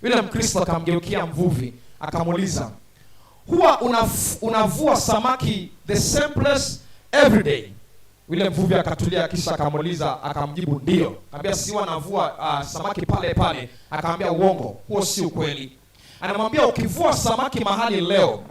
Yule Mkristo akamgeukia mvuvi akamuuliza, huwa unavua samaki the same place every day? Yule mvuvi akatulia, kisha akamuuliza, akamjibu ndio. Akamwambia, si huwa navua samaki pale pale. Akamwambia, uongo, huo si ukweli. Anamwambia, ukivua samaki mahali leo,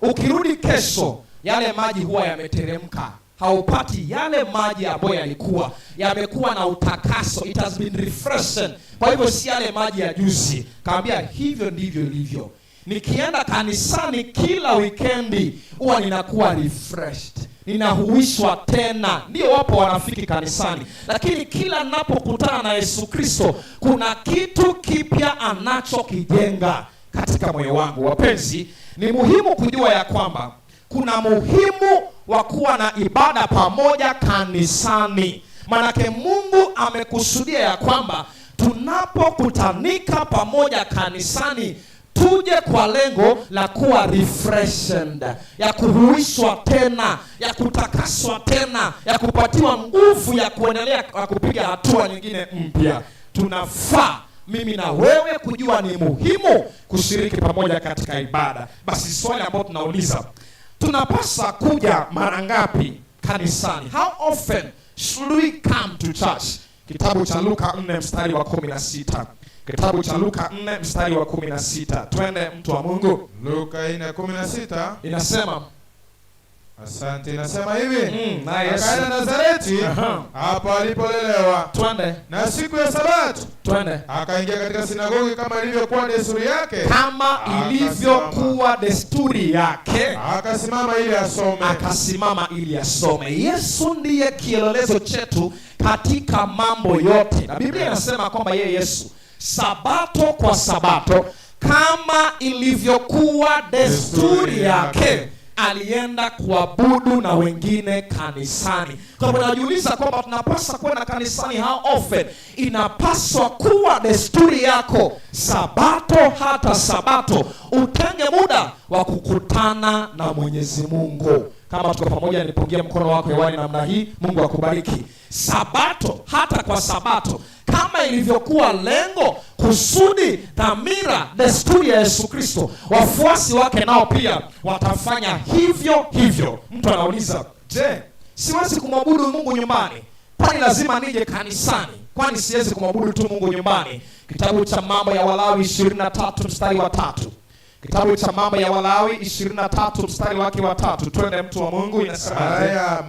ukirudi kesho, yale maji huwa yameteremka, haupati yale maji ambayo yalikuwa yamekuwa na utakaso, it has been refreshed. Kwa hivyo si yale maji ya juzi. Kaambia, hivyo ndivyo ilivyo. Nikienda kanisani kila wikendi huwa ninakuwa refreshed, ninahuishwa tena. Ndio wapo wanafiki kanisani, lakini kila ninapokutana na Yesu Kristo kuna kitu kipya anachokijenga katika moyo wangu. Wapenzi, ni muhimu kujua ya kwamba kuna muhimu wa kuwa na ibada pamoja kanisani. Manake Mungu amekusudia ya kwamba tunapokutanika pamoja kanisani tuje kwa lengo la kuwa refreshed, ya kuhuishwa tena, ya kutakaswa tena, ya kupatiwa nguvu ya kuendelea, ya kupiga hatua nyingine mpya. Tunafaa mimi na wewe kujua ni muhimu kushiriki pamoja katika ibada. Basi swali ambalo tunauliza, tunapaswa kuja mara ngapi kanisani? How often should we come to church? Kitabu cha Luka 4 mstari wa 16. Kitabu cha Luka 4 mstari wa 16. Twende, mtu wa Mungu. Luka 4:16. Inasema Asante, inasema hivi: na Yesu Akaenda Nazareti, hapo alipolelewa, Twende, na siku ya Sabato twende. Akaingia katika sinagogi kama ilivyokuwa desturi yake, Kama ilivyokuwa desturi yake, akasimama ili asome. Akasimama ili asome. Yesu ndiye kielelezo chetu katika mambo yote, na Biblia inasema kwamba yeye Yesu sabato kwa sabato, kama ilivyokuwa desturi yake, alienda kuabudu na wengine kanisani. Kwa hivyo najiuliza kwamba tunapaswa kwenda kanisani how often? Inapaswa kuwa desturi yako sabato hata sabato, utenge muda wa kukutana na Mwenyezi Mungu. Kama tuko pamoja, nipungie mkono wako hewani namna hii. Mungu akubariki. Sabato hata kwa sabato, kama ilivyokuwa lengo, kusudi, dhamira, desturi ya Yesu Kristo, wafuasi wake nao pia watafanya hivyo hivyo. Mtu anauliza, je, siwezi kumwabudu Mungu nyumbani? Kwani lazima nije kanisani? Kwani siwezi kumwabudu tu Mungu nyumbani? Kitabu cha Mambo ya Walawi 23 mstari wa 3. Kitabu cha Mambo ya Walawi 23 mstari wake wa 3. Twende, mtu wa Mungu, inasema Haya,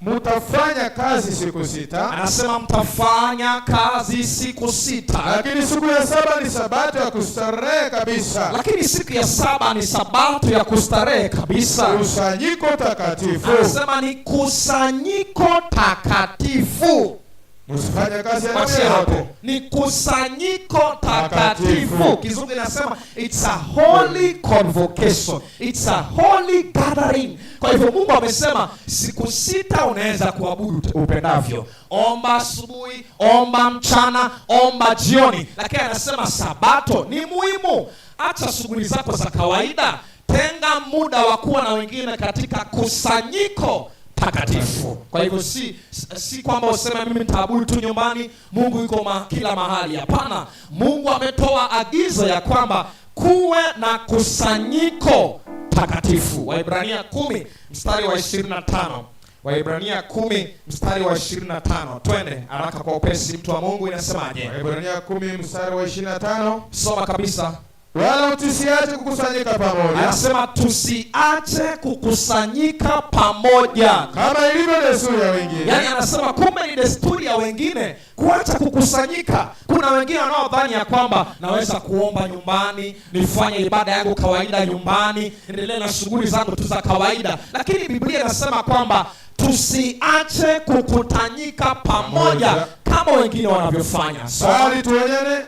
mutafanya kazi siku 6. Anasema mtafanya kazi siku 6. Lakini siku ya 7 ni sabato ya kustarehe kabisa. Lakini siku ya 7 ni sabato ya kustarehe kabisa. Kusanyiko takatifu. Anasema ni kusanyiko takatifu. Msifanye kazi ya namna Mwachie hapo. yoyote. Ni kusanyiko takatifu. Takatifu. Kizungu inasema it's a holy convocation. It's a holy gathering. Kwa hivyo Mungu amesema siku 6 unaweza kuabudu upendavyo. Omba asubuhi, omba mchana, omba jioni. Lakini anasema sabato ni muhimu. Acha shughuli zako za kawaida, tenga muda wa kuwa na wengine katika kusanyiko takatifu. Kwa hivyo si kwamba useme mimi nitaabudu tu nyumbani, Mungu yuko kila mahali. Hapana, Mungu ametoa agizo ya kwamba kuwe na kusanyiko takatifu. Waebrania 10 mstari wa 25. Waebrania 10 mstari wa 25. Twende haraka kwa upesi, mtu wa Mungu, inasemaje? Waebrania 10 mstari wa 25. Soma kabisa. Wala tusiache kukusanyika pamoja. Anasema tusiache kukusanyika pamoja. Kama ilivyo desturi ya wengine. Yaani anasema kumbe ni desturi ya wengine kuacha kukusanyika. Kuna wengine wanaodhani ya kwamba naweza kuomba nyumbani, nifanye ibada yangu kawaida nyumbani, niendelee na shughuli zangu tu za kawaida. Lakini Biblia inasema kwamba tusiache kukutanyika pamoja Pamoja. kama wengine wanavyofanya. Bali tuonyane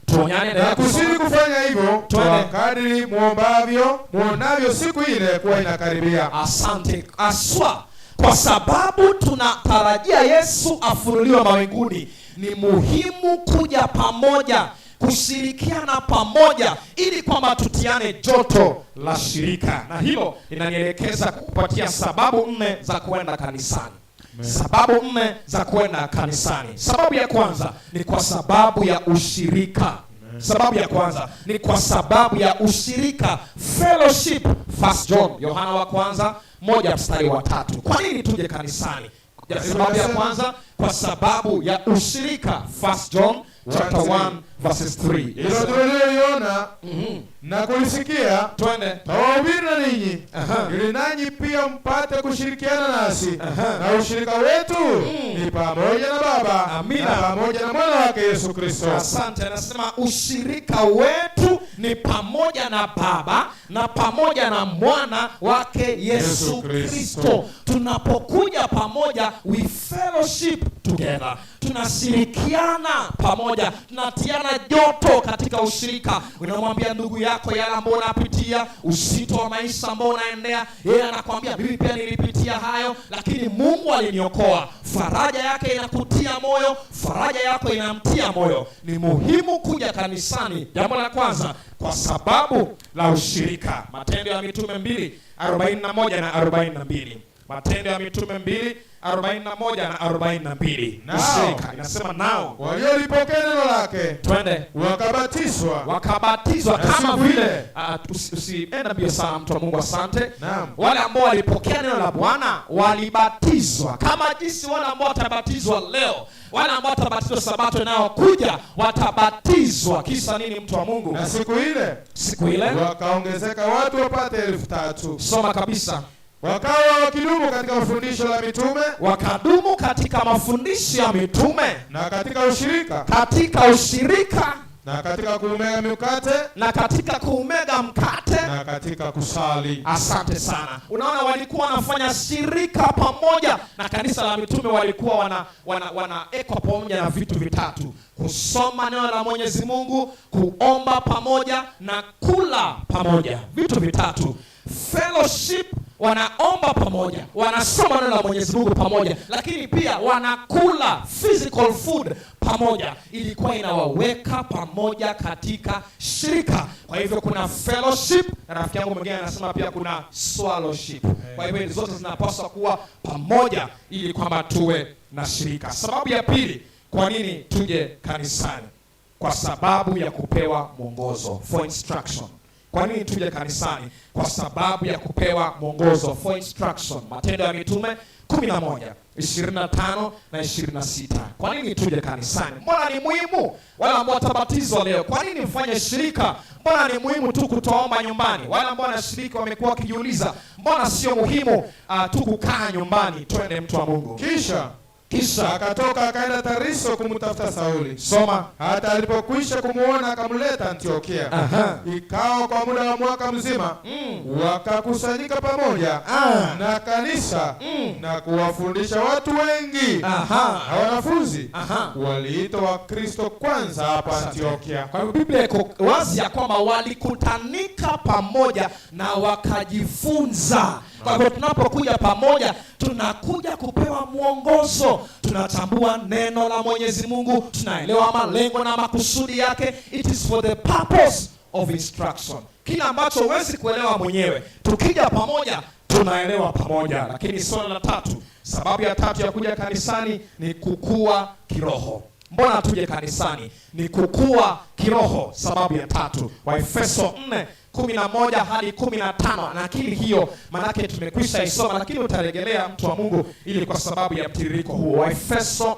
Tuonyane na kuzidi kufanya hivyo Twende. kwa kadri muonavyo siku ile kuwa inakaribia. Asante. Aswa, kwa sababu tunatarajia Yesu afunuliwe mawinguni, ni muhimu kuja pamoja, kushirikiana pamoja, ili kwamba tutiane joto la shirika. Na hilo linanielekeza kukupatia sababu 4 za kuenda kanisani. Amen. Sababu 4 za kuenda kanisani. Sababu ya kwanza ni kwa sababu ya ushirika. Amen. Sababu ya kwanza ni kwa sababu ya ushirika, fellowship. First John, Yohana wa kwanza 1 mstari wa 3. Kwa nini tuje kanisani? Ya sababu ya kwanza, kwa sababu ya ushirika. First John chapter 1 verses 3. Hilo tuliloliona na kulisikia Twende. twawahubiri na ninyi, ili nanyi pia mpate kushirikiana nasi, na ushirika wetu ni pamoja na Baba Amina. na pamoja na mwana wake Yesu Kristo. Asante. Anasema ushirika wetu ni pamoja na Baba na pamoja na mwana wake Yesu Yesu Kristo. Kristo. Tunapokuja pamoja, we fellowship together, tunashirikiana pamoja, tunatiana joto katika ushirika. Unamwambia ndugu yako yale ambayo unapitia, uzito wa maisha ambao unaendea, yeye anakwambia mimi pia nilipitia hayo, lakini Mungu aliniokoa. Faraja yake inakutia moyo, faraja yako inamtia moyo. Ni muhimu kuja kanisani, jambo la kwanza, kwa sababu la ushirika. Matendo ya Mitume 2:41 na 42. Matendo ya Mitume 2:41 na 42. Nao. Ushirika inasema nao, Waliolipokea neno lake twende, wakabatizwa. wakabatizwa Na kama siku vile ile. Usienda mbio sana, mtu wa Mungu, asante. Naam. Wale ambao walipokea neno la Bwana walibatizwa kama jinsi wale ambao watabatizwa leo, wale ambao watabatizwa Sabato inayokuja watabatizwa. Kisa nini, mtu wa Mungu? Na siku ile Siku ile, wakaongezeka watu wapate 3,000. Soma kabisa. Wakawa wakidumu katika fundisho la mitume Wakadumu katika mafundisho ya mitume, na katika ushirika katika ushirika, na katika kuumega mikate na katika kuumega mkate na katika kusali. Asante sana. Unaona, walikuwa wanafanya shirika pamoja na kanisa la mitume, walikuwa wanaekwa pamoja na vitu vitatu: kusoma neno la Mwenyezi Mungu, kuomba pamoja na kula pamoja. Vitu vitatu. Fellowship, wanaomba pamoja, wanasoma neno la Mwenyezi Mungu pamoja, lakini pia wanakula physical food pamoja. Ilikuwa inawaweka pamoja katika shirika. Kwa hivyo kuna fellowship, na rafiki yangu mwingine anasema pia kuna swallowship. Kwa hivyo hizi zote zinapaswa kuwa pamoja ili kwamba tuwe na shirika. Sababu ya pili, kwa nini tuje kanisani? Kwa sababu ya kupewa mwongozo, for instruction. Kwa nini tuje kanisani? Kwa sababu ya kupewa mwongozo, for instruction. Matendo ya Mitume 11 25 na 26. Kwa nini tuje kanisani? Mbona ni muhimu? Wale ambao watabatizwa leo, kwa nini mfanye shirika? Mbona ni muhimu tu kutoomba nyumbani? Wale ambao wanashiriki wamekuwa wakijiuliza, mbona sio muhimu tu kukaa nyumbani? Twende, mtu wa Mungu. Kisha Kisha akatoka akaenda Tariso kumtafuta Sauli. Soma. Hata alipokwisha kumuona akamleta Antiokia. Ikawa kwa muda wa mwaka mzima wakakusanyika pamoja na kanisa na kuwafundisha watu wengi. Na wanafunzi waliitwa Wakristo kwanza hapa Antiokia. Kwa hivyo Biblia iko wazi ya kwamba walikutanika pamoja na wakajifunza. Kwa hivyo tunapokuja pamoja, tunakuja kupewa mwongozo, tunatambua neno la Mwenyezi Mungu, tunaelewa malengo na makusudi yake. It is for the purpose of instruction. Kila ambacho huwezi kuelewa mwenyewe, tukija pamoja tunaelewa pamoja. Lakini swala la tatu, sababu ya tatu ya kuja kanisani ni kukua kiroho. Mbona tuje kanisani? Ni kukua kiroho. Sababu ya tatu, Waefeso 4:11 hadi 15. Na akili hiyo manake tumekwisha isoma, lakini utarejelea, mtu wa Mungu, ili kwa sababu ya mtiririko huo. Waefeso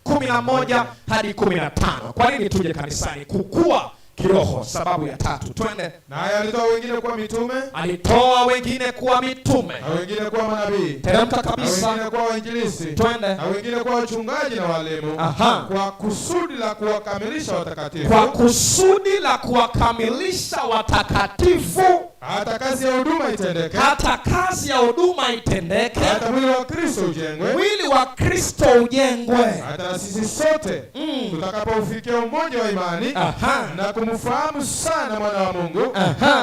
4:11 hadi 15. Kwa nini tuje kanisani? Kukua kiroho. Sababu ya tatu, twende. Naye alitoa wengine kuwa mitume Alitoa wengine kuwa mitume, na wengine kuwa manabii teremka na kabisa, wengine kuwa wainjilisti twende. na wengine kuwa wachungaji na walimu, kwa kusudi la kuwakamilisha watakatifu, Kwa kusudi la kuwakamilisha watakatifu, hata kazi ya huduma itendeke, hata kazi ya huduma itendeke, hata mwili wa Kristo ujengwe, mwili wa Kristo ujengwe, hata na sisi sote tutakapoufikia umoja wa imani na kumfahamu sana mwana wa Mungu,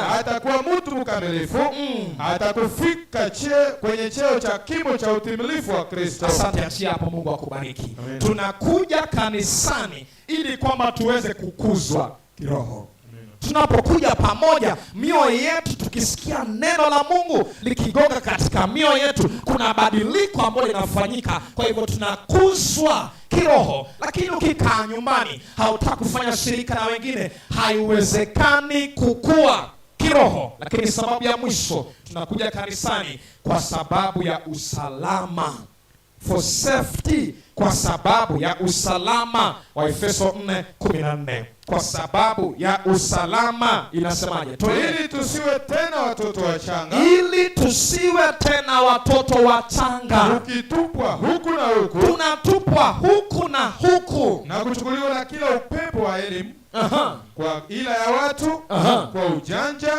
hata kuwa mtu mkamilifu, hata kufika kwenye cheo cha kimo cha utimilifu wa Kristo. Asante, achia hapo. Mungu akubariki. Amen. Tunakuja kanisani ili kwamba tuweze kukuzwa kiroho. Tunapokuja pamoja, mioyo yetu tukisikia neno la Mungu likigonga katika mioyo yetu, kuna badiliko ambalo linafanyika. Kwa hivyo tunakuzwa kiroho. Lakini ukikaa nyumbani, hautaki kufanya shirika na wengine, haiwezekani kukua kiroho. Lakini sababu ya mwisho, tunakuja kanisani kwa sababu ya usalama, for safety, kwa sababu ya usalama wa Efeso 4:14. Kwa sababu ya usalama inasemaje? Twende. Ili tusiwe tena watoto wachanga, Ili tusiwe tena watoto wachanga, tukitupwa huku na huku tunatupwa huku na huku, na kuchukuliwa na kila upepo wa elimu, kwa ila ya watu, kwa ujanja,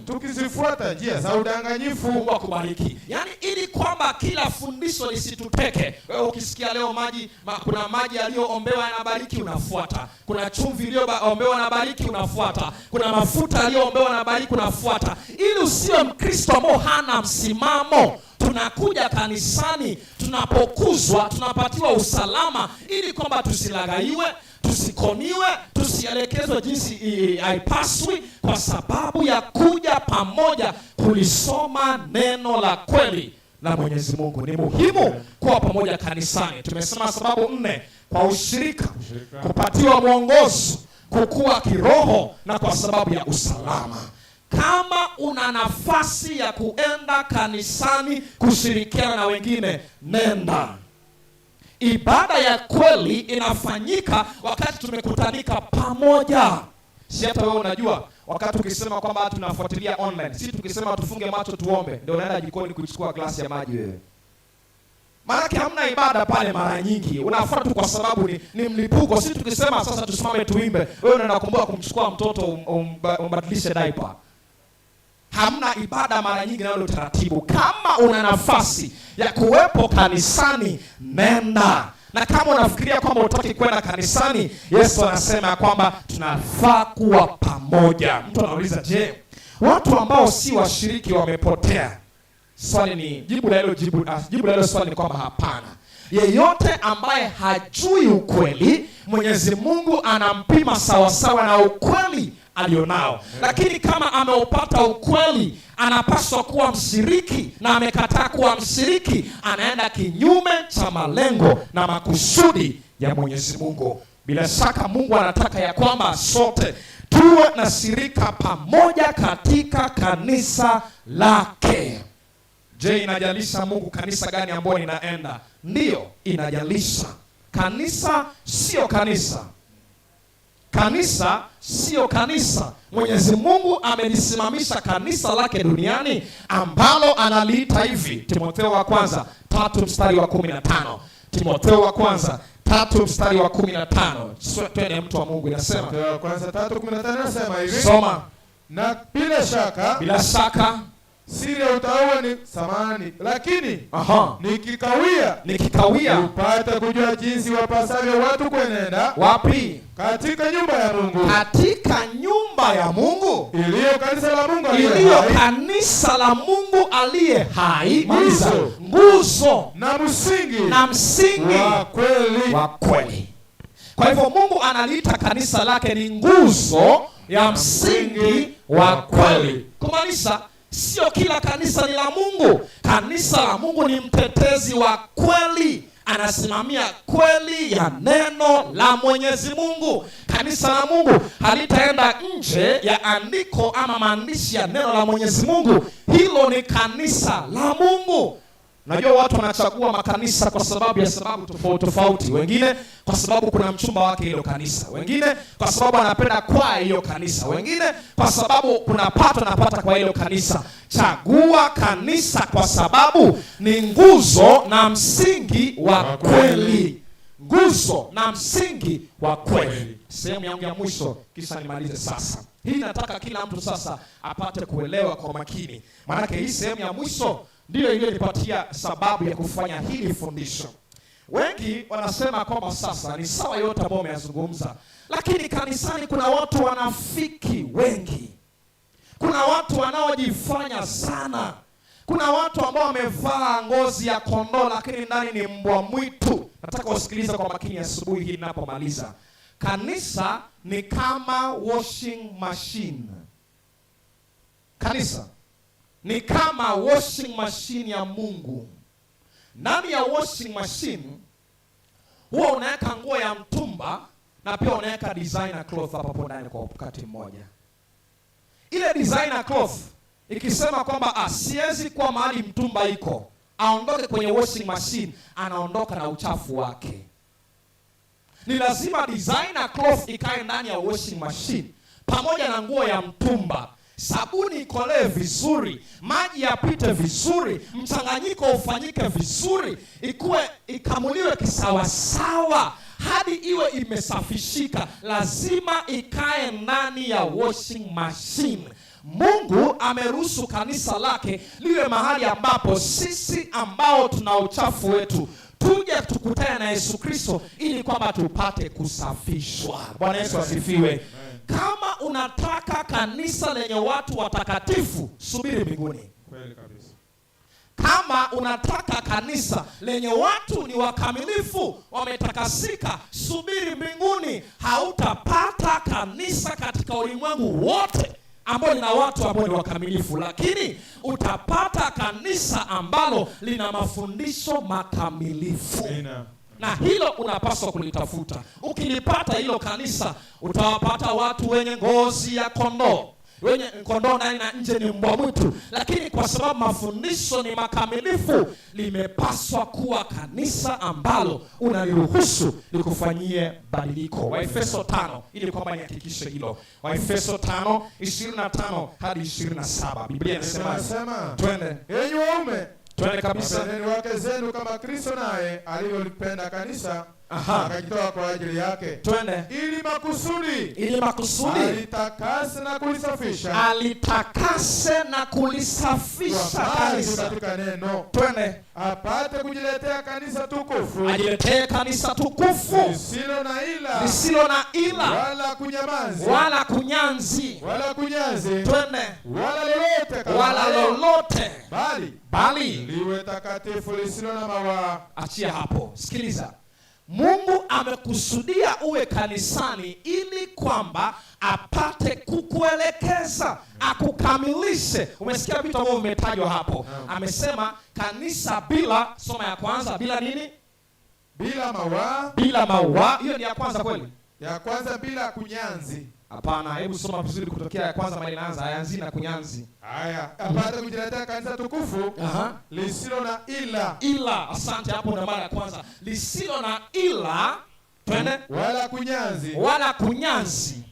tukizifuata njia za udanganyifu. Mungu akubariki. Yaani ili kwamba kila fundisho lisituteke. Wewe ukisikia leo maji kuna maji yaliyoombewa yanabariki, unafuata. Kuna chumvi iliyoombewa na bariki, unafuata. Kuna mafuta yaliyoombewa na bariki, unafuata. Ili usiwe Mkristo ambao hana msimamo. Tunakuja kanisani, tunapokuzwa, tunapatiwa usalama ili kwamba tusilaghaiwe, tusikoniwe, tusielekezwe jinsi haipaswi, kwa sababu ya kuja pamoja kulisoma neno la kweli la Mwenyezi Mungu. Ni muhimu kuwa pamoja kanisani. Tumesema sababu 4: kwa ushirika, kupatiwa mwongozo, kukua kiroho na kwa sababu ya usalama. Kama una nafasi ya kuenda kanisani kushirikiana na wengine, nenda. Ibada ya kweli inafanyika wakati tumekutanika pamoja. Si hata wewe unajua, wakati ukisema kwamba tunafuatilia online, si tukisema tufunge macho tuombe, ndio unaenda jikoni kuchukua glasi ya maji wewe. Maanake hamna ibada pale mara nyingi. Unafuata tu kwa sababu ni mlipuko. Si tukisema sasa tusimame tuimbe, wewe unakumbuka kumchukua mtoto umbadilishe diaper. Hamna ibada mara nyingi na ule utaratibu. Kama una nafasi ya kuwepo kanisani, nenda. Na kama unafikiria kwamba hutaki kwenda kanisani, Yesu anasema kwamba tunafaa kuwa pamoja. Mtu anauliza, je, watu ambao si washiriki wamepotea? Swali ni, jibu la hilo jibu, jibu la hilo swali ni kwamba hapana. Yeyote ambaye hajui ukweli, Mwenyezi Mungu anampima sawasawa na ukweli alionao. Lakini kama ameupata ukweli, anapaswa kuwa mshiriki, na amekataa kuwa mshiriki, anaenda kinyume cha malengo na makusudi ya Mwenyezi Mungu. Bila shaka Mungu anataka ya kwamba sote tuwe na shirika pamoja katika kanisa lake. Je, inajalisha Mungu kanisa gani ambayo ninaenda? Ndiyo, inajalisha. Kanisa sio kanisa. Kanisa sio kanisa. Mwenyezi Mungu amelisimamisha kanisa lake duniani ambalo analiita hivi. Timotheo wa kwanza 3 mstari wa 15. Timotheo wa kwanza 3 mstari wa 15. Twende mtu wa Mungu, inasema. Timotheo wa kwanza 3:15 inasema hivi. Soma. Na bila shaka, bila shaka siri ya utauwa ni samani, lakini nikikawia upate kujua jinsi wapasavyo watu kuenenda. Wapi? Katika nyumba ya Mungu. Katika nyumba ya Mungu. Iliyo kanisa la Mungu aliye Iliyo hai. kanisa la Mungu aliye hai. Nguzo. Nguzo. Na msingi. Na msingi. Wa kweli. Wa kweli. Kwa hivyo Mungu analiita kanisa lake ni nguzo ya msingi wa kweli. Kumaanisha sio kila kanisa ni la Mungu. Kanisa la Mungu ni mtetezi wa kweli, anasimamia kweli ya neno la Mwenyezi Mungu. Kanisa la Mungu halitaenda nje ya andiko ama maandishi ya neno la Mwenyezi Mungu. Hilo ni kanisa la Mungu. Najua watu wanachagua makanisa kwa sababu ya sababu tofauti tofauti. Wengine kwa sababu kuna mchumba wake hilo kanisa, wengine kwa sababu anapenda kwaya hiyo kanisa, wengine kwa sababu kuna pato anapata kwa hilo kanisa. Chagua kanisa kwa sababu ni nguzo na msingi wa kweli. Nguzo na msingi wa kweli. Sehemu yangu ya mwisho kisha nimalize sasa. Hii nataka kila mtu sasa apate kuelewa kwa makini. Maanake hii sehemu ya mwisho ndiyo iliyonipatia sababu ya kufanya hili fundisho. Wengi wanasema kwamba sasa ni sawa yote ambayo umeyazungumza, lakini kanisani kuna watu wanafiki wengi. Kuna watu wanaojifanya sana. Kuna watu ambao wamevaa ngozi ya kondoo lakini ndani ni mbwa mwitu. Nataka usikilize kwa makini asubuhi hii ninapomaliza. Kanisa ni kama washing machine. Kanisa ni kama washing machine ya Mungu. Ndani ya washing machine Huwa unaweka nguo ya mtumba na pia unaweka designer cloth hapo ndani kwa wakati mmoja. Ile designer cloth ikisema kwamba siwezi kuwa mahali mtumba iko, aondoke kwenye washing machine, anaondoka na uchafu wake. Ni lazima designer cloth ikae ndani ya washing machine pamoja na nguo ya mtumba. Sabuni ikolee vizuri, maji yapite vizuri, mchanganyiko ufanyike vizuri, ikuwe ikamuliwe kisawasawa hadi iwe imesafishika. Lazima ikae ndani ya washing machine. Mungu ameruhusu kanisa lake liwe mahali ambapo sisi ambao tuna uchafu wetu tuje tukutane na Yesu Kristo ili kwamba tupate kusafishwa. Bwana Yesu asifiwe. Kama unataka kanisa lenye watu watakatifu, subiri mbinguni. Kweli kabisa. Kama unataka kanisa lenye watu ni wakamilifu, wametakasika, subiri mbinguni. Hautapata kanisa katika ulimwengu wote ambao lina watu ambao ni wakamilifu, lakini utapata kanisa ambalo lina mafundisho makamilifu. Amina. Na hilo unapaswa kulitafuta. Ukilipata hilo kanisa, utawapata watu wenye ngozi ya kondoo, wenye kondoo ndani na nje ni mbwa mwitu, lakini kwa sababu mafundisho ni makamilifu, limepaswa kuwa kanisa ambalo unaliruhusu likufanyie badiliko. Waefeso 5, ili kwamba nihakikishe hilo. Waefeso 5:25 hadi 27. Biblia inasema, Inasema, twende. Enyi waume, Twende kabisa. wapendeni wake zenu kama Kristo naye alivyolipenda kanisa, akajitoa kwa ajili yake. Twende. Ili makusudi, Ili makusudi alitakase na kulisafisha, alitakase na kulisafisha kwa maji kanisa. katika neno. Twende. Apate kujiletea kanisa tukufu, ajiletee kanisa tukufu, lisilo na ila, lisilo na ila, wala kunyamanzi, wala kunyanzi, wala kunyanzi, twende, wala lolote kama wala hayo, lolote, bali bali liwe takatifu lisilo na mawaa. Achia hapo. Sikiliza. Mungu amekusudia uwe kanisani ili kwamba apate kukuelekeza, akukamilishe. Umesikia vitu ambavyo vimetajwa hapo. Amesema kanisa bila, soma ya kwanza, bila nini? Bila mawaa. Bila mawaa. Hiyo ni ya kwanza kweli? Ya kwanza bila kunyanzi. Hapana, hebu soma vizuri kutokea ya kwanza mahali inaanza, hayaanzi na kunyanzi. Haya, apate kujiletea kanisa tukufu, lisilo na ila. Ila, asante, hapo na mara ya kwanza. Lisilo na ila, twende. Wala kunyanzi. Wala kunyanzi.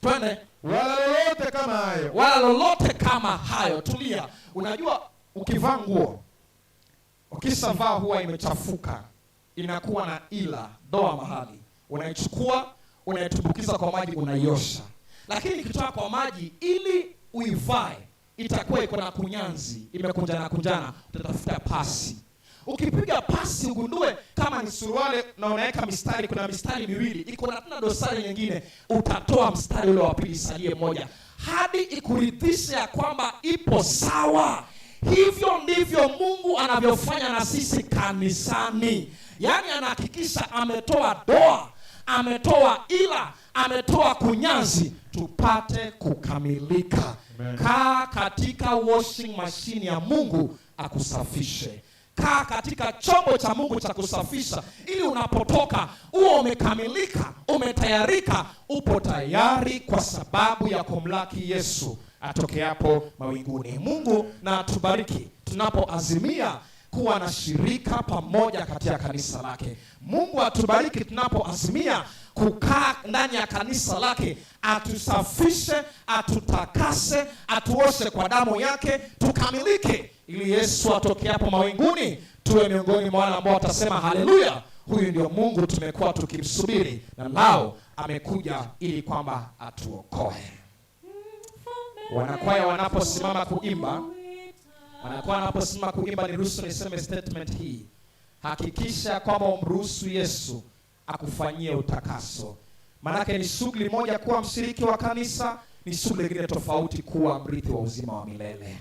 Twende. Wala lolote kama hayo. Wala lolote kama hayo. Tulia. Unajua ukivaa nguo, ukishavaa huwa imechafuka, inakuwa na ila, doa mahali. Unaichukua, unaitumbukiza kwa maji, unaiosha. Lakini ikitoka kwa maji ili uivae, itakuwa iko na kunyanzi, imekunjana kunjana, utatafuta pasi. Ukipiga pasi ugundue kama ni suruali na unaweka mistari, kuna mistari miwili, iko na tena dosari nyingine, utatoa mstari ule wa pili, salie moja hadi ikuridhishe ya kwamba ipo sawa. Hivyo ndivyo Mungu anavyofanya na sisi kanisani. Yaani anahakikisha ametoa doa, ametoa ila, ametoa kunyanzi, tupate kukamilika. Amen. Kaa katika washing machine ya Mungu akusafishe. Kaa katika chombo cha Mungu cha kusafisha, ili unapotoka uwe umekamilika, umetayarika, upo tayari kwa sababu ya kumlaki Yesu atokeapo mawinguni. Mungu na atubariki tunapoazimia kuwa na shirika pamoja katika kanisa lake. Mungu atubariki tunapoazimia kukaa ndani ya kanisa lake, atusafishe, atutakase, atuoshe kwa damu yake, tukamilike, ili Yesu atokeapo mawinguni tuwe miongoni mwa wale ambao watasema haleluya, huyu ndio Mungu tumekuwa tukimsubiri, na lao amekuja ili kwamba atuokoe. Wanakwaya wanaposimama kuimba, wanakwaya wanaposimama kuimba, niruhusu niseme statement hii. Hakikisha kwamba umruhusu Yesu akufanyie utakaso. Maanake ni shughuli moja kuwa mshiriki wa kanisa, ni shughuli nyingine tofauti kuwa mrithi wa uzima wa milele.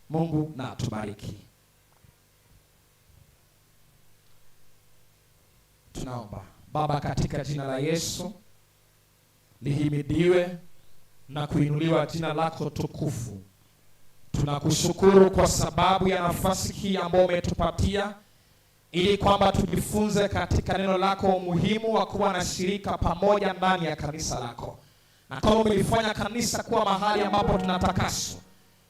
Mungu na atubariki. Tunaomba. Baba, katika jina la Yesu, lihimidiwe na kuinuliwa jina lako tukufu. Tunakushukuru kwa sababu ya nafasi hii ambayo umetupatia ili kwamba tujifunze katika neno lako umuhimu wa kuwa na shirika pamoja ndani ya kanisa lako, na kama umelifanya kanisa kuwa mahali ambapo tunatakaswa,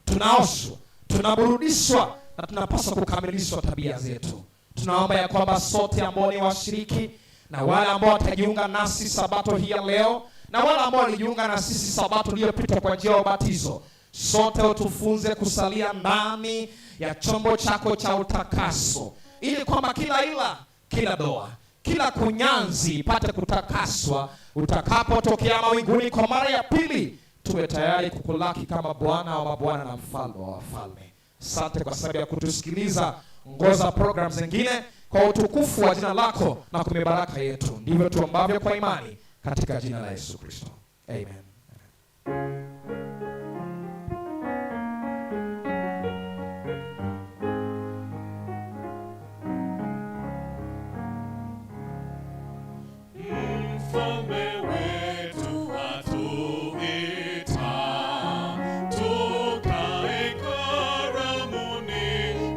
tunaoshwa, tunaburudishwa na tunapaswa kukamilishwa tabia zetu. Tunaomba ya kwamba sote ambao ni washiriki na wale ambao watajiunga nasi sabato hii ya leo na wale ambao walijiunga na sisi sabato iliyopita kwa njia ya ubatizo, sote utufunze kusalia ndani ya chombo chako cha utakaso, ili kwamba kila ila, kila doa, kila kunyanzi ipate kutakaswa utakapotokea mawinguni kwa mara ya pili, tuwe tayari kukulaki kama Bwana wa mabwana na mfalme wa wafalme. Asante kwa sababu ya kutusikiliza. Ongoza program zingine kwa utukufu wa jina lako na kwa mibaraka yetu. Ndivyo tuombavyo kwa imani katika jina la Yesu Kristo. Amen. Mfalme wetu atuita, tukae karamuni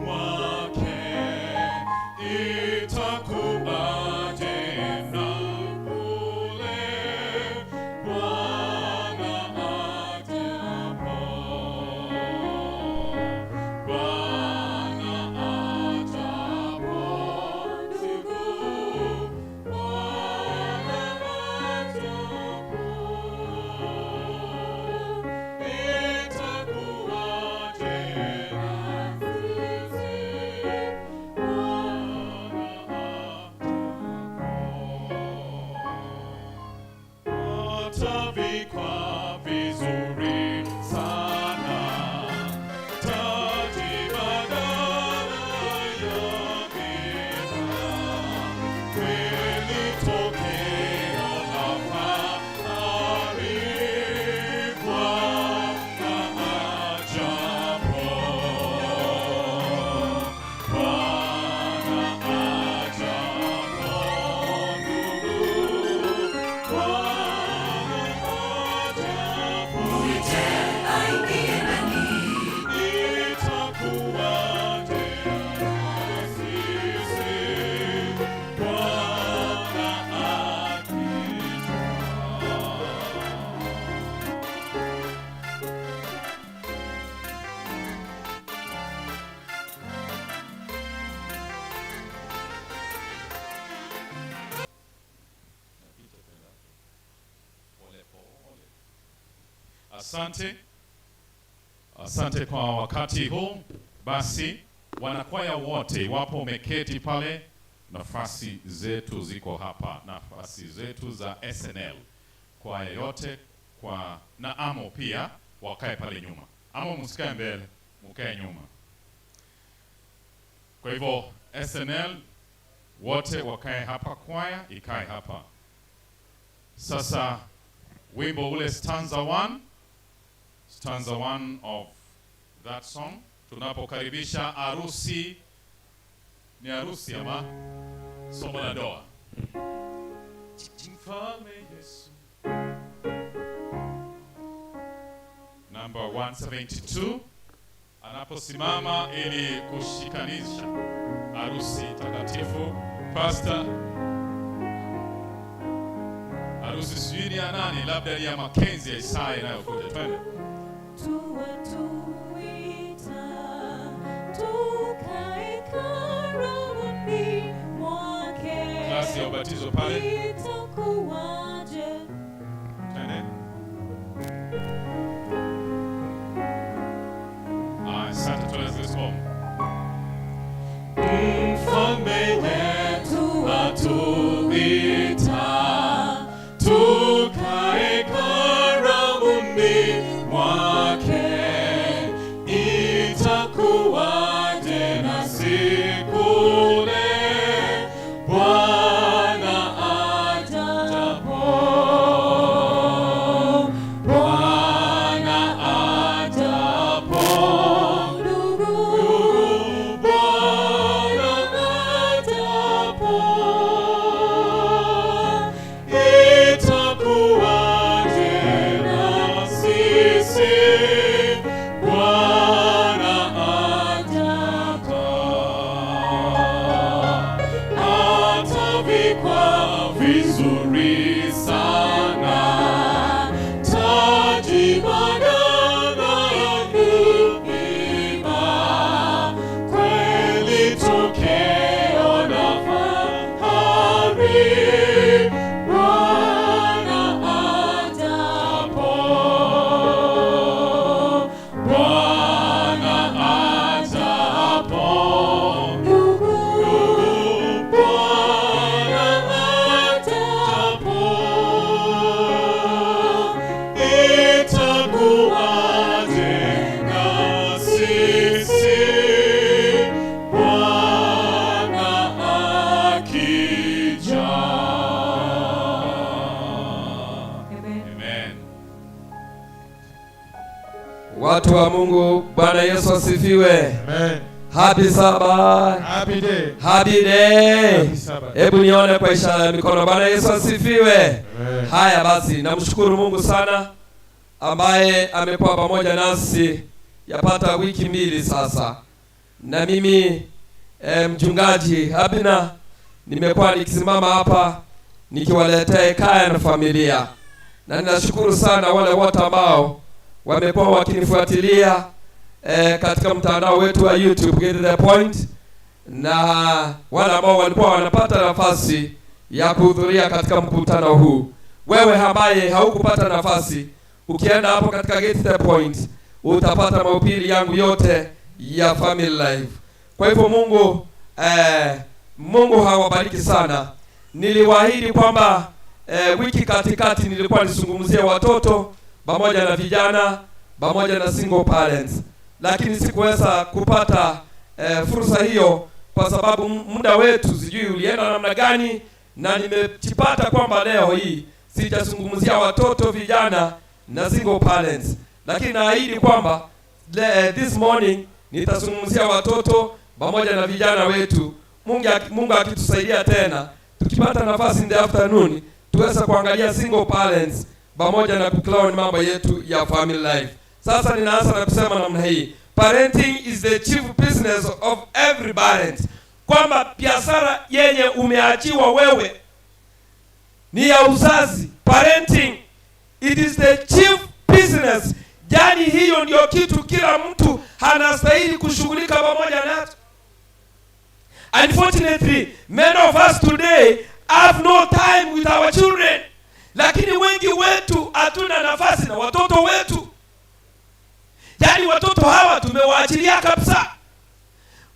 mwake. Itakuwaje na kule Bwana ajapo? Bwana ajapo, ndugu, Bwana ajapo, itakuwaje na sisi? Bwana ajapo, atavikwa vizuri sana, taji badala ya miiba. Kweli tokeo la fahari, Bwana ajapo. Bwana ajapo, ndugu, Bwana ajapo. Itakuwaje na sisi? Bwana akija. Pole pole. Asante, asante kwa wakati huu. Basi wanakwaya wote, iwapo umeketi pale, nafasi zetu ziko hapa, nafasi zetu za SNL, kwaya yote kwa na amo pia wakae pale nyuma, amo msikae mbele, mkae nyuma. Kwa hivyo SNL wote wakae hapa, kwaya ikae hapa. Sasa wimbo ule stanza 1, stanza 1 of that song, tunapokaribisha harusi. Ni harusi ama somo la ndoa? Mfalme Yesu, number 172, anaposimama ili kushikanisha harusi takatifu. Pastor, harusi sijui ni ya nani, labda ni ya Makenzi ya Isaya inayokuja. Twende. Tuwatuita, tukae karamuni mwake. Klasi ya ubatizo pale. Itakuwaje? Twende. Ah, asante, tuanze somo. Mfalme wetu atuita, tukae karamuni mwake. Itakuwaje na siku ile Bwana ajapo? Bwana ajapo, Ndugu, Bwana ajapo, itakuwaje na sisi? Bwana ajapo. Watu wa Mungu, Bwana Yesu asifiwe. Amen. Happy Sabbath. Happy day. Happy day. Happy Sabbath. Hebu nione kwa ishara ya mikono. Bwana Yesu asifiwe. Amen. Haya basi, namshukuru Mungu sana ambaye amekuwa pamoja nasi yapata wiki 2 sasa. Na mimi mchungaji Abina nimekuwa nikisimama hapa nikiwaletea hekaya na familia. Na ninashukuru sana wale wote ambao wamekuwa wakinifuatilia katika mtandao wetu wa YouTube Get the Point, na wale ambao walikuwa wanapata nafasi ya kuhudhuria katika mkutano huu. Wewe ambaye haukupata nafasi, ukienda hapo katika Get the Point utapata mahubiri yangu yote ya Family Life. Kwa hivyo Mungu hawabariki sana. Niliwaahidi kwamba wiki katikati nilikuwa nizungumzie watoto pamoja na vijana pamoja na single parents, lakini sikuweza kupata fursa hiyo kwa sababu muda wetu sijui ulienda namna gani, na nimejipata kwamba leo hii sijazungumzia watoto, vijana na single parents, lakini naahidi kwamba this morning nitazungumzia watoto pamoja na vijana wetu. Mungu akitusaidia tena, tukipata nafasi in the afternoon tuweza kuangalia single parents pamoja na kuclown mambo yetu ya family life. Sasa ninaanza na kusema namna hii: parenting is the chief business of every parent. Kwamba biashara yenye umeachiwa wewe ni ya uzazi. Parenting, it is the chief business. Yaani hiyo ndio kitu kila mtu anastahili kushughulika pamoja nacho. Unfortunately, many of us today have no time with our children. Lakini wengi wetu hatuna nafasi na watoto wetu. Yaani watoto hawa tumewaachilia kabisa.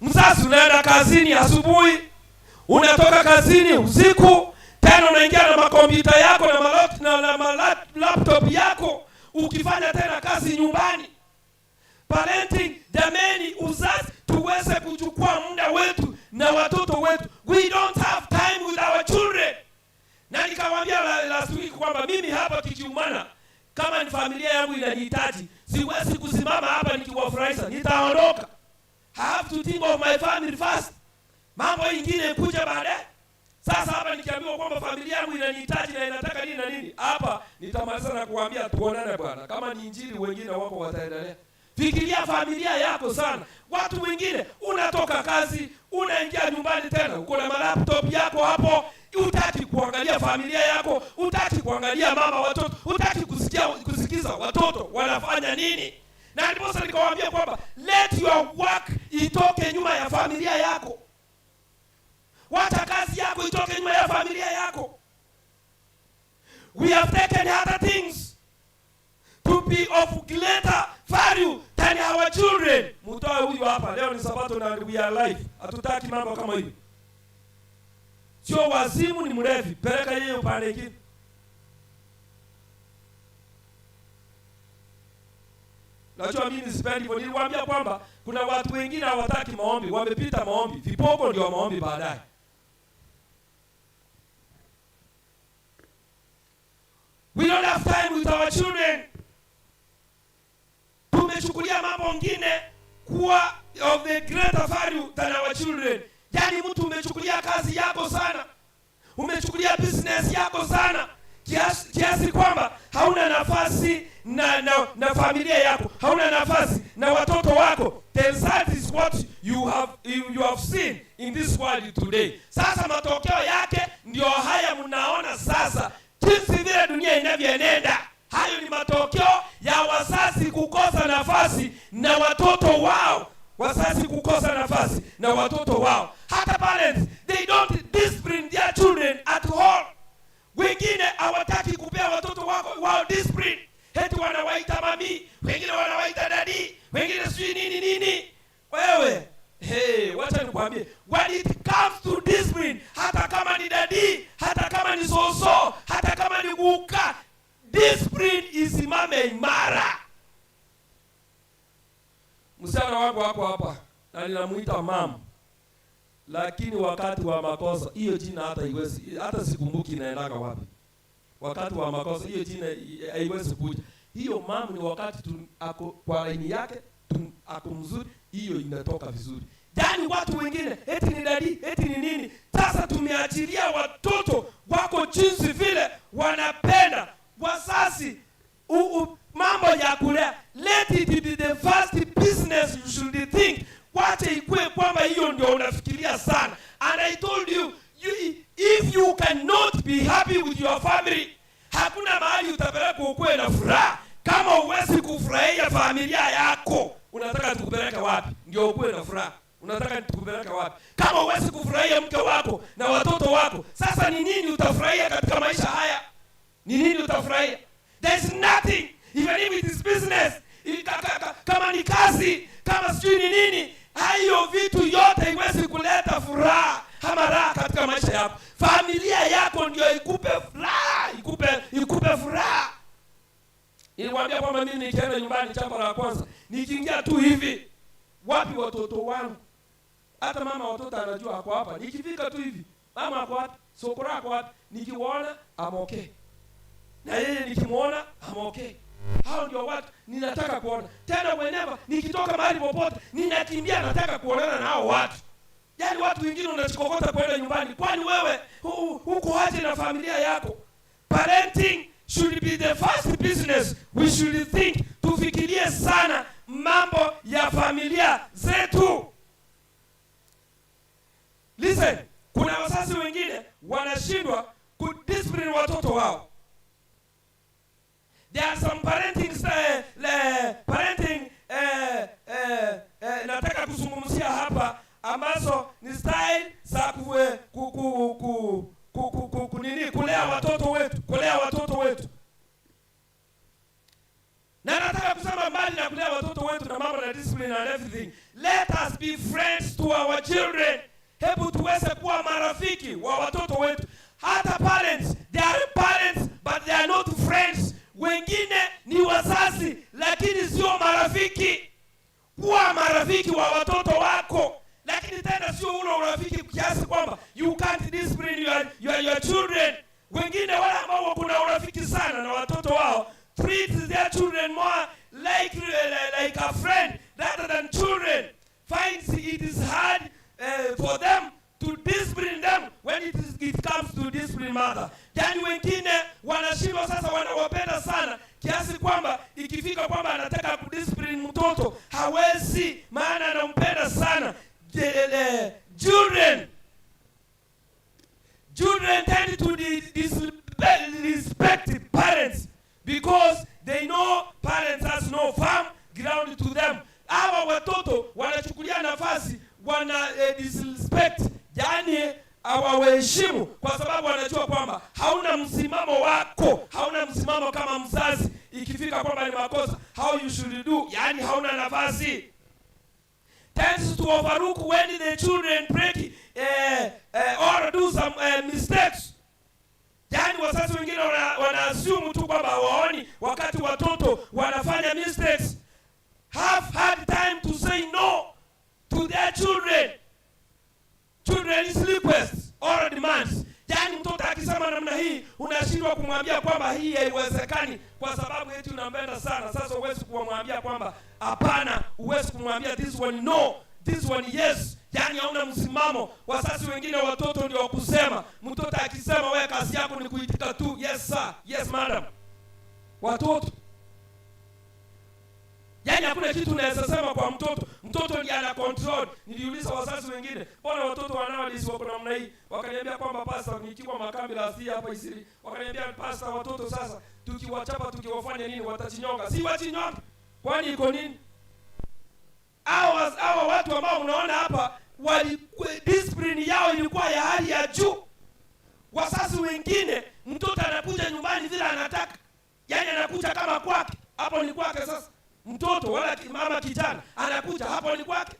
Mzazi unaenda kazini asubuhi, unatoka kazini usiku, tena unaingia na makompyuta yako na laptop yako, ukifanya tena kazi nyumbani. Parenting, jameni, uzazi, tuweze kuchukua muda wetu na watoto wetu. We don't have time with our children. Na nikawaambia last week kwamba mimi hapa kikiumana, kama ni familia yangu inanihitaji, siwezi kusimama hapa nikiwafurahisha, nitaondoka. I have to think of my family first. Mambo ingine kuja baadaye. Sasa hapa nikiambiwa kwamba familia yangu inanihitaji na inataka nini na nini, hapa nitamaliza na kuambia tuonane bwana. Kama ni injili wengine wako wataendelea. Fikiria familia yako sana. Watu wengine unatoka kazi, unaingia nyumbani tena, uko na laptop yako hapo, hutaki kuangalia familia yako, hutaki kuangalia mama watoto, hutaki kusikiza watoto wanafanya nini. Na ndipo nikawaambia kwamba let your work itoke nyuma ya familia yako. Wacha kazi yako itoke nyuma ya familia yako. We have taken other things to be of greater value than our children. Mtoe huyu hapa. Leo ni Sabato na we are live. Hatutaki mambo kama hiyo. Sio wazimu, ni mrevi. Peleka yeye upande mwingine. Najua mimi sipendi hivyo. Niliwaambia kwamba kuna watu wengine hawataki maombi, wamepita maombi. Vipoko ndio maombi baadaye. We don't have time with our children. Tumechukulia mambo mengine kuwa of the greater value than our children. Yaani mtu umechukulia kazi yako sana, umechukulia business yako sana, kiasi kwamba hauna nafasi na familia yako, hauna nafasi na watoto wako. The result is what you have seen in this world today. Sasa matokeo yake ndio haya mnaona sasa, jinsi vile dunia inavyoenenda. Hayo ni matokeo ya wazazi kukosa nafasi na watoto wao. Wazazi kukosa nafasi na watoto wao. Hata parents, they don't discipline their children at all. Wengine hawataki kupea watoto wao discipline. Eti wanawaita mami, wengine wanawaita daddy, wengine sijui nini nini. Wewe, hey, wacha nikwambie, when it comes to discipline, hata kama ni daddy, hata kama ni soso, hata kama ni guka, discipline isimame imara. Msichana wangu hapo hapa na ninamuita mam, lakini wakati wa makosa hiyo jina hata iwezi, hata sikumbuki inaendaka wapi. Wakati wa makosa hiyo jina haiwezi kuja. Hiyo mum ni wakati tu, ako kwa laini yake tu, ako mzuri, hiyo inatoka vizuri. Yaani watu wengine eti ni daddy, eti ni nini. Sasa tumeachilia watoto wako jinsi vile wanapenda. Wazazi, mambo ya kulea, let it be the first business you should think. Wache ikue kwamba hiyo ndio unafikiria sana. And I told you, if you cannot be happy with your family, hakuna mahali utapeleka ukuwe na furaha. Kama huwezi kufurahia familia yako, unataka tukupeleke wapi ndio ukuwe na furaha? Unataka tukupeleke wapi kama huwezi kufurahia mke wako na watoto wako? Sasa ni nini utafurahia katika maisha haya? Ni nini utafurahia? There is nothing. Even if it is business, kama ni kazi, kama sijui ni nini, hayo vitu yote haiwezi kuleta furaha ama raha katika maisha yako. Familia yako ndio ikupe furaha, ikupe furaha. Niliwaambia kwamba mimi nikienda nyumbani, jambo la kwanza nikiingia tu hivi, wapi watoto wangu? Hata mama watoto anajua ako hapa. Nikifika tu hivi, mama ako wapi? Sokora ako wapi? Nikiwaona, I'm okay. Na yeye nikimuona, I'm okay. Hao ndio watu ninataka kuona. Tena whenever nikitoka mahali popote, ninakimbia, nataka kuonana na hao watu. Yaani watu wengine unachikokota kwenda nyumbani. Kwani wewe huko aje na familia yako? Parenting should be the first business we should think. Tufikirie sana mambo ya familia zetu. Listen, kuna wazazi wengine wanashindwa kudiscipline watoto wao. There are some parenting style, parenting nataka kuzungumzia hapa ambazo ni style za ku, ku, ku, ku, ku, ku, ku, ku, nini, kulea watoto wetu, kulea watoto wetu. Na nataka kusema mbali na kulea watoto wetu na mambo na discipline and everything, let us be friends to our children. Hebu tuweze kuwa marafiki wa watoto wetu. Hata parents, they are parents but they are not friends. Wengine ni wazazi lakini sio marafiki. Kuwa marafiki wa watoto wako, lakini tena sio ule urafiki kiasi kwamba you can't discipline your children. Wengine wale ambao kuna urafiki sana na watoto wao treat their children more like a friend rather than children. Finds it is hard for them to discipline them when it comes to discipline mother. Yaani wengine wanashindwa sasa, wanawapenda sana kiasi kwamba ikifika kwamba anataka kudiscipline mtoto hawezi, maana anampenda sana. Children tend to disrespect parents because they know parents has no firm ground to them. Hawa watoto wanachukulia nafasi, wana disrespect, yani hawaheshimu kwa sababu wanajua kwamba hauna msimamo wako, hauna msimamo kama mzazi. Ikifika kwamba ni makosa, how you should do, yani hauna nafasi. Tends to overlook when the children break or do some mistakes. Yaani wazazi wengine wana assume tu kwamba hawaoni wakati watoto wanafanya mistakes. Have hard time to say no to their children. Children's requests or demands. Yaani mtoto akisema namna hii, unashindwa kumwambia kwamba hii haiwezekani kwa sababu eti unampenda sana. Sasa huwezi kumwambia kwamba hapana, huwezi kumwambia this one no, this one yes. Yaani hauna msimamo. Wazazi wengine watoto ndio wa kusema. Mtoto akisema, wewe kazi yako ni kuitika tu, yes sir, yes madam. Watoto, yaani hakuna kitu unaweza sema kwa mtoto. Mtoto ndiye ana control. Niliuliza wazazi wengine, mbona watoto wanao wako namna hii? Wakaniambia kwamba, pastor, nikiwa makambi la si hapa Isiri, wakaniambia, pastor, watoto sasa tukiwachapa, tukiwafanya nini, watachinyonga. Si wachinyonga. Kwani iko nini? Hawa watu ambao unaona hapa wali discipline yao ilikuwa ya hali ya juu. Wazazi wengine, mtoto anakuja nyumbani vile anataka. Yaani anakuja kama kwake. Hapo ni kwake sasa. Mtoto wala mama kijana anakuja, hapo ni kwake.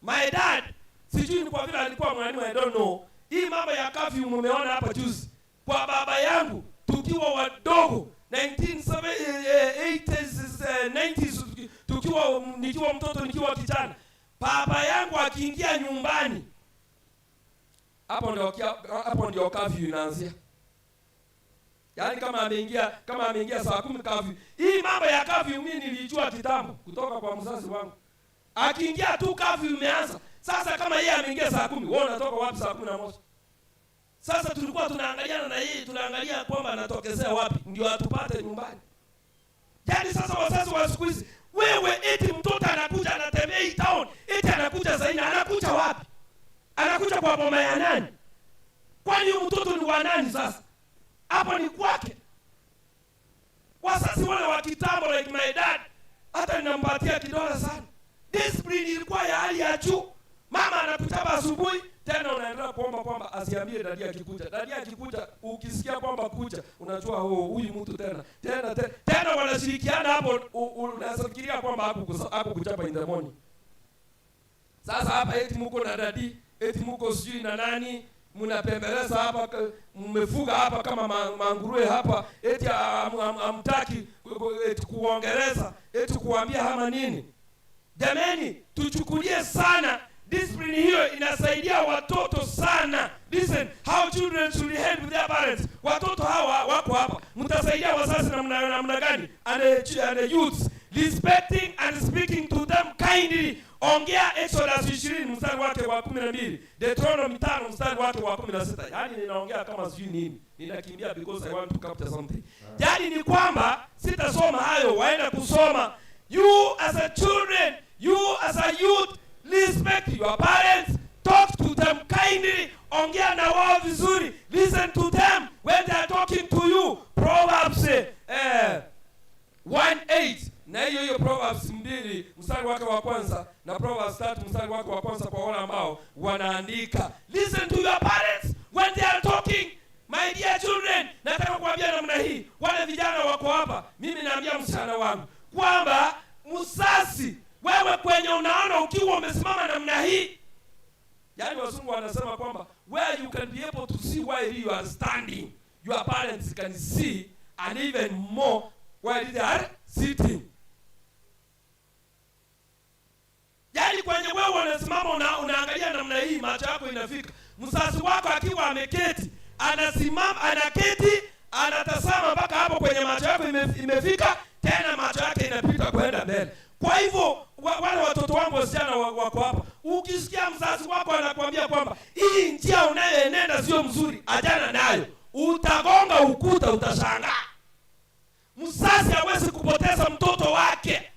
My dad, sijui ni kwa vile alikuwa mwalimu, I don't know. Hii mambo ya curfew mmeona hapa juzi. Kwa baba yangu tukiwa wadogo 1980s, 90s, tukiwa nikiwa mtoto, nikiwa kijana, baba yangu akiingia nyumbani, hapo ndio curfew inaanzia. Yaani kama ameingia saa 10 curfew. Hii mambo ya curfew mimi nilijua kitambo kutoka kwa mzazi wangu. Akiingia tu, curfew imeanza. Sasa kama yeye ameingia saa 10, wewe unatoka wapi saa 11? Sasa tulikuwa tunaangaliana na yeye, tunaangalia kwamba anatokezea wapi ndio atupate nyumbani. Yaani sasa wazazi wa siku hizi, wewe eti mtoto anakuja, anatembea hii town, eti anakuja saa 4, anakuja wapi? Anakuja kwa boma ya nani? Kwani huyu mtoto ni wa nani sasa? Hapo ni kwake. Wazazi wale wa kitambo, like my dad, hata ninampatia kidole sana. Discipline ilikuwa ya hali ya juu. Mama anakuchapa asubuhi, tena unaendelea kuomba kwamba asiambie daddy akikuja. Daddy akikuja, ukisikia kwamba kuja, unajua, oh, huyu mtu tena tena tena, tena wanashirikiana hapo, unafikiria kwamba hakukuchapa in the morning. Sasa hapa eti muko na daddy, eti muko sijui na nani, mnapembeleza hapa, mmefuga hapa kama manguruwe hapa, eti hamtaki eti kuongeleza, eti kuambia ama nini. Jameni, tuchukulie sana discipline hiyo, inasaidia watoto sana. Listen, how children should help their parents. Watoto hawa wako hapa, mtasaidia wazazi namna gani? And the youths, respecting and speaking to them kindly. Ongea Exodus 20 mstari wake wa 12, Deuteronomy 5 mstari wake wa 16. Yaani ninaongea kama sijui nini, ninakimbia because I want to capture something. Yaani ni kwamba sitasoma hayo, waenda kusoma. You as a children, you as a youth, respect your parents, talk to them kindly, ongea na wao vizuri, listen to them when they are talking to you. Proverbs 1:8 na hiyo hiyo Proverbs 2 mstari wake wa kwanza na Proverbs 3 mstari wake wa kwanza kwa wale ambao wanaandika. Listen to your parents when they are talking. My dear children, nataka kuambia namna hii, wale vijana wako hapa, mimi naambia msichana wangu kwamba mzazi, wewe kwenye unaona ukiwa umesimama namna hii, yaani wazungu wanasema kwamba where you can be able to see where you are standing, your parents can see and even more while they are sitting. Yaani kwenye wewe unasimama unaangalia namna hii, macho yako inafika. Mzazi wako akiwa ameketi, anasimama, anaketi, anatazama mpaka hapo kwenye macho yako imefika, tena macho yake inapita kwenda mbele. Kwa hivyo wale watoto wangu wasichana wako hapa, ukisikia mzazi wako anakuambia kwamba hii njia unayoenenda sio mzuri, achana nayo, utagonga ukuta, utashangaa. Mzazi hawezi kupoteza mtoto wake.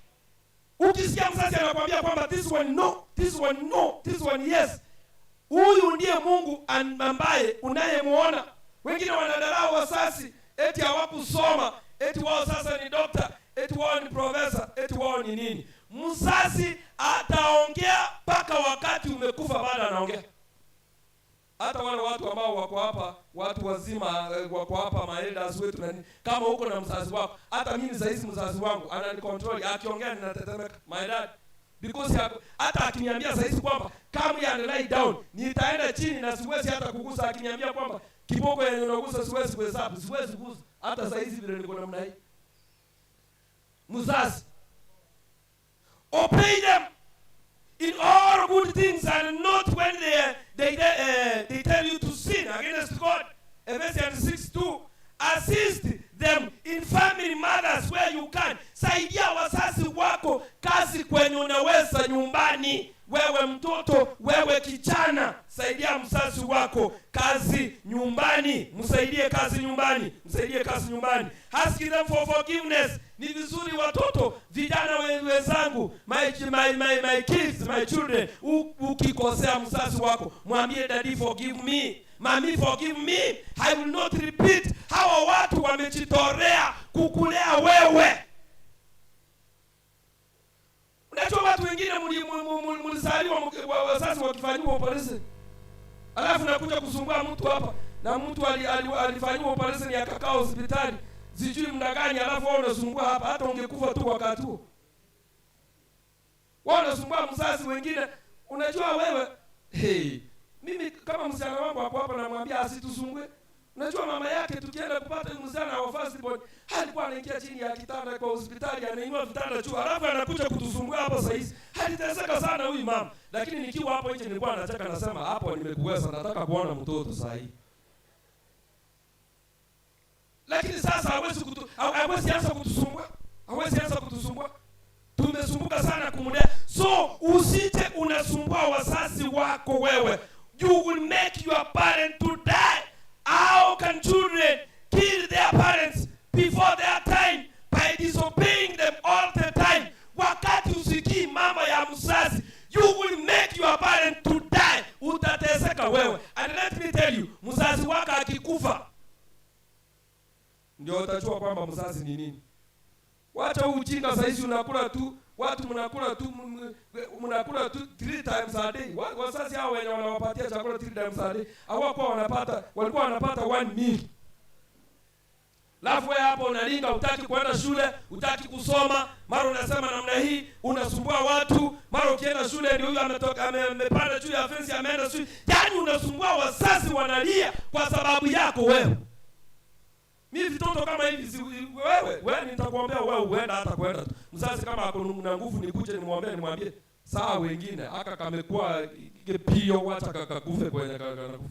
Ukisikia mzazi anakuambia kwamba this one no, this one no, this one yes, huyu ndiye Mungu ambaye unayemuona. Wengine wanadharau wazazi, eti hawakusoma, eti wao sasa ni doctor, eti wao ni professor, eti wao ni nini. Mzazi ataongea mpaka wakati umekufa, bado anaongea. Hata wale watu ambao wako hapa, watu wazima, wako hapa, maelders wetu na nini, kama uko na mzazi wako, hata mimi saa hizi mzazi wangu ananicontrol, akiongea ninatetemeka, my dad, because hata akiniambia saa hizi kwamba come here and lie down, nitaenda chini na siwezi hata kugusa. Akiniambia kwamba kiboko yenye unagusa siwezi kuhesabu, siwezi kugusa hata saa hizi vile niko namna hii. Mzazi, obey them in all good things and not when they tell you to sin against God. Ephesians 6:2. Assist them in family matters where you can. Saidia wazazi wako kazi kwenye unaweza nyumbani. Wewe mtoto, wewe kijana, saidia mzazi wako kazi nyumbani, msaidie kazi nyumbani, msaidie kazi nyumbani. Ask them for forgiveness. Ni vizuri watoto, vijana wenzangu, my kids, my children, ukikosea mzazi wako, mwambie, "Daddy, forgive me. Mami, forgive me. I will not repeat." Hawa watu wamejitolea kukulea wewe. Unajua watu wengine mlizaliwa wazazi wakifanyiwa operation. Alafu nakuja kusumbua mtu hapa na mtu alifanyiwa operation akakaa hospitali sijui muda gani, alafu wewe unasumbua hapa, hata ungekufa tu wakati huo. Wewe unasumbua mzazi wengine, unajua wewe, hey, mimi kama msichana wangu hapo hapa namwambia asitusumbue. Unajua mama yake, tukienda kupata huyu msichana wa first born, alikuwa anaingia chini ya kitanda kwa hospitali, anainua vitanda juu, alafu anakuja kutusumbua hapo saa hizi. Aliteseka sana huyu mama. Lakini nikiwa hapo nje nilikuwa nacheka, nasema, "Hapo nimekuweza, nataka kuona mtoto saa hii." Lakini sasa hawezi anza kutusumbua. Hawezi anza kutusumbua. Tumesumbuka sana kumlea. So usije unasumbua wazazi wako wewe. You will make your parent to die. How can children kill their parents before their time by disobeying them all the time? Wakati usikii mama ya mzazi, you will make your parent to die. Utateseka wewe. And let me tell you, mzazi wako akikufa, ndio utajua kwamba mzazi ni nini. Wacha huu ujinga saizi unakula tu, watu mnakula tu, mnakula tu 3 times a day. Wazazi hao wenye wanawapatia chakula 3 times a day, hawakuwa wanapata, walikuwa wanapata 1 meal. Alafu wewe hapo unalinga, hutaki kwenda shule, hutaki kusoma, mara unasema namna hii, unasumbua watu, mara ukienda shule ndio huyu ametoka, amepanda juu ya fence, ameenda shule. Yaani unasumbua wazazi, wanalia kwa sababu yako wewe. Mimi vitoto kama hivi si, wewe nitakuombea wewe uenda hata kwenda tu. Mzazi kama ako na nguvu nikuje nimwambie, nimwambie saa wengine aka kamekuwa pio, wacha kakakufe kwenye kakakufe.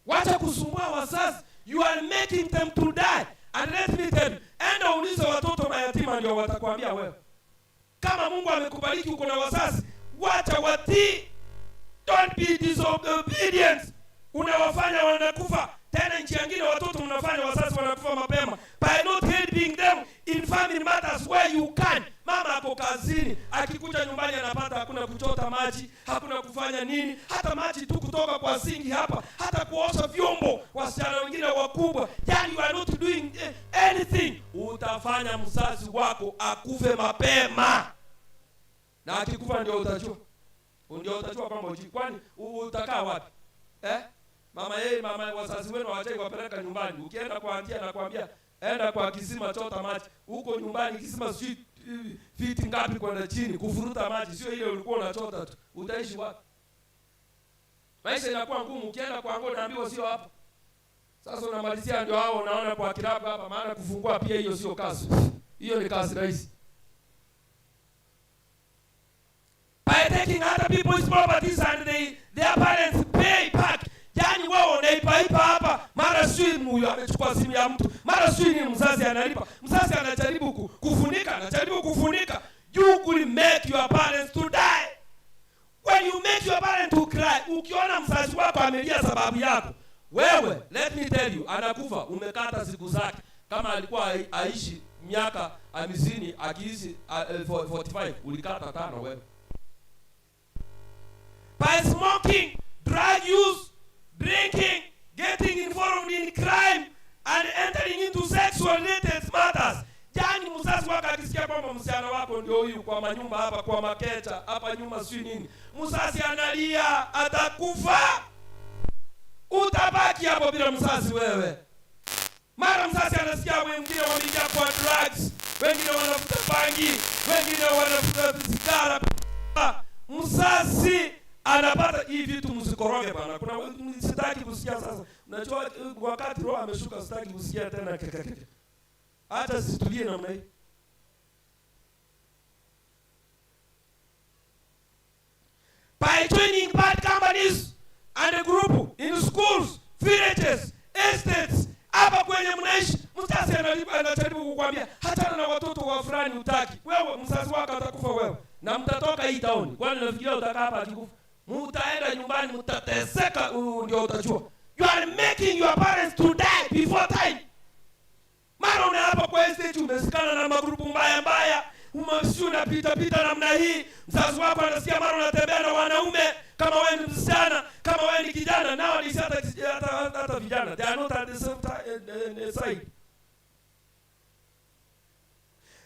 Wacha kusumbua wazazi. You are making them to die. And let me tell you, enda ulize watoto mayatima ndio watakwambia wewe. Kama Mungu amekubariki uko na wazazi, wacha watii. Don't be disobedient. Unawafanya wanakufa. Tena nchi nyingine watoto mnafanya wazazi wanakufa mapema. By not helping them in family matters where you can. Mama ako kazini, akikuja nyumbani anapata hakuna kuchota maji, hakuna kufanya nini, hata maji tu kutoka kwa sinki hapa, hata kuosha vyombo, wasichana wengine wakubwa. Yani you are not doing anything. Utafanya mzazi wako akufe mapema. Na akikufa ndio utajua. Ndio utajua kwamba hujui. Kwani utakaa wapi? Mama yeye, mama wazazi wenu hawajai kuwapeleka nyumbani. Ukienda kwa auntie anakuambia enda kwa kisima chota maji. Huko nyumbani kisima sijui fiti ngapi kwenda chini kufuruta maji, sio ile ulikuwa unachota tu. Utaishi wapi? Maisha inakuwa ngumu. Ukienda kwa ango naambiwa sio hapa. Sasa unamalizia ndio hao unaona kwa kilabu hapa, maana kufungua pia hiyo sio kazi. Hiyo ni kazi rahisi. By taking other people's properties and their parents pay back. Yaani wao wanaipaipa hapa, mara sijui huyu amechukua simu ya mtu, mara sijui ni mzazi analipa. Mzazi anajaribu kufunika, anajaribu kufunika. You will make your parents to die. When you make your parents to cry, ukiona mzazi wako amelia sababu yako, wewe, let me tell you, anakufa, umekata siku zake. Kama alikuwa aishi miaka 50, akiishi 45, ulikata 5 wewe. By smoking, drug use, drinking, getting involved in crime and entering into sexual related matters. Yaani mzazi wako akisikia kwamba msichana wako ndio huyu kwa manyumba hapa, kwa makecha hapa nyuma sijui nini, mzazi analia, atakufa. Utabaki hapo bila mzazi wewe. Mara mzazi anasikia wengine wameingia kwa drugs, wengine wanavuta bangi, wengine wanavuta sigara. Mzazi anapata hii vitu, msikoroge bana. Kuna sitaki kusikia sasa. Unajua wakati roho ameshuka sitaki kusikia tena kekeke. Acha situlie namna hii. By joining bad companies and a group in schools, villages, estates, hapa kwenye mnaishi, mzazi anajaribu kukuambia hata na watoto wa fulani hutaki. Wewe mzazi wako atakufa wewe. Na mtatoka hii town. Kwani unafikiria utakaa hapa akikufa? Mutaenda nyumbani mtateseka, ndio utajua. You are making your parents to die before time. Mara una hapa kwa estate umesikana na magrupu mbaya mbaya, umesi unapita pita namna hii, mzazi wako anasikia mara unatembea na wanaume, kama wewe ni msichana, kama wewe ni kijana, nao ni hata vijana. They are not at the same side.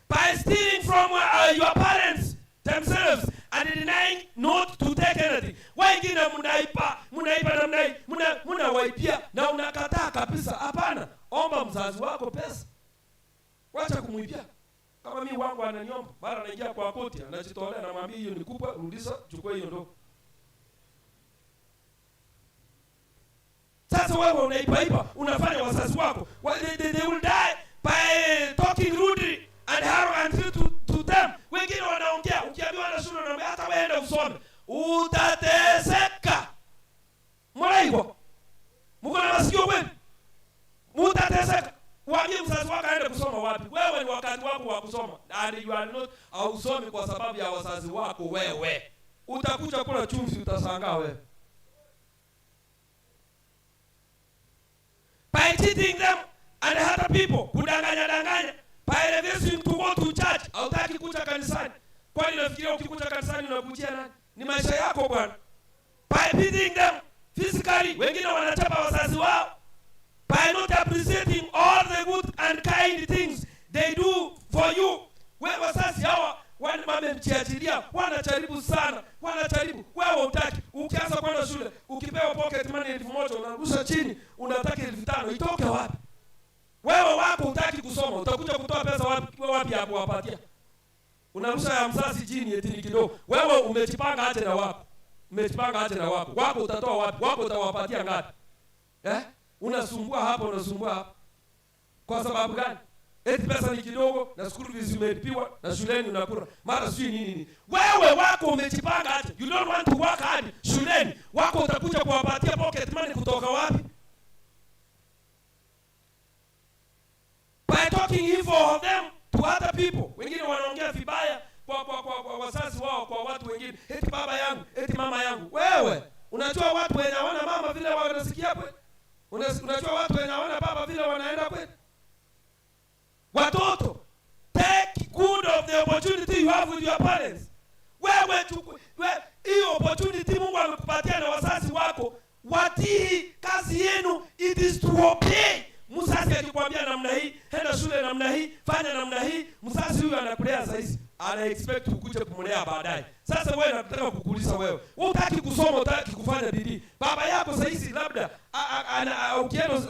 By stealing from your parents themselves and denying not to take anything. Wengine mnaipa, mnaipa namna hii, mnawaibia na unakataa kabisa. Hapana, omba mzazi wako pesa. Wacha kumuibia. Kama mimi wangu ananiomba, mara anaingia kwa koti, anajitolea, namwambia hiyo ni kubwa, rudisha, chukua hiyo ndogo. Sasa wewe unaipaipa, unafanya wazazi wako, they will die by talking rudely and arrogantly to them. Wengine wanaongea, ukiambiwa na shule unaambia hata wewe enda usome, utateseka. Mraigwa. Mko na masikio kweli? wakati wako wa kusoma, and you are not, hausomi kwa sababu ya wazazi wako wewe. Utakuja kula chumvi, utashangaa wewe. By cheating them and other people, kudanganya danganya. By refusing to go to church, hautaki kuja kanisani. Kwani unafikiria ukikuja kanisani unakujia nani? Ni maisha yako bwana. By beating them physically, wengine wanachapa wazazi wao. By not appreciating all the good and kind things they do for you. We wazazi hawa wamemchiachilia, wanajaribu sana, wanajaribu. Wewe hutaki. Ukianza kwenda shule, ukipewa pocket money 1000 unarusha chini, unataka 5000, itoke wapi? Wewe wako hutaki kusoma, utakuja kutoa pesa wapi wapi ya kuwapatia? Unarusha ya mzazi chini eti ni kidogo. Wewe umejipanga aje na wako? Umejipanga aje na wako? Wako utatoa wapi? Wako utawapatia ngapi? Eh? Unasumbua hapo, unasumbua hapo. Kwa sababu gani? Eti pesa ni kidogo na school fees umelipiwa na shuleni unakula. Mara sijui nini nini. Wewe wako umejipanga aje? You don't want to work hard shuleni. Wako utakuja kuwapatia pocket money kutoka wapi? By talking evil of them to other people. Wengine wanaongea vibaya kwa wazazi wao, kwa watu wengine. Eti baba yangu, eti mama yangu. Wewe unajua watu wenye hawana mama vile wanasikia kweli? Unajua watu wenye hawana baba vile wanaenda kweli? Watoto, take good of the opportunity you have with your parents. Wewe hiyo opportunity Mungu amekupatia na wazazi wako, watii. Kazi yenu it is to obey. Mzazi akikwambia namna hii, enda shule namna hii, fanya namna hii, mzazi huyu anakulea saa hizi, ana expect ukuje kumlea baadaye. Sasa wewe nataka kukuuliza wewe, wewe hutaki kusoma, hutaki kufanya bidii. Baba yako saa hizi labda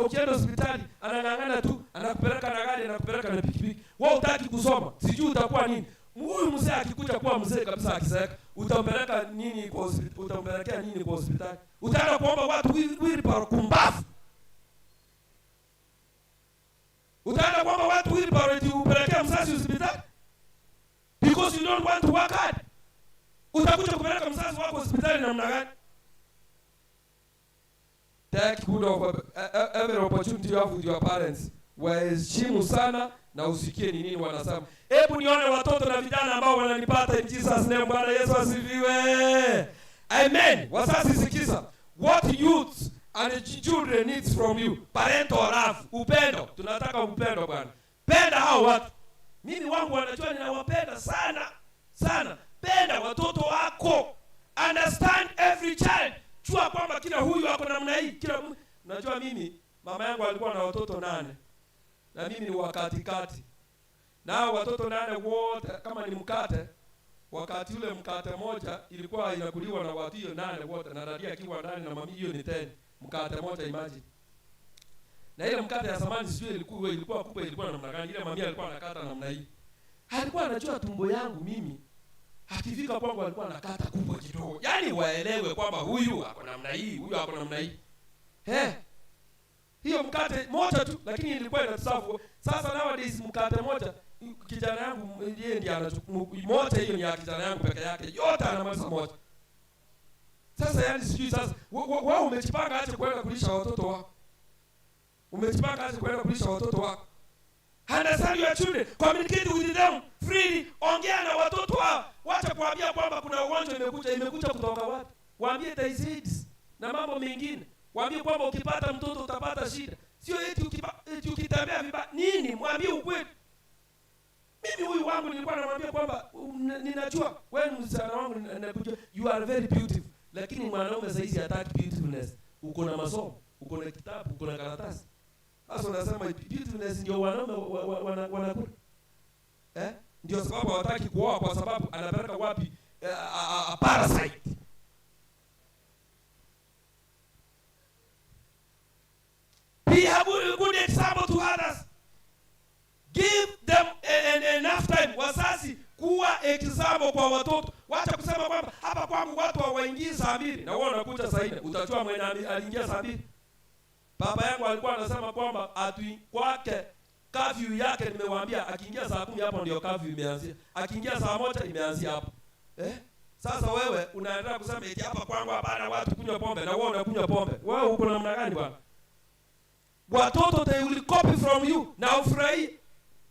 ukienda hospitali anang'ang'ana tu, anakupeleka na gari, anakupeleka na pikipiki. Wewe hutaki kusoma, sijui utakuwa nini. Huyu mzee akikuja kuwa mzee kabisa akizeeka, utampeleka nini kwa hospitali? Utampelekea nini kwa hospitali? Utaenda kuomba watu wheelbarrow kumbafu. Utaenda kuomba watu wheelbarrow eti upelekea mzazi hospitali? Because you don't want to work hard. Utakuja kupeleka mzazi wako hospitali namna gani? Take good of every opportunity you have with your parents. Waheshimu sana na usikie ni nini wanasema. Hebu nione watoto na vijana ambao wananipata in Jesus name. Bwana Yesu asifiwe. Amen. Wazazi sikiza. What youths and children needs from you. Parental love, upendo. Tunataka upendo bwana. Penda hao watu. Mimi wangu wanajua ninawapenda sana sana. Penda watoto wako. Understand every child. Jua kwamba kila huyu ako namna hii, kila unajua mimi mama yangu alikuwa na watoto 8. Na mimi ni wa katikati. Na hao watoto 8 wote kama ni mkate, wakati ule mkate moja ilikuwa inakuliwa na watu hiyo 8 wote, na dadia akiwa ndani na mami, hiyo ni 10. Mkate moja, imagine. Na ile mkate ya zamani sijui ilikuwa kubwa, ilikuwa namna gani. Ile mami alikuwa anakata namna hii. Alikuwa anajua tumbo yangu mimi. Akifika kwangu alikuwa anakata kubwa kidogo. Yaani waelewe kwamba huyu ako namna hii, huyu ako namna hii. Hiyo mkate moja tu, lakini ilikuwa inatusafu. Sasa nowadays mkate moja, kijana yangu yeye ndiye anachukua moja, hiyo ni ya kijana yangu peke yake. Yote anamaliza moja. Sasa yani sijui sasa wewe umejipanga aje kwenda kulisha watoto wako? Umejipanga aje kwenda kulisha watoto wako? Understand your children, communicate with them freely. Ongea na watoto wao. Wacha kuambia kwamba kuna ugonjwa imekuja kutoka wapi. Waambie there is AIDS na mambo mengine. Waambie kwamba ukipata mtoto utapata shida. Sio eti ukitembea vibaya nini, mwambie ukweli. Mimi huyu wangu nilikuwa namwambia kwamba ninajua wewe msichana wangu ninakujua, you are very beautiful. Lakini mwanaume sasa hizi hataki beautifulness. Uko na masomo, uko na kitabu, uko na karatasi. Sasa unasema beautifulness ndio wanaume wanakula. Ndio sababu hawataki kuoa, kwa sababu anapeleka wapi a parasite. Be a good example to others. Give them enough time. Wazazi, kuwa example kwa watoto. Wacha kusema kwamba hapa kwangu watu hawaingii saa 2 na wewe unakuja saa 4. Utajua mwenye aliingia saa 2. Baba yangu alikuwa anasema kwamba atui kwake curfew yake, nimewaambia akiingia saa 10 hapo ndio curfew imeanzia. Akiingia saa 1 imeanzia hapo. Sasa wewe unaendelea kusema eti hapa kwangu hapana watu kunywa pombe na wewe unakunywa pombe. Wewe uko namna gani bwana? Watoto they will copy from you na ufurahi.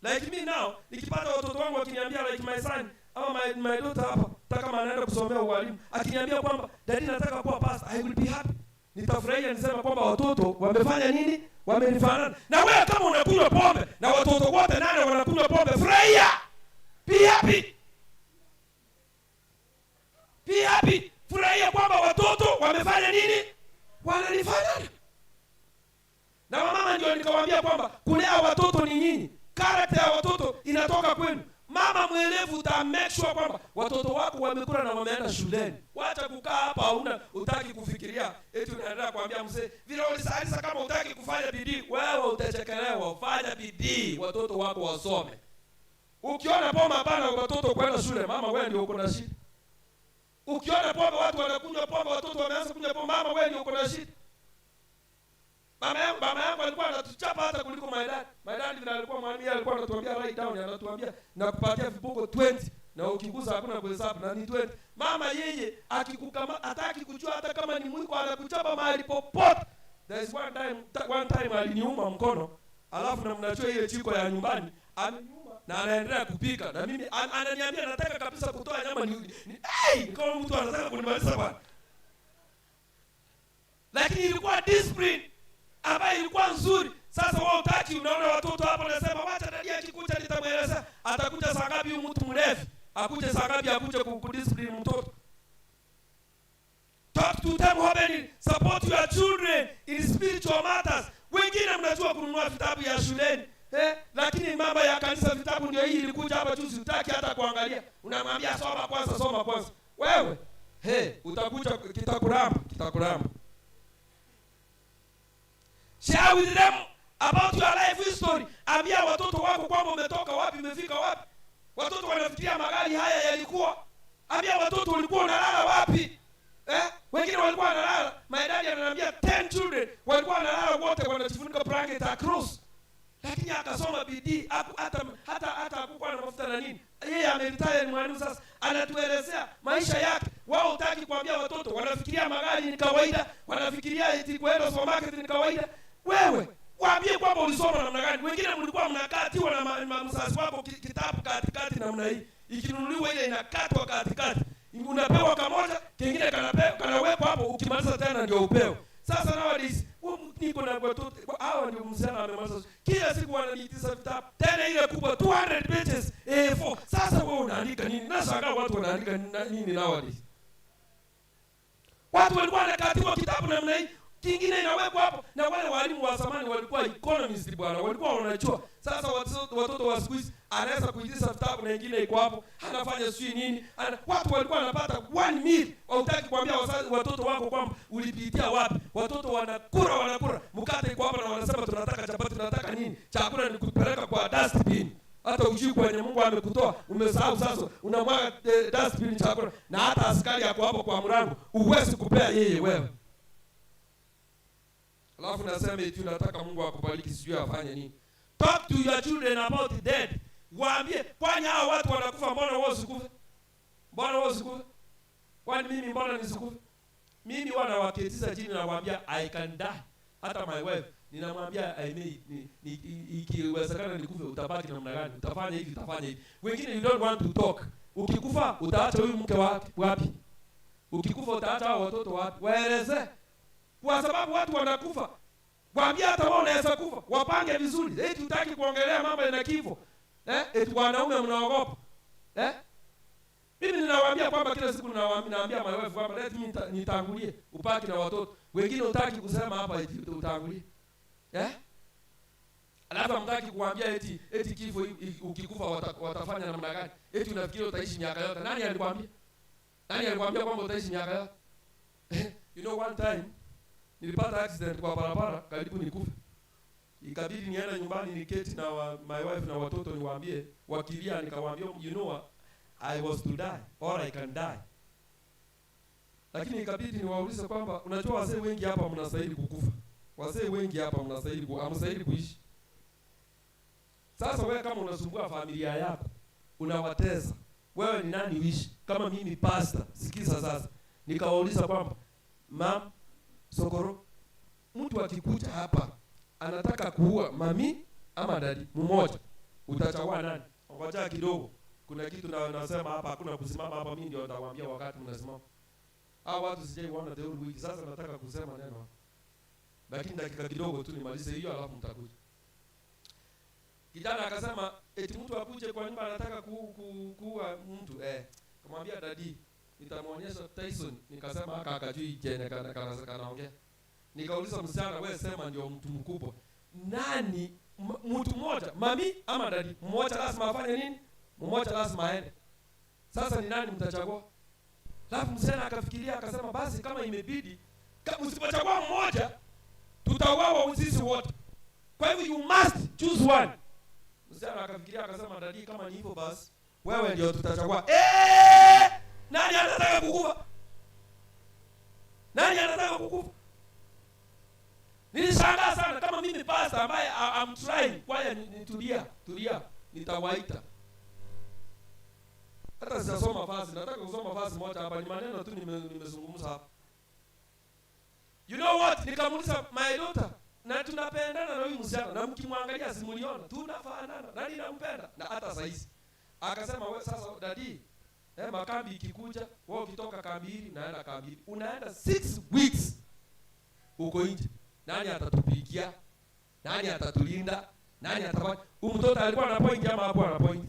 Like me now, nikipata watoto wangu wakiniambia, like my son ama my daughter hapa, hata kama anaenda kusomea ualimu, akiniambia kwamba, "Daddy, nataka kuwa pastor," I will be happy. Nitafurahia nisema kwamba watoto wamefanya nini? Wamenifanana. Na wewe kama unakunywa pombe na watoto wote nane wanakunywa pombe, furahia. Be happy. Be happy. Furahia kwamba watoto wamefanya nini? Wananifanana. Na wamama ndio nikawaambia kwamba kulea watoto ni nyinyi. Character ya watoto inatoka kwenu. Mama mwelevu uta make sure kwamba watoto wako wamekula na wameenda shuleni. Wacha kukaa hapa, hauna, utaki kufikiria, eti unaendelea kuambia mzee vile ulisalisa. Kama utaki kufanya bidii, wewe utachekelewa. Fanya bidii watoto wako wasome. Ukiona pombe hapana watoto kwenda shule, mama, wewe ndio uko na shida. Ukiona pombe, watu wanakunywa pombe, watoto wameanza kunywa pombe, mama, wewe ndio uko na shida. Mama yangu alikuwa anatuchapa hata kuliko my dad. My dad vile alikuwa mwalimu, yeye alikuwa anatuambia, "Write down," anatuambia, "Nakupatia viboko 20 na ukigusa hakuna kuhesabu na ni 20." Mama yeye akikukama hataki kujua hata kama ni mwiko, anakuchapa mahali popote. There is one time aliniuma mkono, alafu na mnajua ile jiko ya nyumbani, ameniuma na anaendelea kupika na mimi ananiambia nataka kabisa kutoa nyama ni hey, kama mtu anataka kunimaliza bwana. Lakini ilikuwa discipline ambayo ilikuwa nzuri. Sasa wewe utaki, unaona watoto hapo nasema, "Wacha daddy akikuja nitamweleza." Atakuja saa ngapi huyu mtu mrefu? Akuje saa ngapi, akuje kudiscipline mtoto? Talk to them openly. Support your children in spiritual matters. Wengine mnajua kununua vitabu ya shuleni. Eh, lakini mambo ya kanisa, vitabu ndio hii ilikuja hapa juzi, hutaki hata kuangalia. Unamwambia, "Soma kwanza, soma kwanza." Wewe, he, utakuja kitakuramba, kitakuramba. Share with them about your life history. Ambia watoto wako kwamba umetoka wapi, umefika wapi. Watoto wanafikiria magari haya yalikuwa. Ambia watoto ulikuwa unalala wapi. Eh? Wengine walikuwa wanalala. My dad ananiambia 10 children walikuwa wanalala wote wanajifunika blanket across. Lakini akasoma bidii, hata hakukuwa na mafuta na nini. Yeye ameretire, ni mwalimu sasa. Anatuelezea maisha yake. Wao hutaki kuambia watoto, wanafikiria magari ni kawaida, wanafikiria eti kwenda supermarket ni kawaida. Wewe waambie kwamba ulisoma namna gani. Wengine mlikuwa mnakatiwa na mzazi wako kitabu katikati namna hii. Ikinunuliwa ile inakatwa katikati. Unapewa kamoja, kingine kanawekwa hapo, ukimaliza tena ndio upewe. Sasa nowadays niko na watoto hawa, ndio msichana amemaliza. Kila siku wananiitisha vitabu. Tena ile kubwa, 200 pages A4. Sasa wewe unaandika nini? Nashangaa watu wanaandika nini nowadays. Watu walikuwa wanakatiwa kitabu namna hii, kingine inawekwa hapo. Na wale walimu wa zamani walikuwa economist bwana, walikuwa wanajua. Sasa watoto wa siku hizi anaweza kuitisha vitabu na ingine iko hapo, anafanya sijui nini. Watu walikuwa wanapata one meal. Hautaki kuambia watoto wako kwamba ulipitia wapi. Watoto wanakula, wanakula mkate iko hapa na wanasema, "Tunataka chapati, tunataka nini?" Chakula ni kupeleka kwa dustbin. Hata ujui kwenye Mungu amekutoa, umesahau sasa, unamwaga dustbin chakula, na hata askari yako hapo kwa mlango, uwezi kupea yeye wewe. Alafu nasema eti unataka Mungu akubariki, sijui afanye nini. Talk to your children about the dead. Waambie, kwani hao watu wanakufa, mbona wewe usikufe? Mbona wewe usikufe? Kwani mimi mbona nisikufe? Mimi wanawaketiza chini na waambia, "I can die." Hata my wife ninamwambia, "I may ikiwezekana nikufe, utabaki namna gani? Utafanya hivi, utafanya hivi." Wengine you don't want to talk. Ukikufa utaacha huyu mke wapi? Wapi? Ukikufa utaacha hao watoto wapi? Waeleze. Kwa sababu watu wanakufa. Waambie hata wao unaweza kufa. Wapange vizuri. Eti hutaki kuongelea mambo ya kifo. Eh? Eti wanaume mnaogopa. Eh? Mimi ninawaambia kwamba kila siku ninawaambia, naambia my wife kwamba let me nitangulie upaki na watoto. Wengine hutaki kusema hapa eti utangulie. Eh? Alafu hamtaki kuambia eti kifo, ukikufa watafanya namna gani? Eti unafikiri utaishi miaka yote. Nani alikwambia? Nani alikwambia kwamba utaishi miaka yote? One time nilipata accident kwa barabara, karibu nikufe. Ikabidi niende nyumbani niketi na my wife na watoto niwaambie, wakilia nikawaambia, "You know what? I was to die or I can die." Lakini ikabidi niwaulize kwamba unajua wazee wengi hapa mnastahili kukufa. Wazee wengi hapa mnastahili hamstahili kuishi. Sasa wewe kama unasumbua familia yako, unawateza, wewe ni nani uishi? Kama mimi pastor, sikiza sasa. Nikawauliza kwamba, "Mam, Sokoro, mtu akikuja hapa anataka kuua mami ama daddy mmoja, Utachagua nani? Ngoja kidogo. Kuna kitu na nasema hapa, hakuna kusimama hapa, mimi ndio nitawaambia wakati mnasimama. Hao watu sijaiwaona the whole week. Sasa nataka kusema neno. Lakini dakika kidogo tu nimalize hiyo, alafu mtakuja. Kijana akasema eti mtu akuje kwa nyumba anataka kuua mtu. Kamwambia daddy, nitamuonyesha Tyson. Nikasema haka akajui jene kana kanaongea. Nikauliza msichana, wewe sema ndio mtu mkubwa. Nani mtu mmoja, mami ama daddy? Mmoja lazima afanye nini? Mmoja lazima aende. Sasa ni nani mtachagua? Alafu msichana akafikiria akasema basi kama imebidi, msipochagua mmoja tutauawa sisi wote. Kwa hivyo you must choose one. Msichana akafikiria akasema daddy, kama ni hivyo basi wewe ndio tutachagua. Nani anataka kukufa? Nani anataka kukufa? Nilishangaa sana kama mimi pastor ambaye I'm trying, kwaya nitulia, tulia, nitawaita. Hata sijasoma fasi, nataka kusoma fasi moja hapa, ni maneno tu nimezungumza hapa. You know what? Nikamuuliza my daughter, na tunapendana na huyu msichana, na mkimwangalia simuliona, tunafanana, na ninampenda na hata saizi. Akasema wewe sasa daddy, makambi ikikuja, wewe ukitoka kambi hili unaenda kambi hili. Unaenda 6 weeks uko nje. Nani atatupikia? Nani atatulinda? Nani atafanya? Huyu mtoto alikuwa na point ama hapo ana point?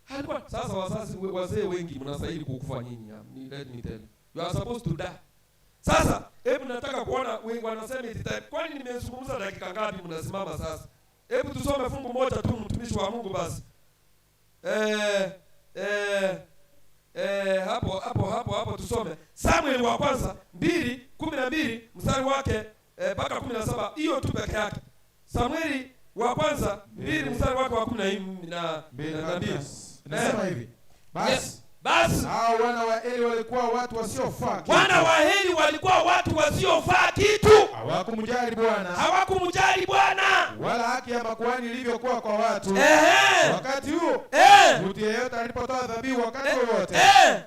Alikuwa. Sasa wazazi wazee wengi mnastahili kukufa nyinyi. Let me tell you. You are supposed to die. Sasa hebu nataka kuona wanasema iti time. Kwani nimezungumza dakika ngapi mnasimama sasa? Hebu tusome fungu moja tu mtumishi wa Mungu basi. Hapo tusome. Samuel wa kwanza 2:12 mstari wake mpaka 17, hiyo tu peke yake. Samueli wa kwanza 2 mstari wake wa 12. Nasema hivi. Basi Basi hao wana wa Eli walikuwa watu wasiofaa kitu. Wana wa Eli walikuwa watu wasiofaa kitu. Hawakumjali Bwana. Hawakumjali Bwana. Wala haki ya makuhani ilivyokuwa kwa watu. Wakati huo mtu yeyote alipotoa dhabihu wakati wowote,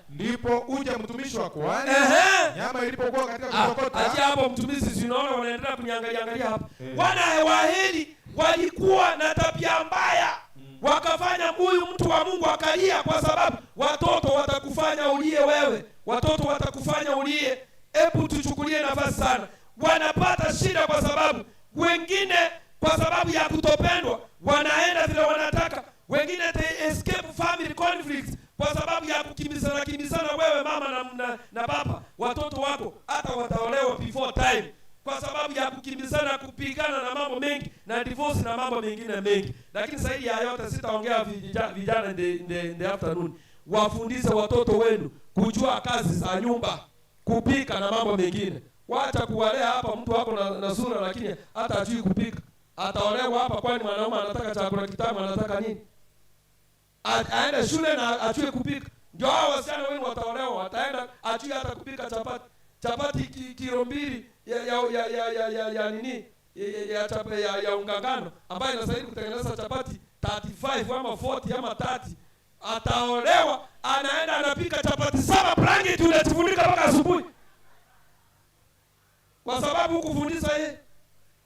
ndipo uja mtumishi wa kuhani, nyama ilipokuwa katika kutokota. Acha hapo mtumishi, si unaona wanaendelea kuniangalia angalia hapa. Wana wa Eli walikuwa na tabia mbaya. Wakafanya huyu mtu wa Mungu akalia, kwa sababu watoto watakufanya ulie wewe. Watoto watakufanya ulie. Hebu tuchukulie nafasi sana. Wanapata shida kwa sababu wengine kwa sababu ya kutopendwa wanaenda vile wanataka. Wengine they escape family conflicts kwa sababu ya kukimbizana kimbizana wewe mama na baba. Watoto wako hata wataolewa before time kwa sababu ya kukimbizana, kupigana na mambo mengi na divorce na mambo mengine mengi. Lakini zaidi ya yote sitaongea vijana in the afternoon. Wafundishe watoto wenu kujua kazi za nyumba, kupika na mambo mengine. Wacha kuwalea hapa mtu wako na sura lakini hata hajui kupika. Ataolewa hapa kwani mwanaume anataka chakula kitamu, anataka nini? Aende shule na ajue kupika. Ndio hao wasichana wenu wataolewa, wataenda ajue hata kupika chapati. Chapati kilo 2 ya nini? Ya unga ngano ambayo inastahili kutengeneza chapati 35 ama 40 ama 30. Ataolewa, anaenda anapika chapati 7 blanketi unajifunika mpaka asubuhi. Kwa sababu hukufundisha yeye.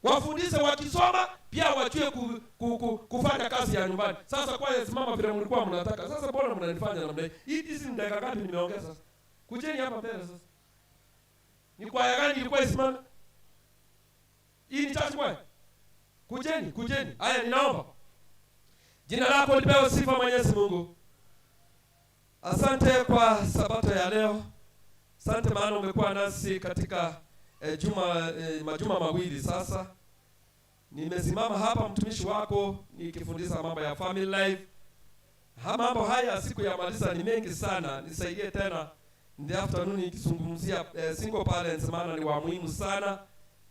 Wafundishe wakisoma pia wajue kufanya kazi ya nyumbani. Sasa kwa hiyo simama vile mlikuwa mnataka. Sasa mbona mnanifanya namna hii? Hii hizi ni dakika ngapi nimeongea sasa? Kujeni hapa mbele sasa. Ni kwaya gani ilikuwa isimame? Hii ni church kwaya. Kujeni, kujeni. Haya ninaomba. Jina lako lipewe sifa Mwenyezi Mungu. Asante kwa sabato ya leo. Asante maana umekuwa nasi katika majuma mawili sasa. Nimesimama hapa mtumishi wako nikifundisha mambo ya family life. Mambo haya siku ya maliza ni mengi sana. Nisaidie tena in the afternoon nikizungumzia single parents, maana ni wa muhimu sana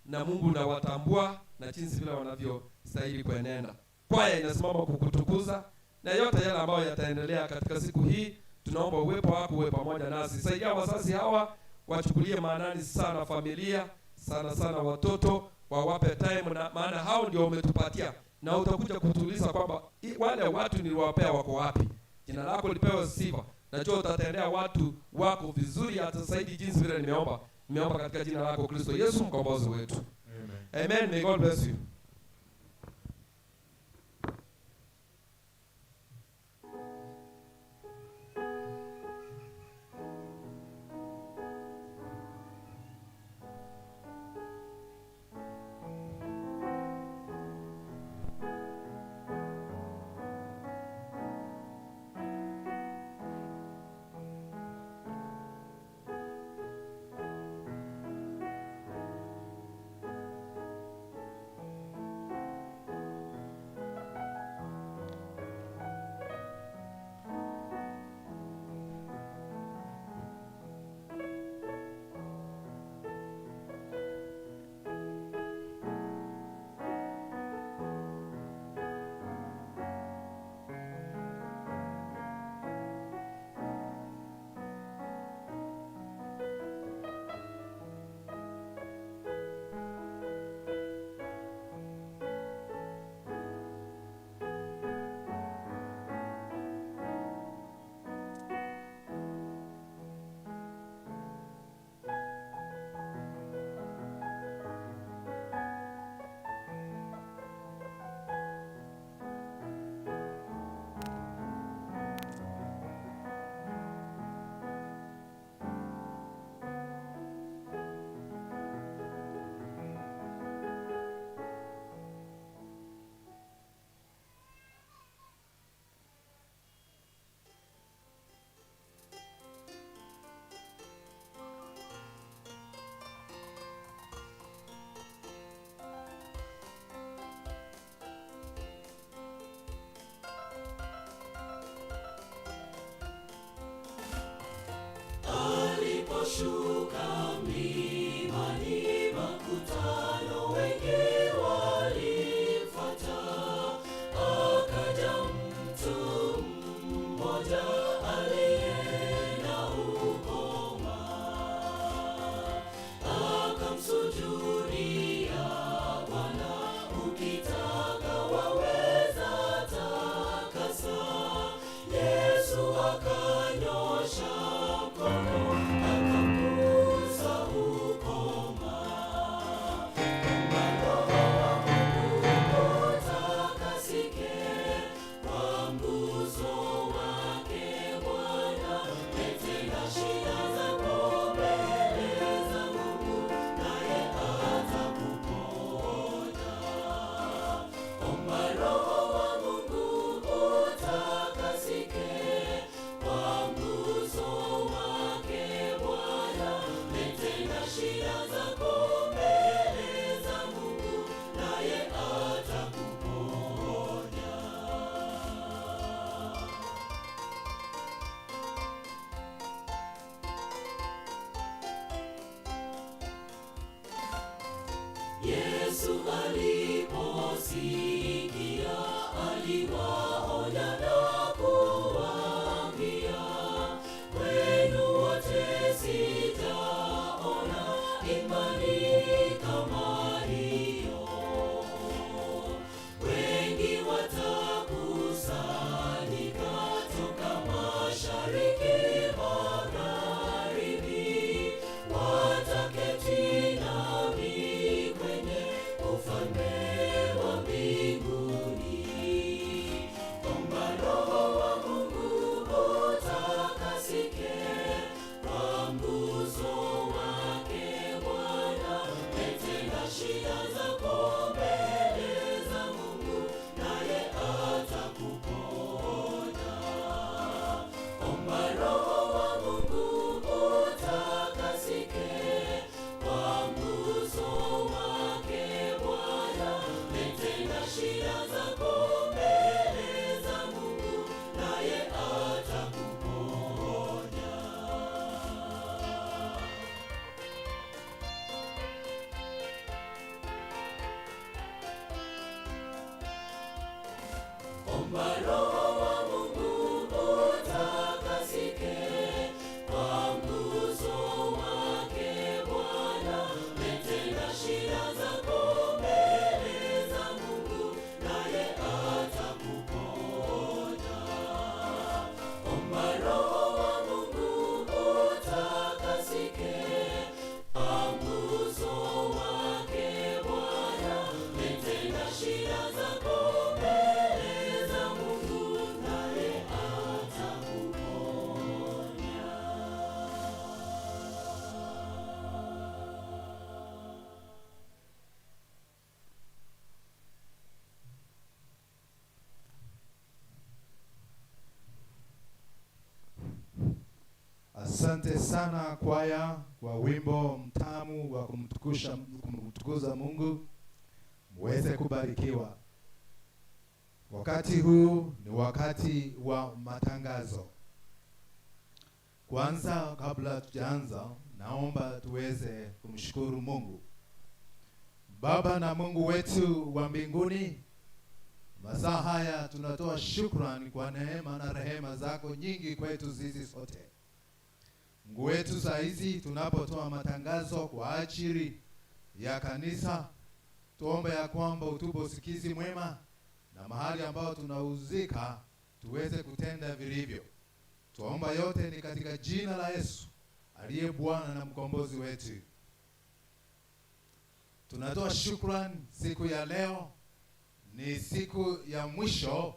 na Mungu nawatambua na jinsi vile wanavyostahili kuenenda. Kwaya inasimama kukutukuza na yote yale ambayo yataendelea katika siku hii, tunaomba uwepo wako uwe pamoja nasi. Saidia wazazi hawa wachukulie maanani sana familia, sana sana watoto, wawape time, na maana hao ndio umetupatia, na utakuja kutuuliza kwamba wale watu niliwapea wako wapi. Jina lako lipewe sifa. Najua utatendea watu wako vizuri hata zaidi jinsi vile nimeomba. Nimeomba katika jina lako Kristo Yesu mkombozi wetu. Amen. Amen. May God bless you. Aliposikia aliwaonya na kuwaambia, kwenu wote sijaona imani kama hiyo. Wengi watakusanyika toka mashariki magharibi, wataketi nami kwenye ufalme wa mbinguni. Omba Roho wa Mungu utakasike kwa nguzo wake Bwana. Leta shida zako mbele za Mungu, naye atakuponya. Omba Roho wa Mungu utakasike kwa nguzo wake Bwana. Leta shida zako mbele za Mungu, naye atakuponya. Omba Roho wa Mungu utakasike kwa nguzo wake Bwana. Leta shida zako mbele za Mungu, naye atakuponya. Omba Roho wa Mungu utakasike kwa nguzo wake Bwana. Leta shida zako mbele za Mungu, naye atakuponya. Asante sana kwaya kwa wimbo mtamu wa kumtukuza Mungu. Muweze kubarikiwa. Wakati huu ni wakati wa matangazo. Kwanza, kabla tujaanza, naomba tuweze kumshukuru Mungu. Baba na Mungu wetu wa mbinguni, masaa haya tunatoa shukrani kwa neema na rehema zako nyingi kwetu sisi sote. Mungu wetu, saa hizi tunapotoa matangazo kwa ajili ya kanisa, tuombe ya kwamba utupe usikizi mwema na mahali ambao tunauzika tuweze kutenda vilivyo. Tuomba yote ni katika jina la Yesu aliye Bwana na mkombozi wetu. Tunatoa shukrani siku ya leo, ni siku ya mwisho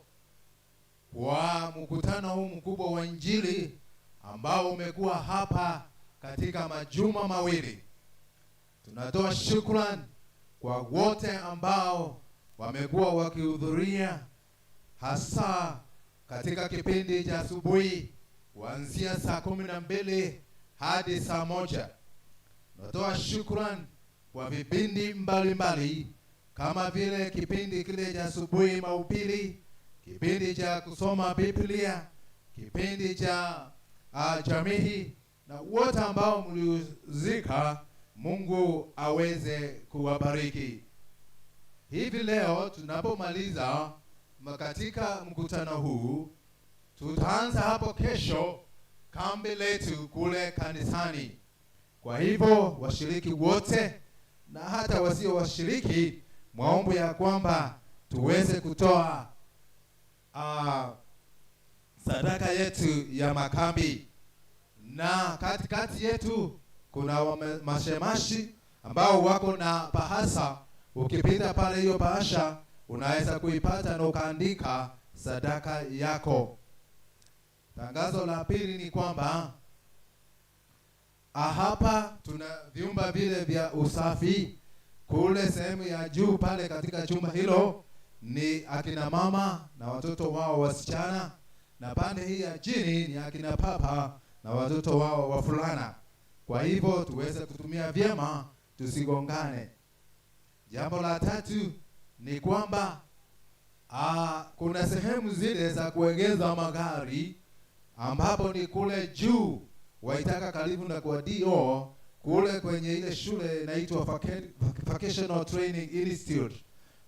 kwa mkutano huu mkubwa wa Injili ambao umekuwa hapa katika majuma mawili. Tunatoa shukrani kwa wote ambao wamekuwa wakihudhuria, hasa katika kipindi cha asubuhi kuanzia saa 12 hadi saa 1. Tunatoa shukrani kwa vipindi mbalimbali kama vile kipindi kile cha asubuhi mahubiri, kipindi cha kusoma Biblia, kipindi cha jamii, na wote ambao mliuzika, Mungu aweze kuwabariki. Hivi leo tunapomaliza katika mkutano huu, tutaanza hapo kesho kambi letu kule kanisani. Kwa hivyo washiriki wote na hata wasio washiriki, mwaombe ya kwamba tuweze kutoa sadaka yetu ya makambi. Na katikati yetu kuna mashemashi ambao wako na bahasha. Ukipita pale hiyo bahasha unaweza kuipata na ukaandika sadaka yako. Tangazo la pili ni kwamba hapa tuna vyumba vile vya usafi kule sehemu ya juu pale katika chumba hilo ni akina mama na watoto wao wasichana, na pande hii ya chini ni akina papa na watoto wao wavulana. Kwa hivyo tuweze kutumia vyema, tusigongane. Jambo la tatu ni kwamba kuna sehemu zile za kuegeza magari ambapo ni kule juu waitaka karibu na kwa DO kule kwenye ile shule inaitwa Vocational Training Institute.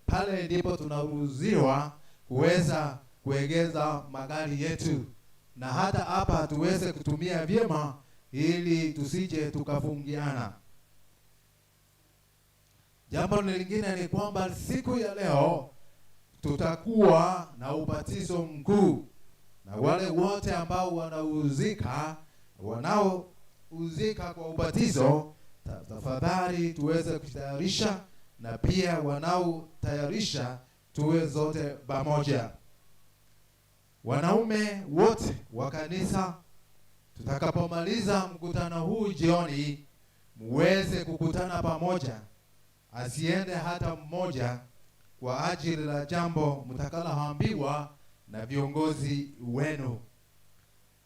Pale ndipo tunaruhusiwa kuweza kuegeza magari yetu, na hata hapa tuweze kutumia vyema ili tusije tukafungiana. Jambo lingine ni kwamba siku ya leo tutakuwa na ubatizo mkuu, na wale wote ambao wanaohusika kwa ubatizo, tafadhali tuweze kutayarisha, na pia wanaotayarisha tuwe zote pamoja. Wanaume wote wa kanisa, tutakapomaliza mkutano huu jioni, muweze kukutana pamoja, asiende hata mmoja, kwa ajili la jambo mtakaloambiwa na viongozi wenu.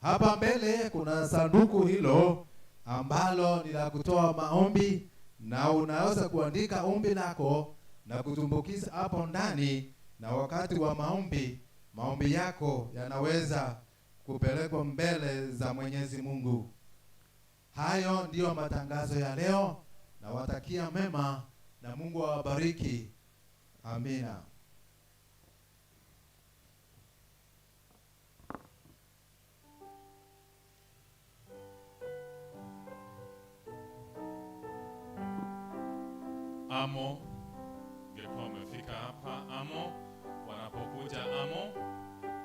Hapa mbele kuna sanduku hilo ambalo ni la kutoa maombi, na unaweza kuandika ombi lako na kutumbukiza hapo ndani, na wakati wa maombi, maombi yako yanaweza kupelekwa mbele za Mwenyezi Mungu. Hayo ndiyo matangazo ya leo. Nawatakia mema na Mungu awabariki. Amina. Amo, ingekuwa umefika hapa Amo, wanapokuja Amo,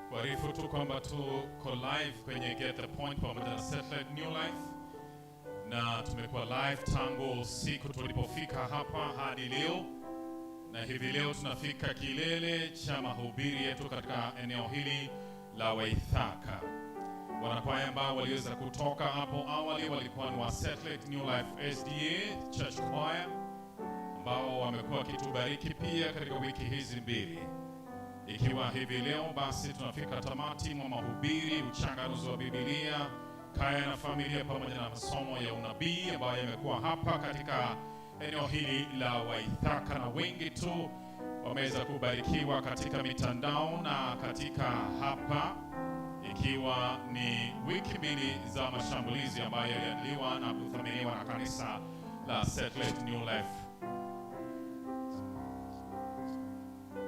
kuarifu tu kwamba tuko live kwenye Get the Point pamoja na Satellite New Life, na tumekuwa live tangu siku tulipofika hapa hadi leo, na hivi leo tunafika kilele cha mahubiri yetu katika eneo hili la Waithaka. Wanakwaya ambao waliweza kutoka hapo awali walikuwa ni wa Satellite New Life SDA Church Choir, ambao wamekuwa wakitubariki pia katika wiki hizi mbili. Ikiwa hivi leo basi tunafika tamati mwa mahubiri, uchanganuzi wa Biblia, kaya na familia, pamoja na masomo ya unabii ambayo yamekuwa hapa katika eneo hili la Waithaka, na wengi tu wameweza kubarikiwa katika mitandao na katika hapa, ikiwa ni wiki mbili za mashambulizi ambayo yaliandaliwa na kuthaminiwa na kanisa la Satellite New Life.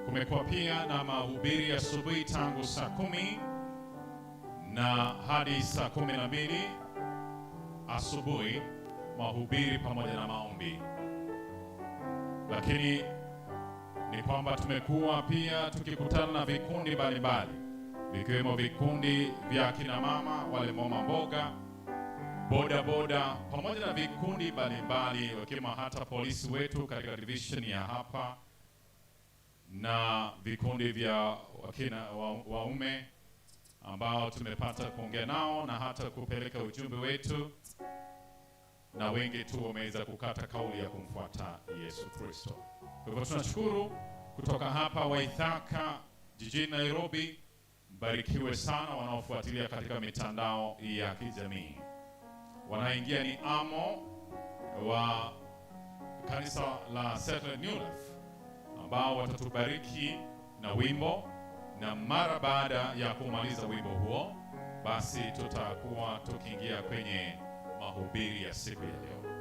Kumekuwa pia na mahubiri asubuhi tangu saa 10 na hadi saa 12 asubuhi, mahubiri pamoja na maombi. Lakini ni kwamba tumekuwa pia tukikutana na vikundi mbalimbali, vikiwemo vikundi vya kina mama wale mama mboga, boda boda, pamoja na vikundi mbalimbali, wakiwemo hata polisi wetu katika division ya hapa na vikundi vya wakina waume ambao tumepata kuongea nao na hata kupeleka ujumbe wetu, na wengi tu wameweza kukata kauli ya kumfuata Yesu Kristo. Kwa hivyo tunashukuru kutoka hapa Waithaka jijini Nairobi. Mbarikiwe sana wanaofuatilia katika mitandao ya kijamii. Wanaingia ni Amo wa kanisa la Settled New Life ambao watatubariki na wimbo, na mara baada ya kumaliza wimbo huo basi tutakuwa tukiingia kwenye mahubiri ya siku ya leo.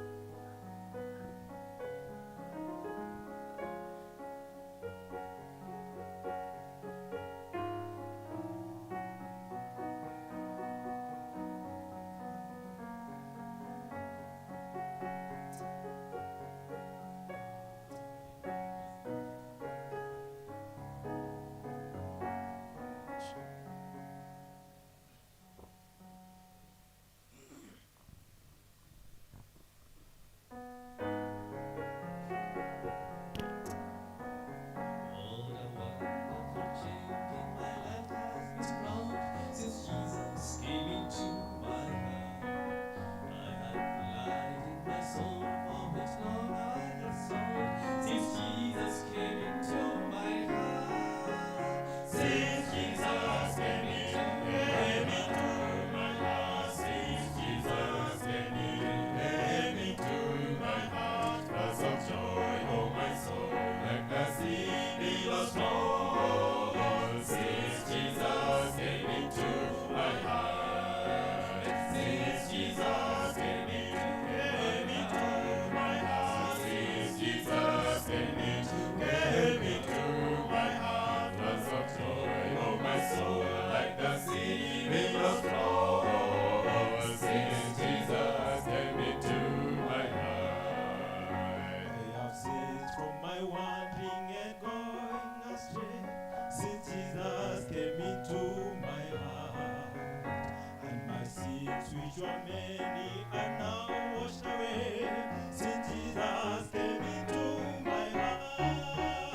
Vichwa many are now washed away since Jesus came into my heart.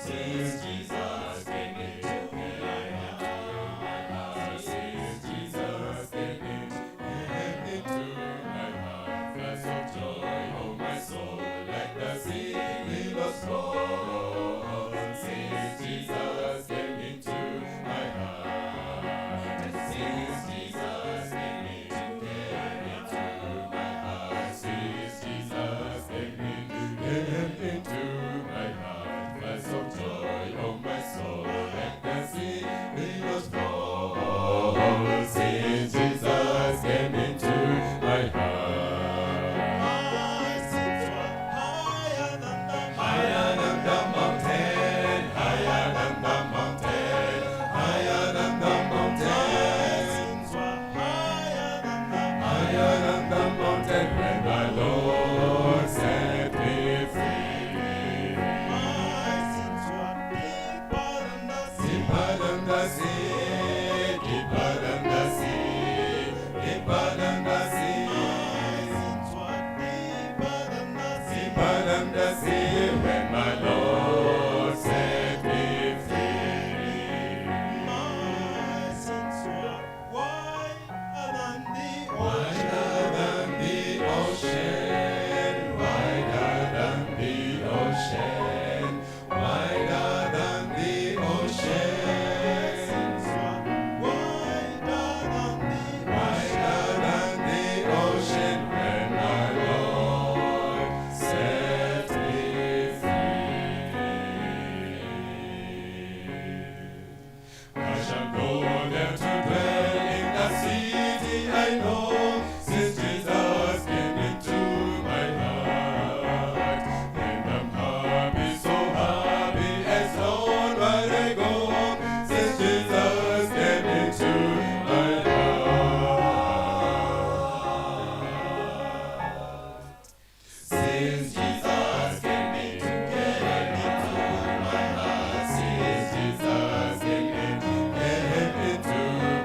Since Jesus came into my heart. Since Jesus came into my heart. Floods of joy, oh my soul, let the sea billows roll. Since Jesus came into my heart. Since Jesus came into my heart. Since Jesus came into my heart. Floods of joy, oh my soul, let the sea billows roll. Since Jesus came into my heart. My sins were higher than the higher than the mountain, higher than the mountain, higher than the mountain. My sins were higher than the higher than the mountain. When my Lord set me free, my sins were deeper than the sea, deeper than the sea, deeper than the sea, deeper than the sea. My sins were deeper than the sea, deeper than the sea. When my Lord set me free, my sins were wider than the wider than the ocean, wider than the ocean, wider than the ocean. Sins were wider than the wider than the ocean. When my Lord set me free, I shall go there to dwell in the city I know. Since Jesus came into my heart, and I'm happy, so happy as onward I go. Since Jesus came into my heart. Since Jesus came into my heart, since Jesus came into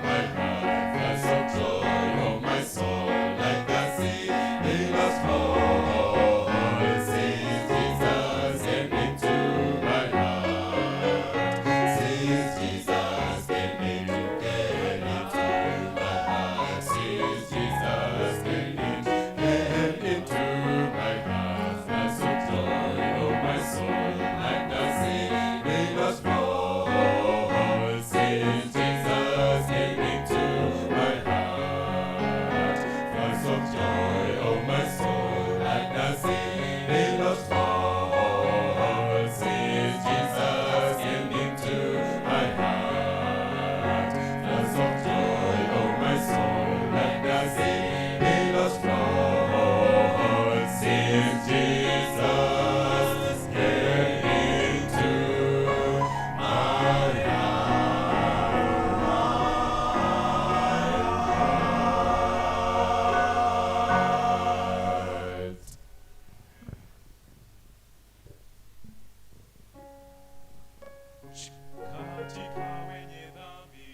my heart, floods of joy, oh my soul, like the sea billows roll. Since Jesus came into my heart, since Jesus came into my heart, since Jesus came into my heart, floods of joy, oh my soul, like the sea billows roll. Since Jesus came into my heart, floods of joy, oh my soul, like the sea billows roll. Since Jesus came into my heart, floods of joy, oh my soul, like the sea billows roll. Since Jesus came into my heart. Katika wenye dhambi.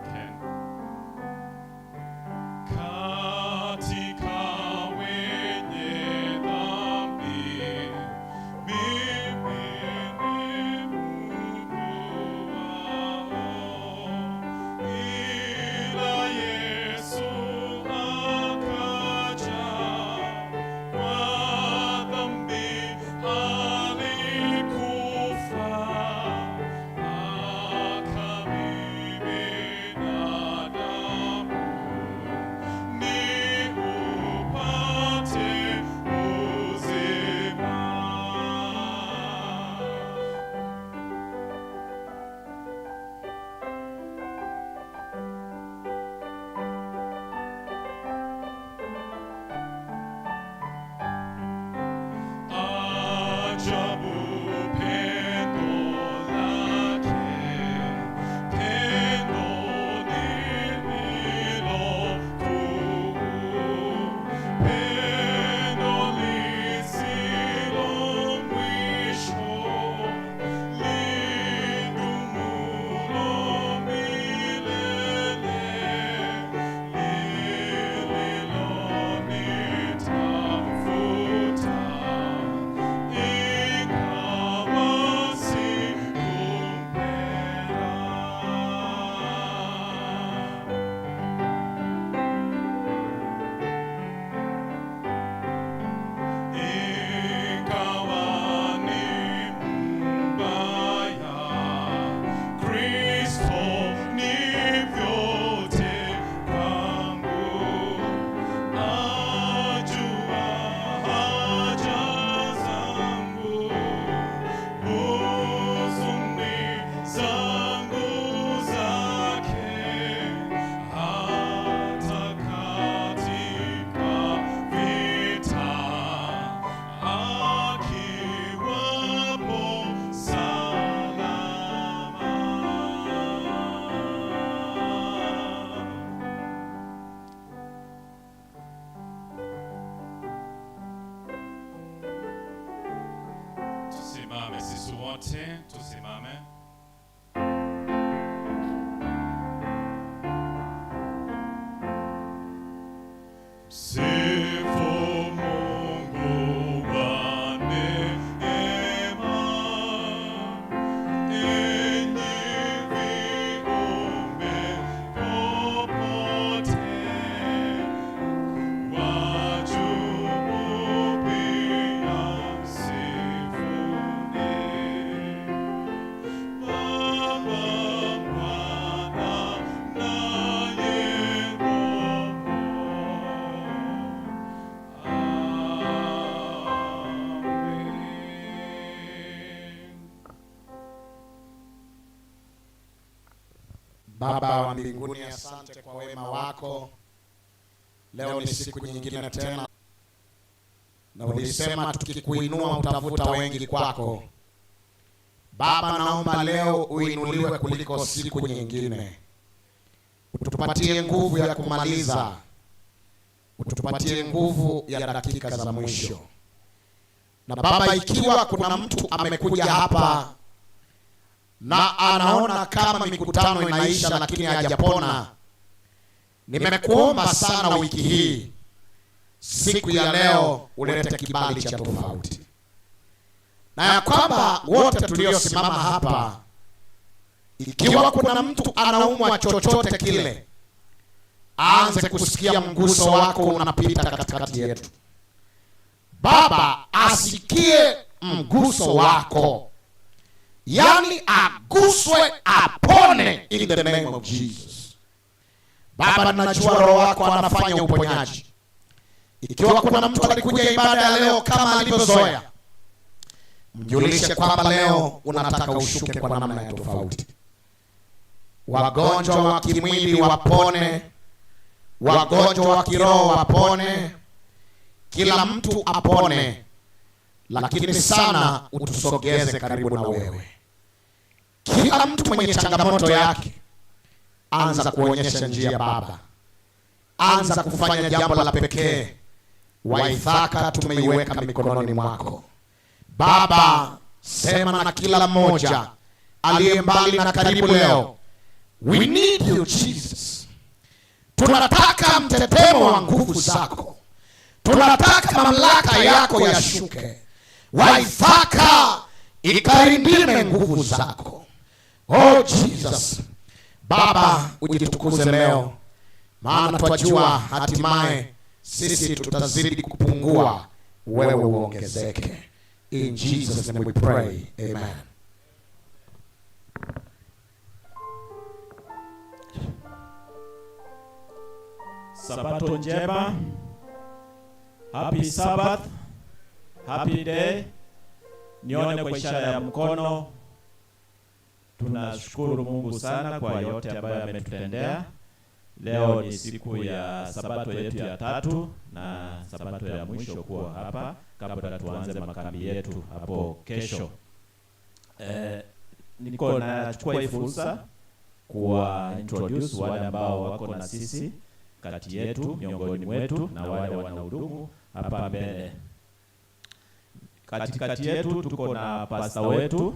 Ken. Katika wenye dhambi, mimi ni Mungu wao. Ila Yesu akaja, kwa dhambi alikufa, akamimina damu ni upate uzima. Ajabu pendo lake, pendo lililo kuu, pendo Wote tusimame. Sifu Mungu wa neema, enyi viumbe popote, wajubu pia msifuni. Baba, Mwana naye Roho. Amen. Baba wa mbinguni, asante kwa wema wako. Leo ni siku nyingine tena, na ulisema tukikuinua utavuta wengi kwako. Baba, naomba leo uinuliwe kuliko siku nyingine, utupatie nguvu ya kumaliza, utupatie nguvu ya dakika za mwisho. Na Baba, ikiwa kuna mtu amekuja hapa na anaona kama mikutano inaisha lakini hajapona, nimekuomba sana wiki hii, siku ya leo ulete kibali cha tofauti, na ya kwamba wote tuliosimama hapa, ikiwa kuna mtu anaumwa chochote kile, aanze kusikia mguso wako unapita katikati yetu. Baba, asikie mguso wako, yaani aguswe apone, in the name of Jesus. Baba, najua Roho wako anafanya uponyaji. Ikiwa kuna mtu alikuja ibada ya leo kama alivyozoea, mjulishe kwamba leo unataka ushuke kwa namna ya tofauti. Wagonjwa wa kimwili wapone, wagonjwa wa kiroho wapone, kila mtu apone, lakini sana utusogeze karibu na wewe. Kila mtu mwenye changamoto yake, anza kuonyesha njia Baba, anza kufanya jambo la pekee. Waithaka tumeiweka mikononi mwako Baba. Sema na kila mmoja aliye mbali na karibu leo. We need you Jesus. Tunataka mtetemo wa nguvu zako, tunataka mamlaka yako yashuke. Waithaka ikarindime nguvu zako. Oh Jesus, Baba ujitukuze leo, maana twajua hatimaye sisi tutazidi kupungua, wewe uongezeke. In Jesus name we pray. Amen. Sabato njema. Happy Sabbath. Happy day. Nione kwa ishara ya mkono. Tunashukuru Mungu sana kwa yote ambayo ametutendea. Leo ni siku ya sabato yetu ya tatu na sabato ya mwisho kuwa hapa kabla tuanze makambi yetu hapo kesho. Niko nachukua hii fursa kuwa introduce wale ambao wako na sisi kati yetu, miongoni mwetu, na wale wanahudumu hapa mbele. Katikati yetu tuko na pasta wetu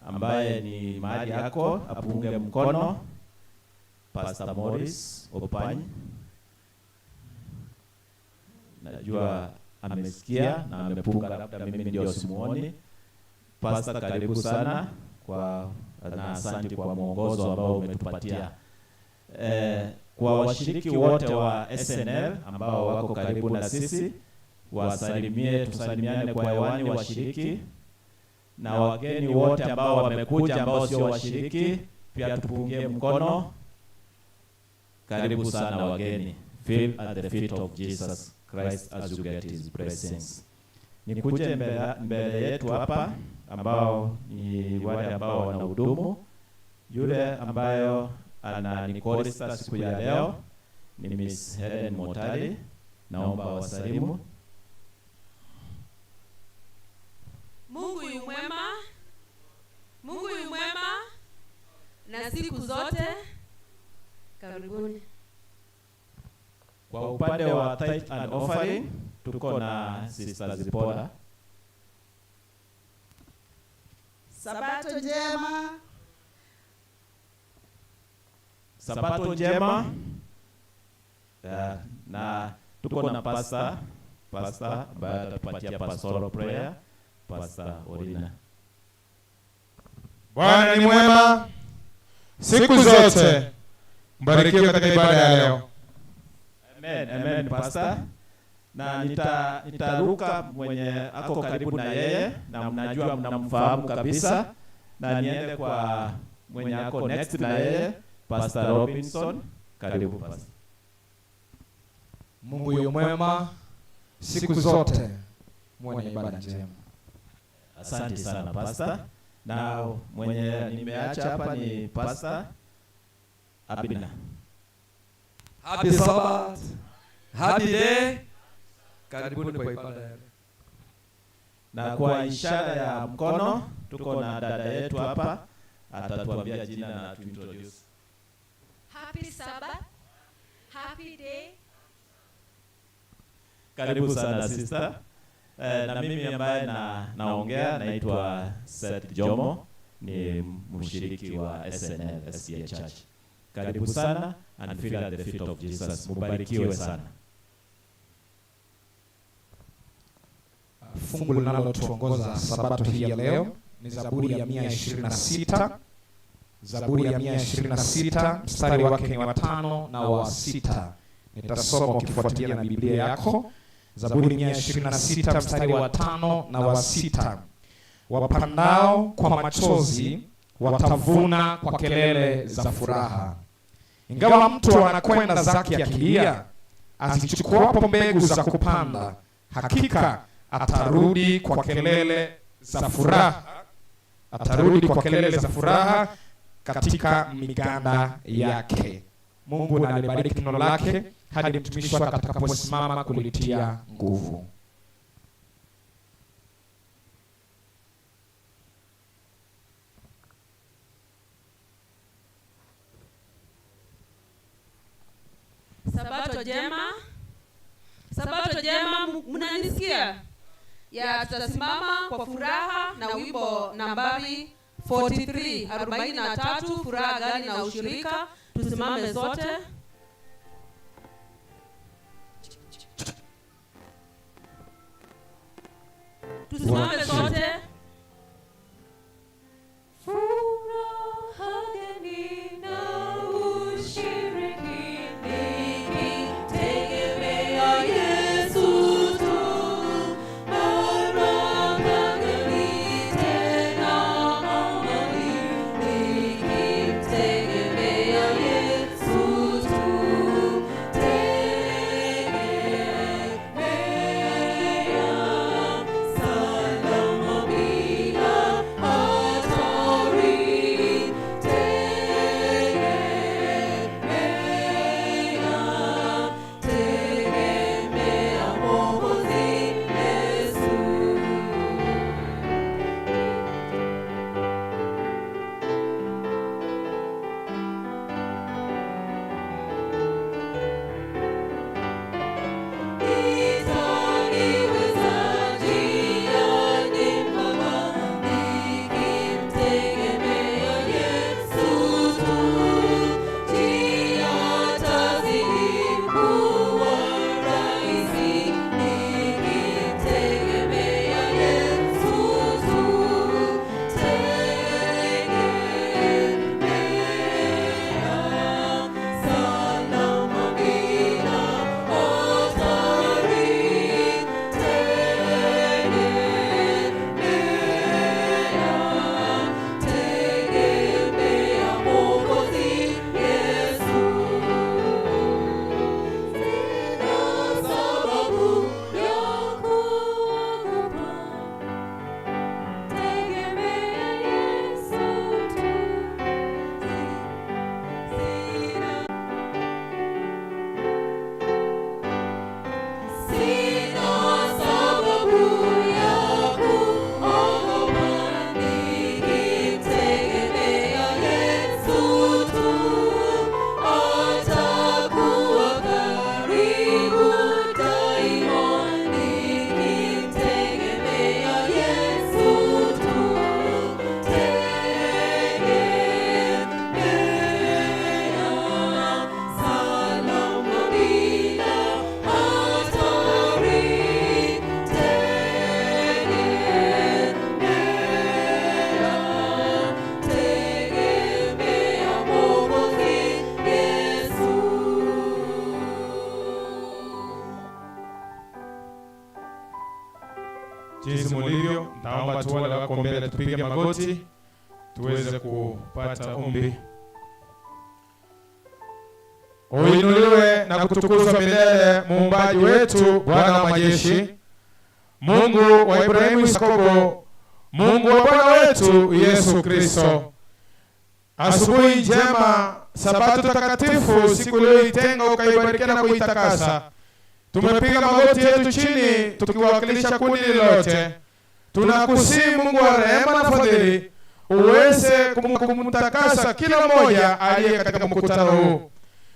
ambaye ni mahali yako, apunge mkono, Pastor Morris Opany. Najua amesikia na amepunga, labda mimi ndio simuoni. Pastor, karibu sana kwa na asante kwa mwongozo ambao umetupatia. Kwa washiriki wote wa SNL ambao wako karibu na sisi, wasalimie, tusalimiane kwa hewani washiriki, na wageni wote ambao wamekuja ambao sio washiriki pia tupungie mkono. Karibu sana wageni. Feel at the feet of Jesus Christ as you get his blessings. Nikuje mbele yetu hapa ambao ni wale ambao wanahudumu. Yule ambayo ana ni chorister siku ya leo ni Miss Helen Motari, naomba wasalimu. Mungu yu mwema, Mungu yu mwema na siku zote. Karibuni. Kwa upande wa tithe and offering tuko na Sister Zipporah. Sabato njema. Sabato njema. Na tuko na pastor ambaye atatupatia pastoral prayer, Pastor Orina. Bwana ni mwema siku zote. Mbarikiwe katika ibada ya leo. Amen, amen pastor. Na nitaruka mwenye ako karibu na yeye na mnajua mnamfahamu kabisa, na niende kwa mwenye ako next na yeye, Pastor Robinson. Karibu pastor. Mungu yu mwema siku zote, mwenye ibada njema. Asante sana pastor. Na mwenye nimeacha hapa ni Pastor Abina. Happy Sabbath. Happy day. Karibuni kwa ibada ya leo. Na kwa ishara ya mkono tuko na dada yetu hapa, atatuambia jina na tuintroduce. Happy Sabbath. Happy day. Karibu sana sister. Na mimi ambaye naongea naitwa Seth Jomo, ni mshiriki wa SNL SDA Church. Karibu sana and feel at the feet of Jesus. Mubarikiwe sana. Fungu linalotuongoza sabato hii ya leo ni Zaburi ya 126. Zaburi ya 126 mstari wake ni wa 5 na wa 6. Nitasoma ukifuatilia na Biblia yako. Zaburi 126 mstari wa 5 na wa 6. Wapandao kwa machozi watavuna kwa kelele za furaha. Ingawa mtu anakwenda zake akilia, azichukuapo mbegu za kupanda, hakika atarudi kwa kelele za furaha, atarudi kwa kelele za furaha katika miganda yake. Mungu na alibariki neno lake hadi mtumishi wake atakaposimama kulitia nguvu. Sabato njema. Sabato njema, mnanisikia? Ya, tutasimama kwa furaha na wimbo nambari 43, 43, furaha gani na ushirika. Tusimame zote. Tusimame zote. Furaha gani na ushiriki, nikitegemea Yesu tu. Baraka gani tena amani, nikitegemea Yesu tu. Tegemea salama. Jinsi mulivyo, nitaomba tu wale wako mbele tupige magoti tuweze kupata ombi. Uinuliwe na kutukuzwa milele muumbaji wetu, Bwana wa majeshi, Mungu wa Ibrahimu, Yakobo, Mungu wa Bwana wetu Yesu Kristo. Asubuhi njema, Sabato takatifu, siku uliyoitenga ukaibarikia na kuitakasa. Tumepiga magoti yetu chini tukiwakilisha kundi lolote. Tunakusihi Mungu wa rehema na fadhili, uweze kumtakasa kila mmoja aliye katika mkutano huu,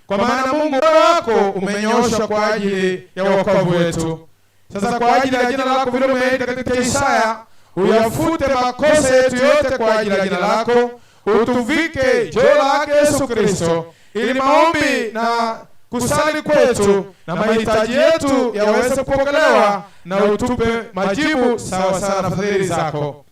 kwa maana Mungu wako umenyooshwa kwa ajili ya wokovu wetu. Sasa kwa ajili ya jina lako vile umeahidi katika Isaya, uyafute makosa yetu yote kwa ajili ya jina lako, utuvike joho lake Yesu Kristo, ili maombi na kusali kwetu na mahitaji yetu yaweze kupokelewa na utupe majibu sawa sawa na fadhili zako.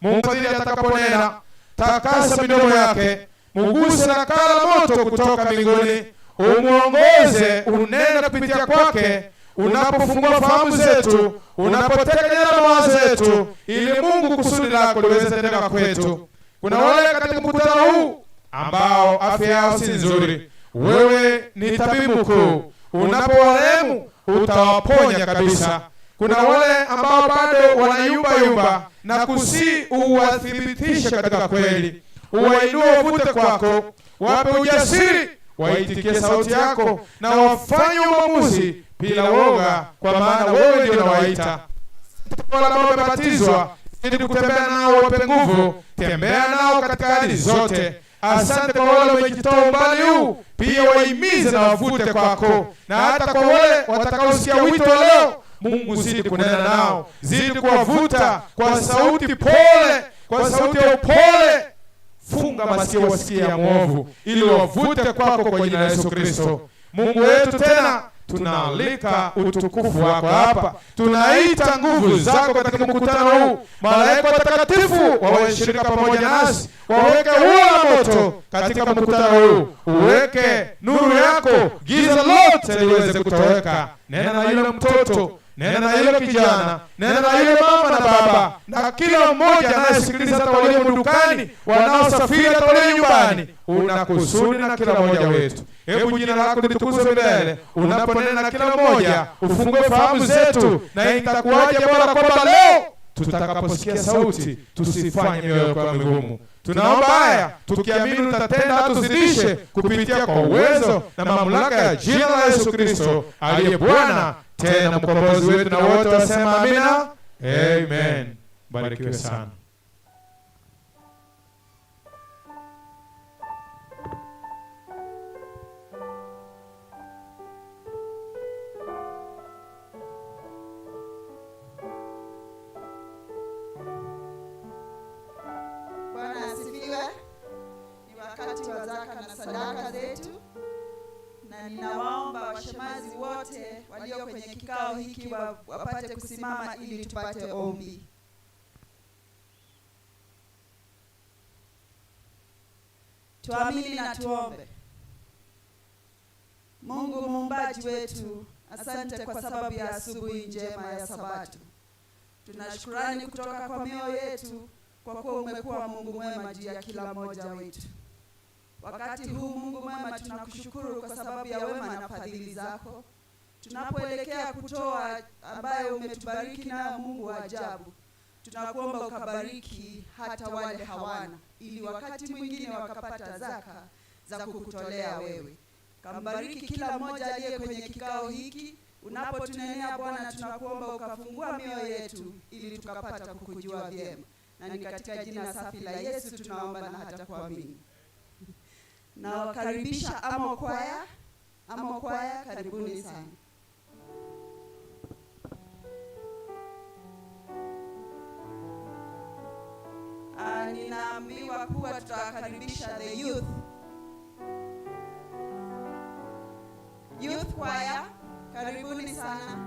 Mungu fadhili atakaponena, takasa midomo yake, muguse na kaa la moto kutoka mbinguni, umuongoze unene kupitia kwake, unapofungua fahamu zetu, unapoteka nyara mawazo yetu, ili Mungu kusudi lako liweze tendeka kwetu. Kuna wale katika mkutano huu ambao afya yao si nzuri, wewe ni tabibu mkuu, unapowarehemu utawaponya kabisa. Kuna wale ambao bado wanayumba yumba, na kusi uwathibitishe katika kweli, uwainue uvute kwako, wape ujasiri, waitikie sauti yako na wafanye uamuzi bila woga, kwa maana wewe ndio unawaita. Wale ambao wamebatizwa, zidi kutembea nao, wape nguvu, tembea nao katika hali zote. Asante kwa wale wamejitoa umbali huu, pia wahimize na wavute kwako, na hata kwa wale watakaosikia wito leo, Mungu zidi kunena nao, zidi kuwavuta kwa sauti pole, kwa sauti ya upole. Funga masikio wasikie ya mwovu, ili wavute kwako kwa jina la Yesu Kristo. Mungu wetu, tena tunaalika utukufu wako hapa, tunaita nguvu zako katika mkutano huu. Malaika watakatifu wawashirika pamoja nasi, waweke ua la moto katika mkutano huu, uweke nuru yako, giza lote liweze kutoweka. Nena na yule mtoto, nena na yule kijana, nena na yule mama na baba, na kila mmoja anayesikiliza, hata walio dukani, wanaosafiri, hata walio nyumbani. Una kusudi na kila mmoja wetu. Hebu jina lako litukuzwe milele. Unaponena na kila mmoja, ufungue fahamu zetu, na itakuwaje Bwana kwamba leo tutakaposikia sauti tusifanye mioyo kuwa migumu. Tunaomba haya tukiamini utatenda, tuzidishe kupitia kwa uwezo na mamlaka ya jina la Yesu Kristo aliye Bwana tena mkombozi wetu, na wote wasema amina. Amen. Barikiwe sana. Bwana asifiwe. Ni wakati wa zaka na sadaka zetu, na ninawaomba washemazi wote walio kwenye kikao hiki wapate kusimama ili tupate ombi. Tuamini na tuombe. Mungu muumbaji wetu, asante kwa sababu ya asubuhi njema ya Sabato. Tunashukrani kutoka kwa mioyo yetu kwa kuwa umekuwa Mungu mwema juu ya kila mmoja wetu. Wakati huu Mungu mwema, tunakushukuru kwa sababu ya wema na fadhili zako. Tunapoelekea kutoa ambayo umetubariki nayo, Mungu wa ajabu, tunakuomba ukabariki hata wale hawana, ili wakati mwingine wakapata zaka za kukutolea wewe. Kambariki kila mmoja aliye kwenye kikao hiki. Unapotunenea Bwana, tunakuomba ukafungua mioyo yetu ili tukapata kukujua vyema, na ni katika jina safi la Yesu tunaomba na hata kuamini. Nawakaribisha Amo Kwaya. Amo Kwaya, karibuni sana. Ninaambiwa kuwa tutawakaribisha the youth. Youth Choir, karibuni sana.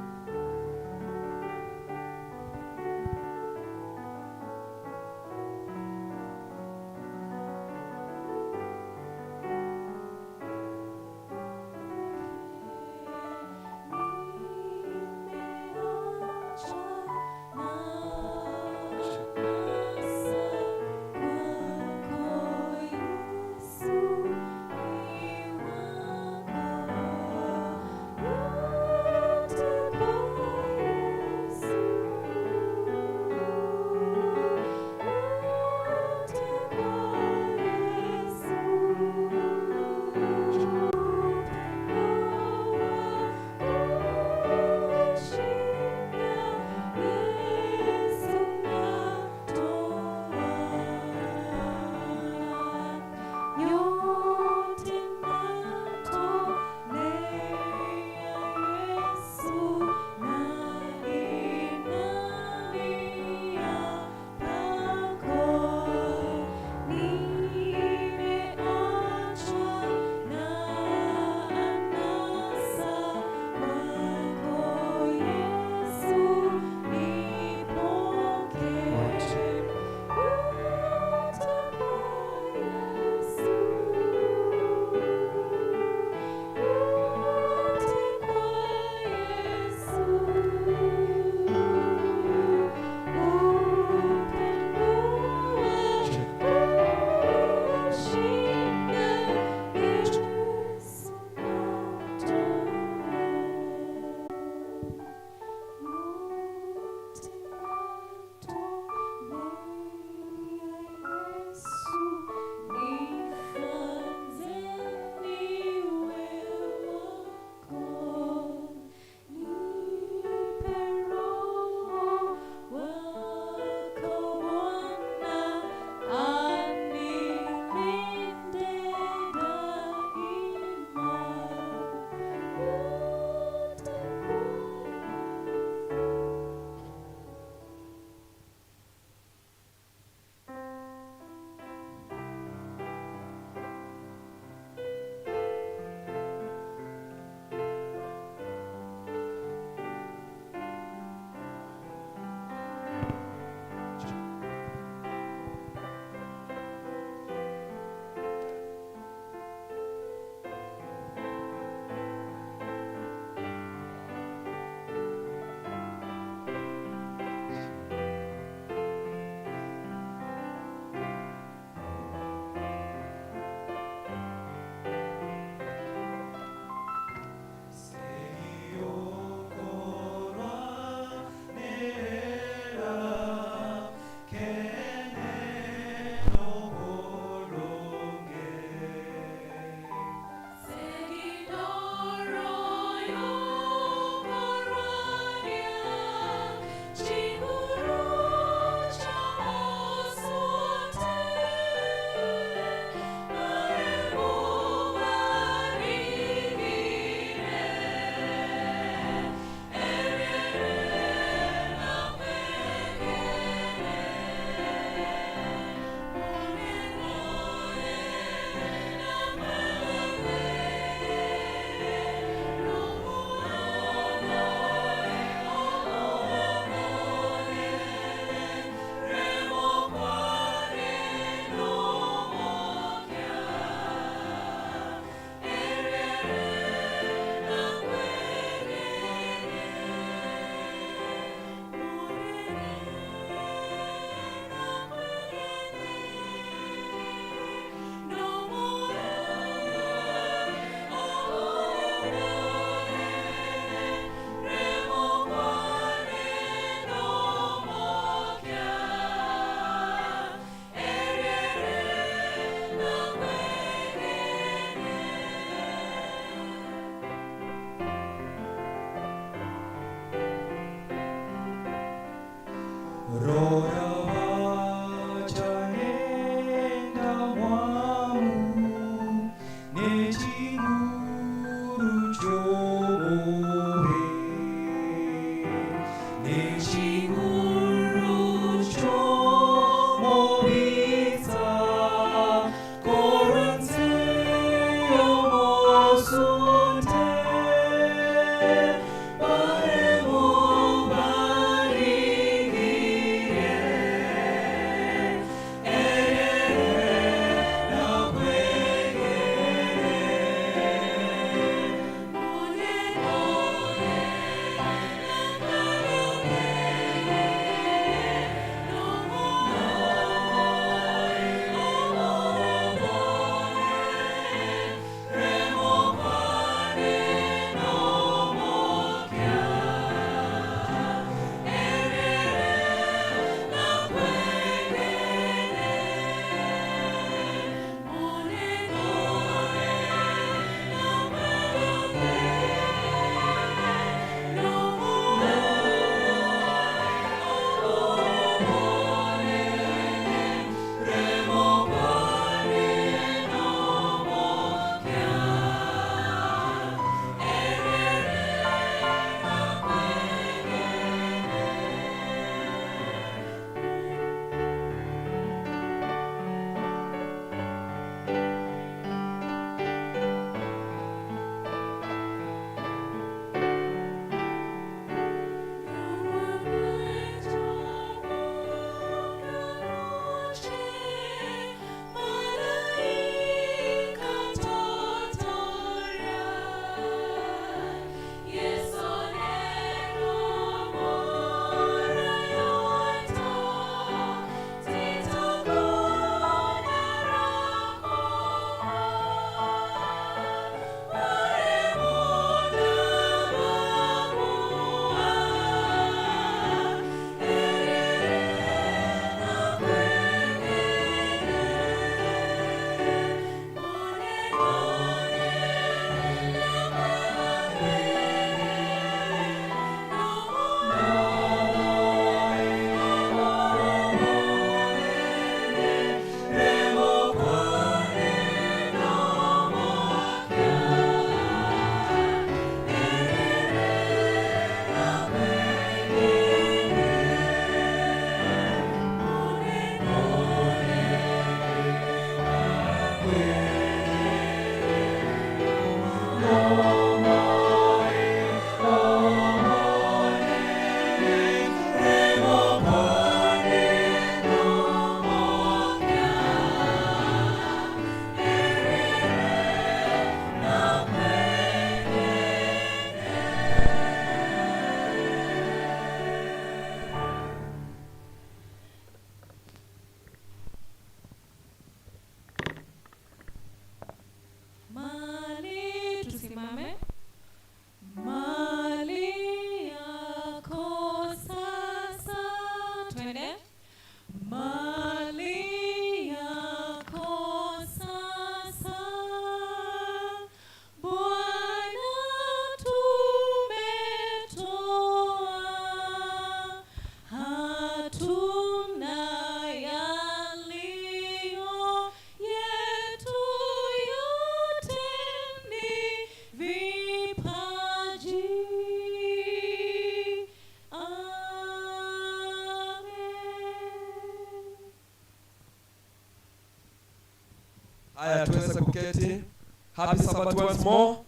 Haya, tuweze kuketi. Happy Sabbath once more.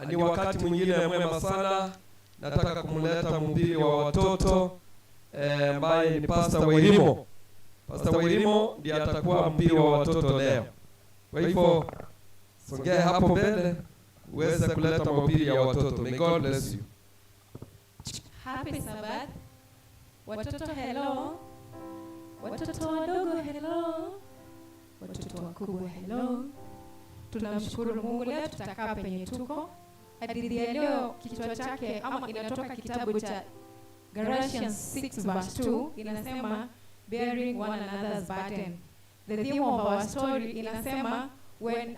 Ni wakati mwingine mwema sana. Nataka kumleta mhubiri wa watoto ambaye ni Pastor Wairimo. Pastor Wairimo ndiye atakuwa mhubiri wa watoto leo. Kwa hivyo songea hapo mbele uweze kuleta mahubiri ya watoto. May God bless you. Happy Sabbath. Watoto hello. Watoto wadogo hello. Watoto wakubwa hello. Tunamshukuru Mungu leo tutakaa penye tuko. Hadithi ya leo kichwa chake ama inatoka kitabu cha Galatians 6 verse 2, inasema bearing one another's burden. The theme of our story inasema when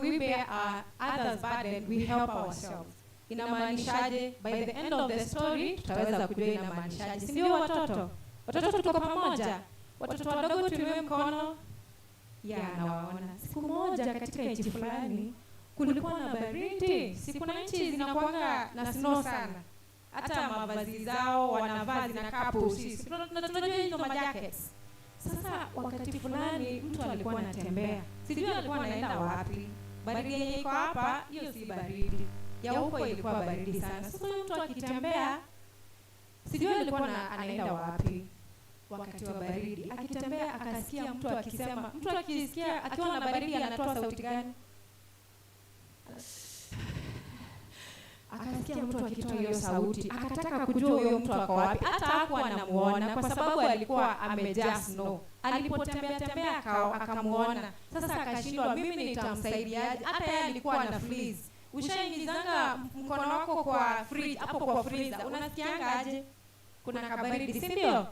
we bear our others burden, we help ourselves. Inamaanishaje? By the end of the story tutaweza kujua inamaanishaje. Si ndio watoto? Watoto tuko pamoja. Watoto wadogo tuinue mkono. Ya, nawaona. Siku moja katika nchi fulani kulikuwa na baridi. Si kuna nchi zinakuanga na snow sana. Hata mavazi zao wanavaa zinakaa pusi. Tunajua hizo majackets. Sasa wakati fulani mtu alikuwa anatembea. Sijui alikuwa anaenda wapi. Baridi yenye iko hapa, hiyo si baridi. Ya huko ilikuwa baridi sana. Sasa huyo mtu akitembea, sijui alikuwa anaenda wapi. Wakati wa baridi akitembea akasikia mtu akisema, mtu akisikia akiwa na baridi anatoa sauti gani? Akasikia mtu akitoa hiyo sauti, akataka kujua huyo mtu ako wapi. Hata hakuwa anamuona kwa sababu alikuwa amejaa snow. Alipotembea tembea akamuona. Sasa akashindwa, mimi nitamsaidiaje? Hata yeye alikuwa na freeze. Ushaingizanga mkono wako kwa fridge, hapo kwa freezer, unasikianga aje? Kuna kabaridi, si ndio?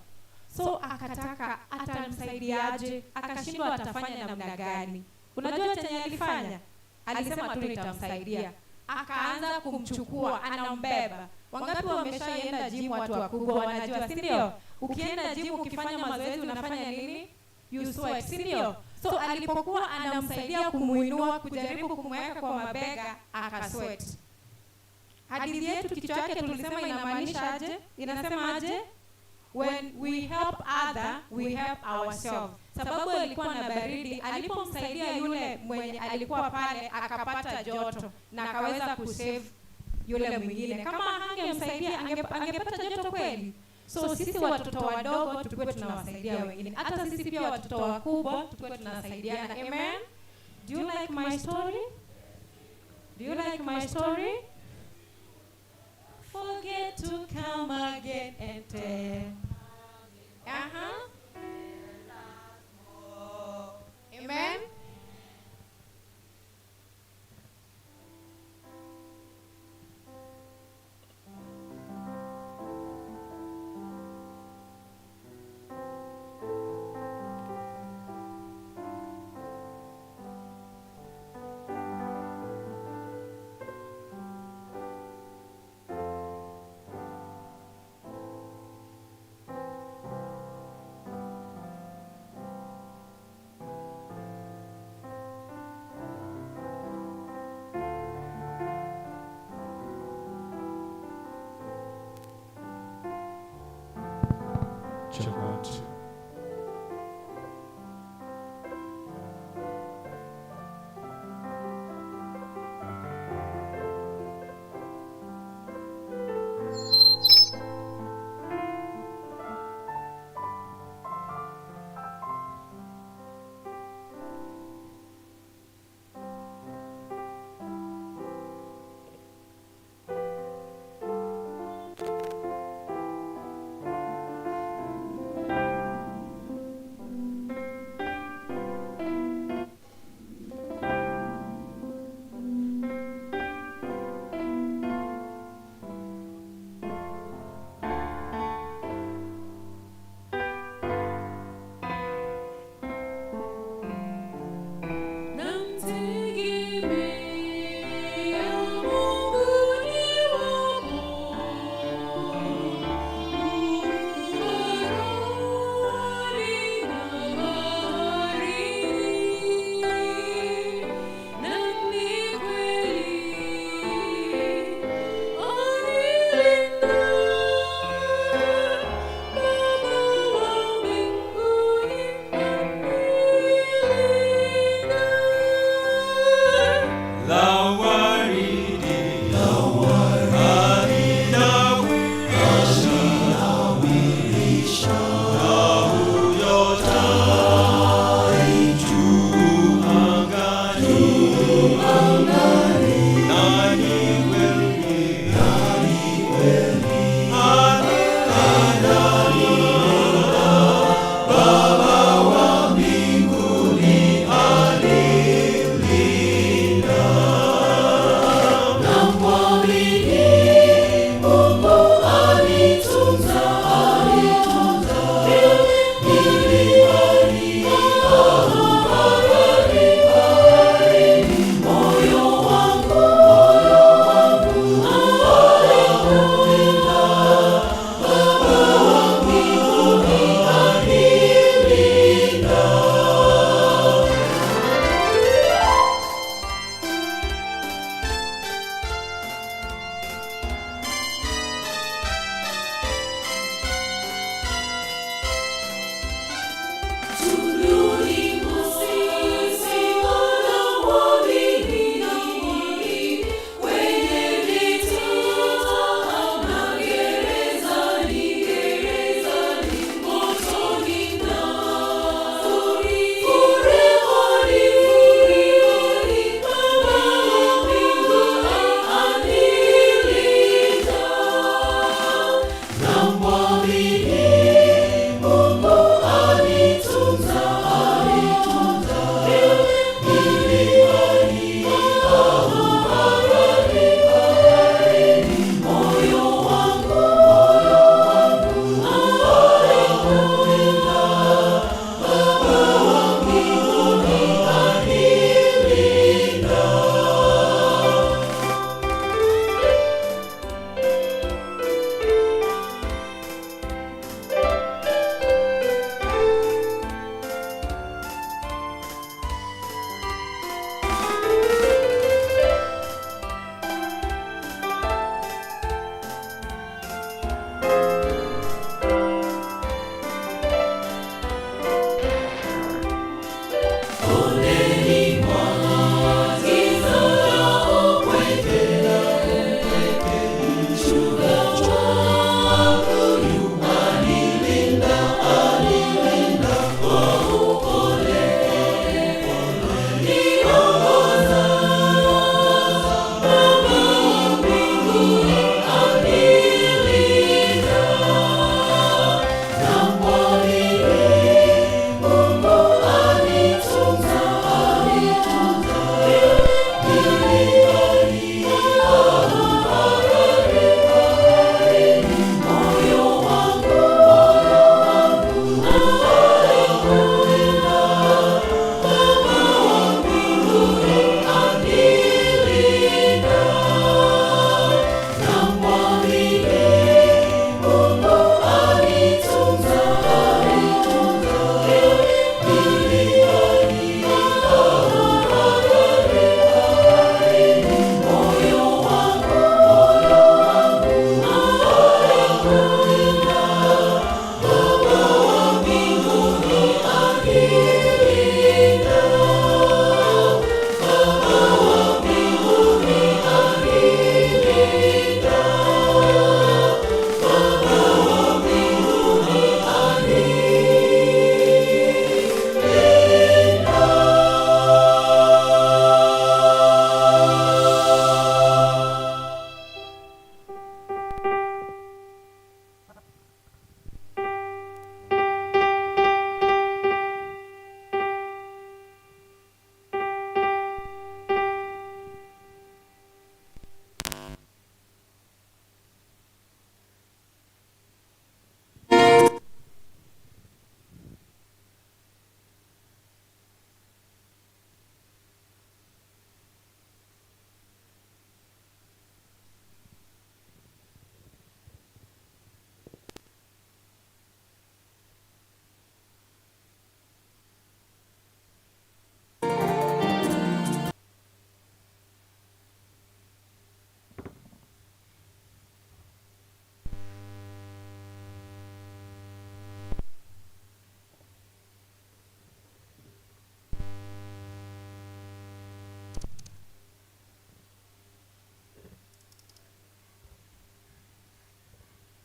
So akataka atamsaidiaje, akashindwa atafanya namna gani. Unajua chenye alifanya? Alisema tu nitamsaidia. Akaanza kumchukua, anambeba. Wangapi wameshaenda gym? Watu wakubwa wanajua, si ndio? Ukienda gym ukifanya mazoezi unafanya nini? You sweat, si ndio? So alipokuwa anamsaidia kumuinua, kujaribu kumweka kwa mabega, akasweat. Hadithi yetu kichwa chake tulisema inamaanisha aje? Inasema aje? When we help other, we help ourselves. Sababu alikuwa na baridi, alipomsaidia yule mwenye alikuwa pale akapata joto na akaweza kusave yule mwingine. Kama hangemsaidia angepata joto kweli? So sisi watoto wadogo tukuwe tunawasaidia wengine. Hata sisi pia watoto wakubwa tukuwe tunasaidiana. Amen. Do you like my story? Do you like my story? Forget to come again and tell. Uh-huh. Amen. Check 1, 2.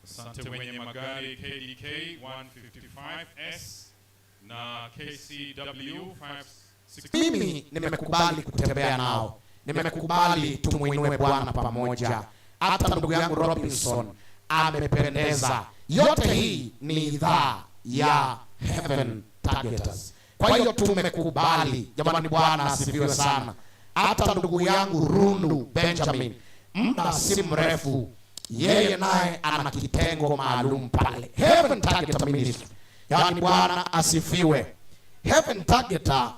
Asante wenye magari KDK 155S na KCW 56. Mimi nimekubali kutembea nao, nimekubali tumuinue Bwana pamoja. Hata ndugu yangu Robinson amependeza. Yote hii ni idhaa ya Heaven Targeters. Kwa hiyo tumekubali jamani, Bwana asifiwe sana. Hata ndugu yangu Rundu Benjamin, muda si mrefu, yeye naye ana kitengo maalum pale Heaven Targeter Ministry. Yaani Bwana asifiwe. Heaven Targeter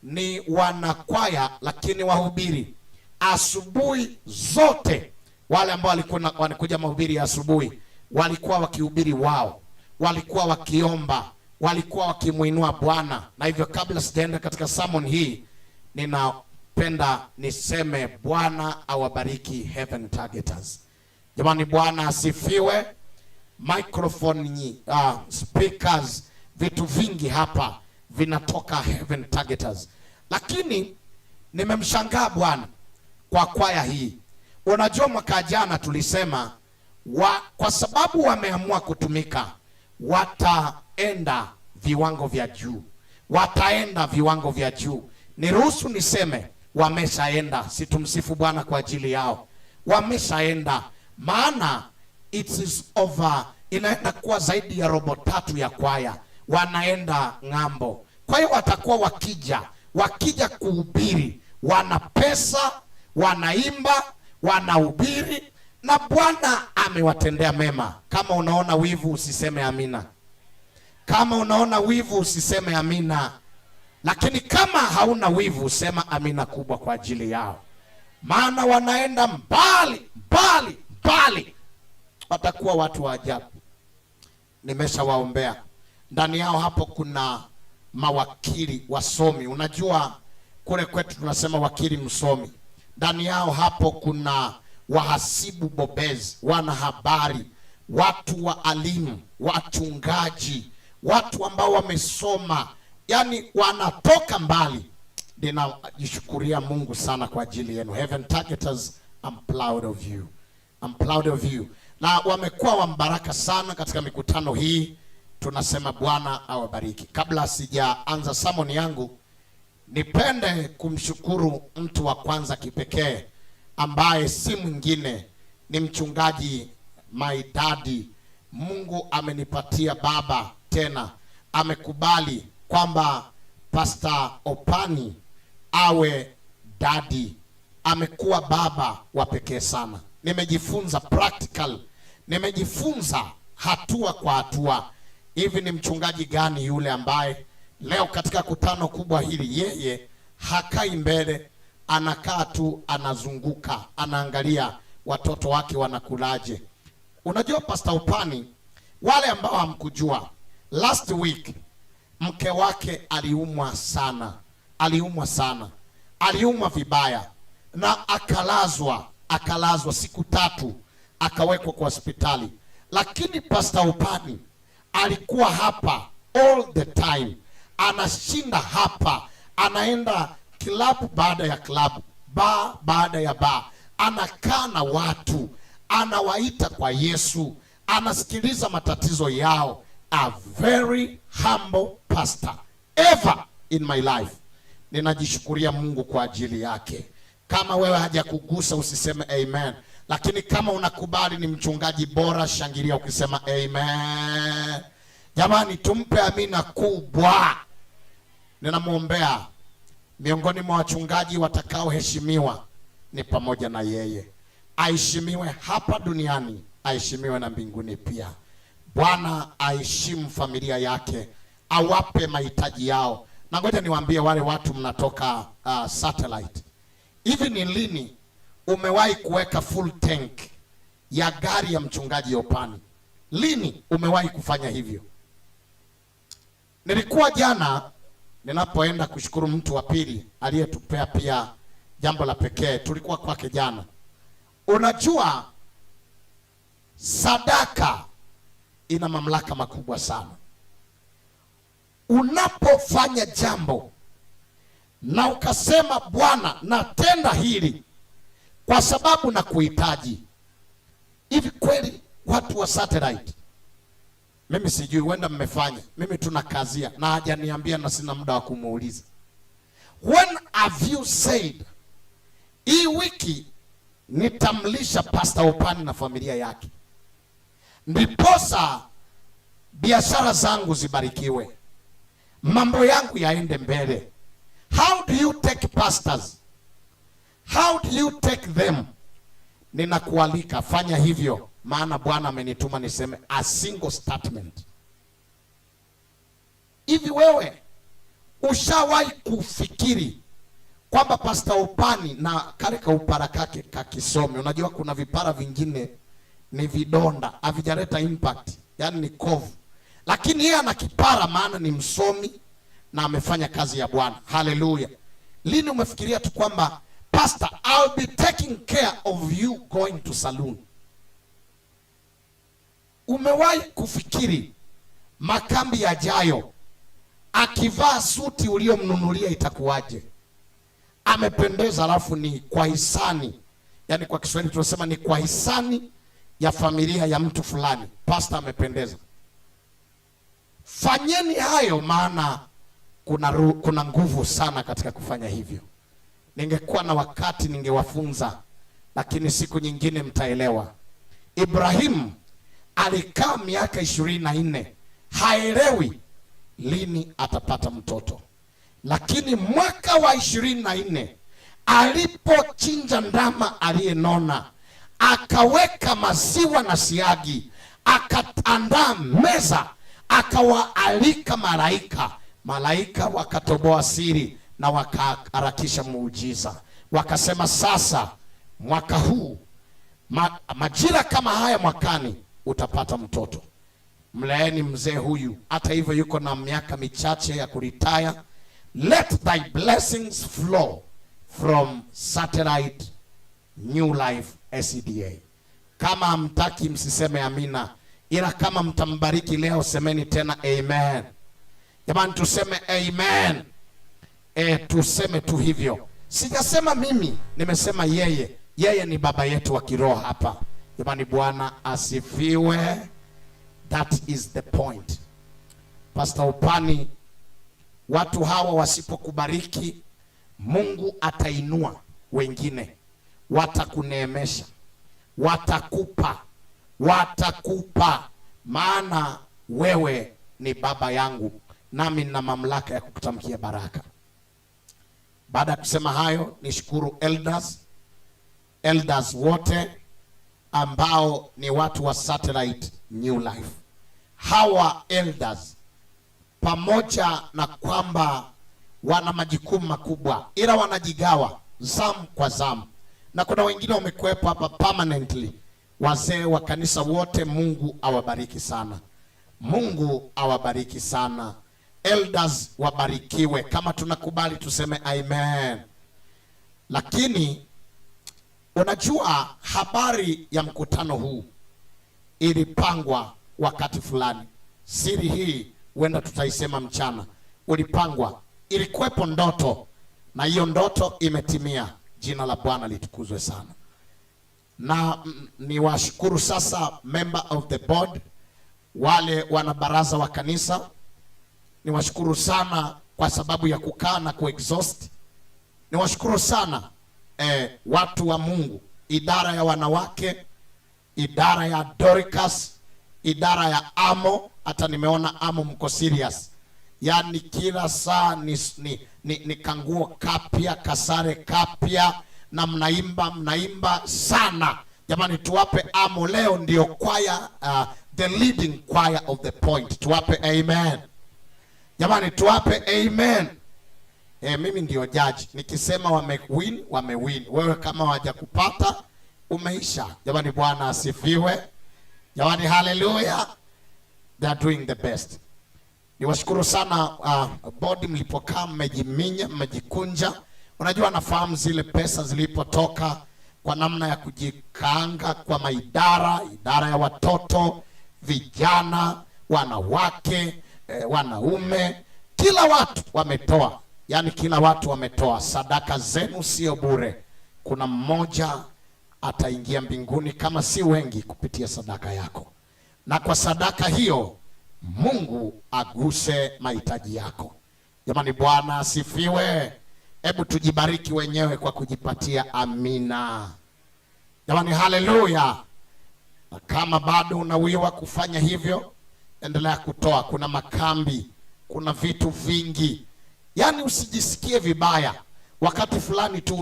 ni wanakwaya lakini wahubiri asubuhi zote. Wale ambao walikuwa wanakuja mahubiri ya asubuhi walikuwa wakihubiri wao, walikuwa wakiomba, walikuwa wakimuinua Bwana. Na hivyo kabla sijaenda katika sermon hii, ninapenda niseme Bwana awabariki Heaven Targeters. Jamani, Bwana asifiwe. Microphone, speakers, vitu vingi hapa vinatoka Heaven Targeters. Lakini nimemshangaa Bwana kwa kwaya hii. Unajua mwaka jana tulisema kwa sababu wameamua kutumika wataenda viwango vya juu, wataenda viwango vya juu. Niruhusu niseme wameshaenda, situmsifu Bwana kwa ajili yao, wameshaenda, maana it is over, inaenda kuwa zaidi ya robo tatu ya kwaya wanaenda ng'ambo. Kwa hiyo watakuwa wakija kuhubiri, wana pesa, wanaimba, wanahubiri na Bwana amewatendea mema. Kama unaona wivu usiseme amina. Kama unaona wivu usiseme amina. Lakini kama hauna wivu sema amina kubwa kwa ajili yao. Maana wanaenda mbali, mbali, mbali. Watakuwa watu wa ajabu. Nimeshawaombea. Ndani yao hapo kuna mawakili wasomi. Unajua kule kwetu tunasema wakili msomi. Ndani yao hapo kuna wahasibu bobezi, wanahabari, watu wa alimu, wachungaji, watu ambao wamesoma, yani wanatoka mbali. Ninajishukuria Mungu sana kwa ajili yenu. Heaven Targeters, I'm proud of you. I'm proud of you. Na wamekuwa wa mbaraka sana katika mikutano hii. Tunasema Bwana awabariki. Kabla sijaanza sermon yangu, nipende kumshukuru mtu wa kwanza kipekee ambaye si mwingine ni mchungaji my daddy. Mungu amenipatia baba tena, amekubali kwamba Pastor Opani awe daddy. Amekuwa baba wa pekee sana. Nimejifunza practical, nimejifunza hatua kwa hatua. Hivi ni mchungaji gani yule ambaye leo katika kutano kubwa hili yeye hakai mbele, anakaa tu, anazunguka, anaangalia watoto wake wanakulaje. Unajua Pastor Opani, wale ambao hamkujua, last week mke wake aliumwa sana, aliumwa sana, aliumwa vibaya na akalazwa siku 3, akawekwa kwa hospitali. Lakini Pastor Opani alikuwa hapa all the time, anashinda hapa, anaenda club baada ya club, bar baada ya bar, anakaa na watu, anawaita kwa Yesu, anasikiliza matatizo yao. A very humble pastor ever in my life. Ninajishukuria Mungu kwa ajili yake. Kama wewe hajakugusa usiseme amen, lakini kama unakubali ni mchungaji bora, shangilia ukisema amen. Jamani, tumpe amina kubwa. Ninamwombea miongoni mwa wachungaji watakaoheshimiwa ni pamoja na yeye. Aheshimiwe hapa duniani, aheshimiwe na mbinguni pia. Bwana aheshimu familia yake, awape mahitaji yao. Na ngoja niwaambie wale watu mnatoka satellite. Hivi ni lini umewahi kuweka full tank ya gari ya mchungaji Opani? Lini umewahi kufanya hivyo? Nilikuwa jana ninapoenda kushukuru mtu wa pili aliyetupea pia jambo la pekee, tulikuwa kwake jana. Unajua sadaka ina mamlaka makubwa sana. Unapofanya jambo na ukasema Bwana natenda hili kwa sababu nakuhitaji, hivi kweli Watu wa satellite, mimi sijui, huenda mmefanya, mimi tunakazia na hajaniambia na sina muda wa kumuuliza. When have you said, hii wiki nitamlisha Pastor Opani na familia yake, ndiposa biashara zangu zibarikiwe, mambo yangu yaende mbele? How do you take pastors? How do you take them? Ninakualika, fanya hivyo, maana Bwana amenituma niseme a single statement. Hivi wewe ushawahi kufikiri kwamba Pastor Opani na kale kaupara kake kakisomi, unajua kuna vipara vingine ni vidonda, havijaleta impact, yani ni kovu, lakini yeye ana kipara, maana ni msomi na amefanya kazi ya Bwana. Haleluya! Lini umefikiria tu kwamba pastor, I'll be taking care of you going to saloon? Umewahi kufikiri makambi yajayo akivaa suti uliyomnunulia itakuwaje? Amependeza, alafu ni kwa hisani, yani kwa Kiswahili tunasema ni kwa hisani ya familia ya mtu fulani. Pastor amependeza. Fanyeni hayo, maana kuna nguvu sana katika kufanya hivyo. Ningekuwa na wakati ningewafunza, lakini siku nyingine mtaelewa. Ibrahimu alikaa miaka 24 haelewi lini atapata mtoto, lakini mwaka wa 24 alipochinja ndama aliyenona, akaweka maziwa na siagi, akaandaa meza, akawaalika malaika. Malaika wakatoboa siri na wakaharakisha muujiza, wakasema sasa mwaka huu majira kama haya mwakani utapata mtoto. Mleeni mzee huyu, hata hivyo yuko na miaka michache ya kuretire. Let thy blessings flow from Satellite New Life SDA. Kama hamtaki msiseme amina, ila kama mtambariki leo semeni tena amen. Jamani, tuseme amen. Tuseme tu hivyo. Sijasema mimi, nimesema yeye. Yeye ni baba yetu wa kiroho hapa. Jamani, Bwana asifiwe. That is the point. Pastor Opani, watu hawa wasipokubariki, Mungu atainua wengine, watakuneemesha, watakupa, watakupa, maana wewe ni baba yangu, nami nina mamlaka ya kukutamkia baraka. Baada ya kusema hayo, nishukuru elders wote ambao ni watu wa Satellite New Life. Hawa elders pamoja na kwamba wana majukumu makubwa, ila wanajigawa zamu kwa zamu, na kuna wengine wamekuwepo hapa permanently. Wazee wa kanisa wote, Mungu awabariki sana, Mungu awabariki sana. Elders wabarikiwe. Kama tunakubali tuseme amen. Lakini unajua habari ya mkutano huu ilipangwa wakati fulani. Siri hii huenda tutaisema mchana. Ulipangwa, ilikuwepo ndoto, na hiyo ndoto imetimia. Jina la Bwana litukuzwe sana. Na niwashukuru sasa member of the board, wale wanabaraza wa kanisa. Niwashukuru sana kwa sababu ya kukaa na kuexhaust. Niwashukuru sana watu wa Mungu, idara ya wanawake, idara ya Dorcas, idara ya Amo. Hata nimeona Amo mko serious, yaani kila saa ni kanguo kapya, kasare kapya, na mnaimba sana. Jamani, tuwape Amo leo, ndio choir, the leading choir of the point. Tuwape amen. Jamani, tuwape amen. Mimi ndio judge. Nikisema wamewin, wamewin. Wewe kama hawajakupata umeisha. Jamani, Bwana asifiwe. Jamani, haleluya. They are doing the best. Niwashukuru sana bodi mlipokaa, mmejiminya, mmejikunja. Unajua nafahamu zile pesa zilipotoka kwa namna ya kujikaanga kwa maidara, idara ya watoto, vijana, wanawake, wanaume, kila watu wametoa. Yaani kila watu wametoa. Sadaka zenu sio bure. Kuna mmoja ataingia mbinguni kama si wengi kupitia sadaka yako. Na kwa sadaka hiyo Mungu aguse mahitaji yako. Jamani, Bwana asifiwe. Hebu tujibariki wenyewe kwa kujipatia amina. Jamani, haleluya. Na kama bado unawiwa kufanya hivyo, endelea kutoa. Kuna makambi, kuna vitu vingi. Yaani usijisikie vibaya. Wakati fulani tu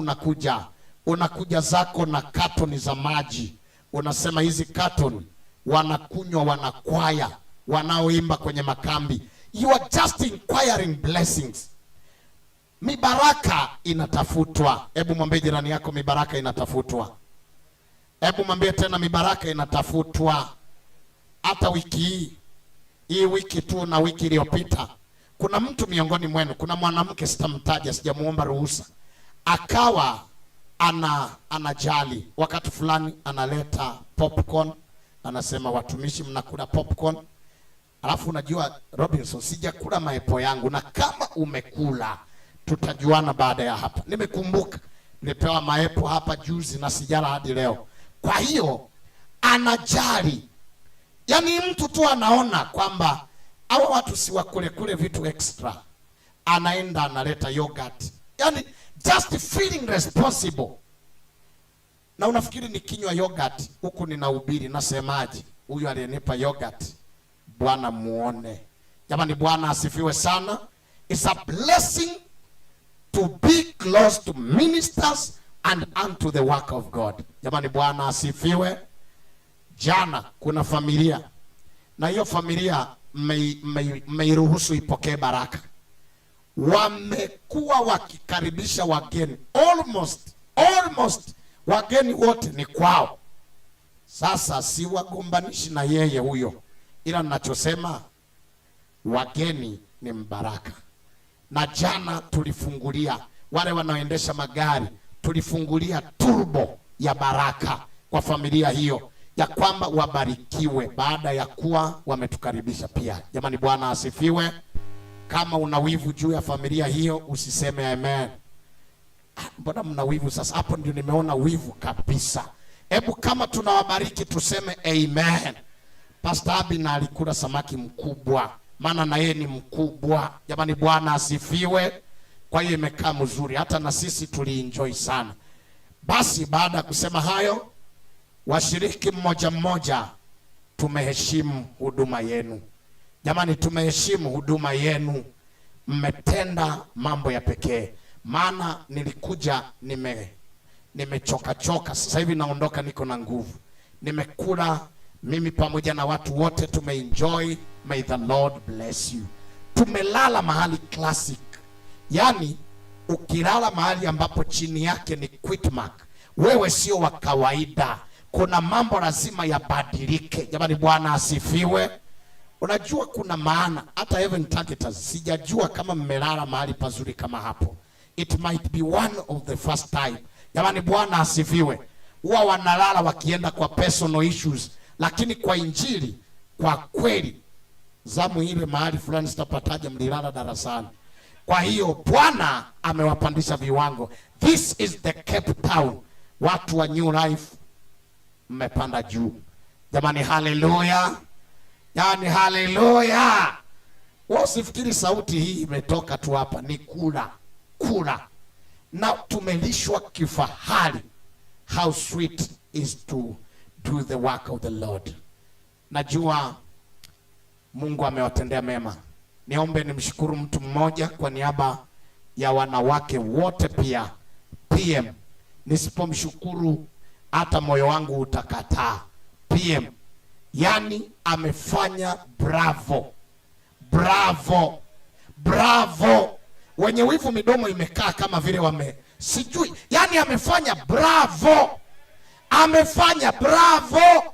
unakuja zako na katoni za maji. Unasema hizi katoni wanakunywa wanakwaya, wanaoimba kwenye makambi. You are just inquiring blessings. Mibaraka inatafutwa. Hebu mwambie jirani yako, mibaraka inatafutwa. Hebu mwambie tena, mibaraka inatafutwa. Hata wiki hii wiki tu na wiki iliyopita, kuna mtu miongoni mwenu, kuna mwanamke sitamtaja, sijamuomba ruhusa, akawa anajali. Wakati fulani analeta popcorn, anasema watumishi mnakula popcorn. Alafu unajua Robinson, sijakula maepo yangu, na kama umekula tutajuana baada ya hapa. Nimekumbuka nilipewa maepo hapa juzi na sijala hadi leo. Kwa hiyo anajali. Yaani mtu tu anaona kwamba hawa watu si wakule kule vitu extra. Anaenda analeta yogurt. Yaani just feeling responsible. Na unafikiri nikinywa yogurt huku ninahubiri nasemaje? Huyu aliyenipa yogurt, Bwana muone. Jamani, Bwana asifiwe sana. It's a blessing to be close to ministers and unto the work of God. Jamani, Bwana asifiwe. Jana kuna familia, na hiyo familia mmeiruhusu ipokee baraka. Wamekuwa wakikaribisha wageni almost wageni wote ni kwao. Sasa si wagombanishi na yeye huyo, ila ninachosema wageni ni mbaraka. Na jana tulifungulia wale wanaoendesha magari, tulifungulia turbo ya baraka kwa familia hiyo, ya kwamba wabarikiwe baada ya kuwa wametukaribisha pia. Jamani, Bwana asifiwe. Kama una wivu juu ya familia hiyo usiseme amen. Mbona mna wivu sasa? Hapo ndio nimeona wivu kabisa. Hebu kama tunawabariki tuseme amen. Pastor Abina alikula samaki mkubwa, maana na yeye ni mkubwa. Jamani, Bwana asifiwe. Kwa hiyo imekaa mzuri, hata na sisi tulienjoy sana. Basi baada ya kusema hayo, washiriki mmoja mmoja, tumeheshimu huduma yenu. Jamani, tumeheshimu huduma yenu. Mmetenda mambo ya pekee. Maana nilikuja nimechoka choka, sasa hivi naondoka niko na nguvu. Nimekula mimi pamoja na watu wote, tumeenjoy. May the Lord bless you. Tumelala mahali classic. Yaani ukilala mahali ambapo chini yake ni Quickmark, wewe sio wa kawaida. Kuna mambo lazima yabadilike. Jamani, Bwana asifiwe. Unajua kuna maana hata Heaven Targeters sijajua kama mmelala mahali pazuri kama hapo. It might be one of the first time. Jamani, Bwana asifiwe. Huwa wanalala wakienda kwa personal issues, lakini kwa injili kwa kweli zamu ile mahali fulani sitapataje, mlilala darasani. Kwa hiyo Bwana amewapandisha viwango. This is the Cape Town. Watu wa New Life mmepanda juu. Jamani, haleluya. Yaani haleluya. Wewe usifikiri sauti hii imetoka tu hapa, ni kula kula. Na tumelishwa kifahari. How sweet is to do the work of the Lord. Najua Mungu amewatendea mema. Niombe nimshukuru mtu mmoja kwa niaba ya wanawake wote pia. PM, nisipomshukuru hata moyo wangu utakataa. PM, yani amefanya bravo. Bravo. Bravo. Wenye wivu midomo imekaa kama vile wame sijui. Yani amefanya bravo. Amefanya bravo.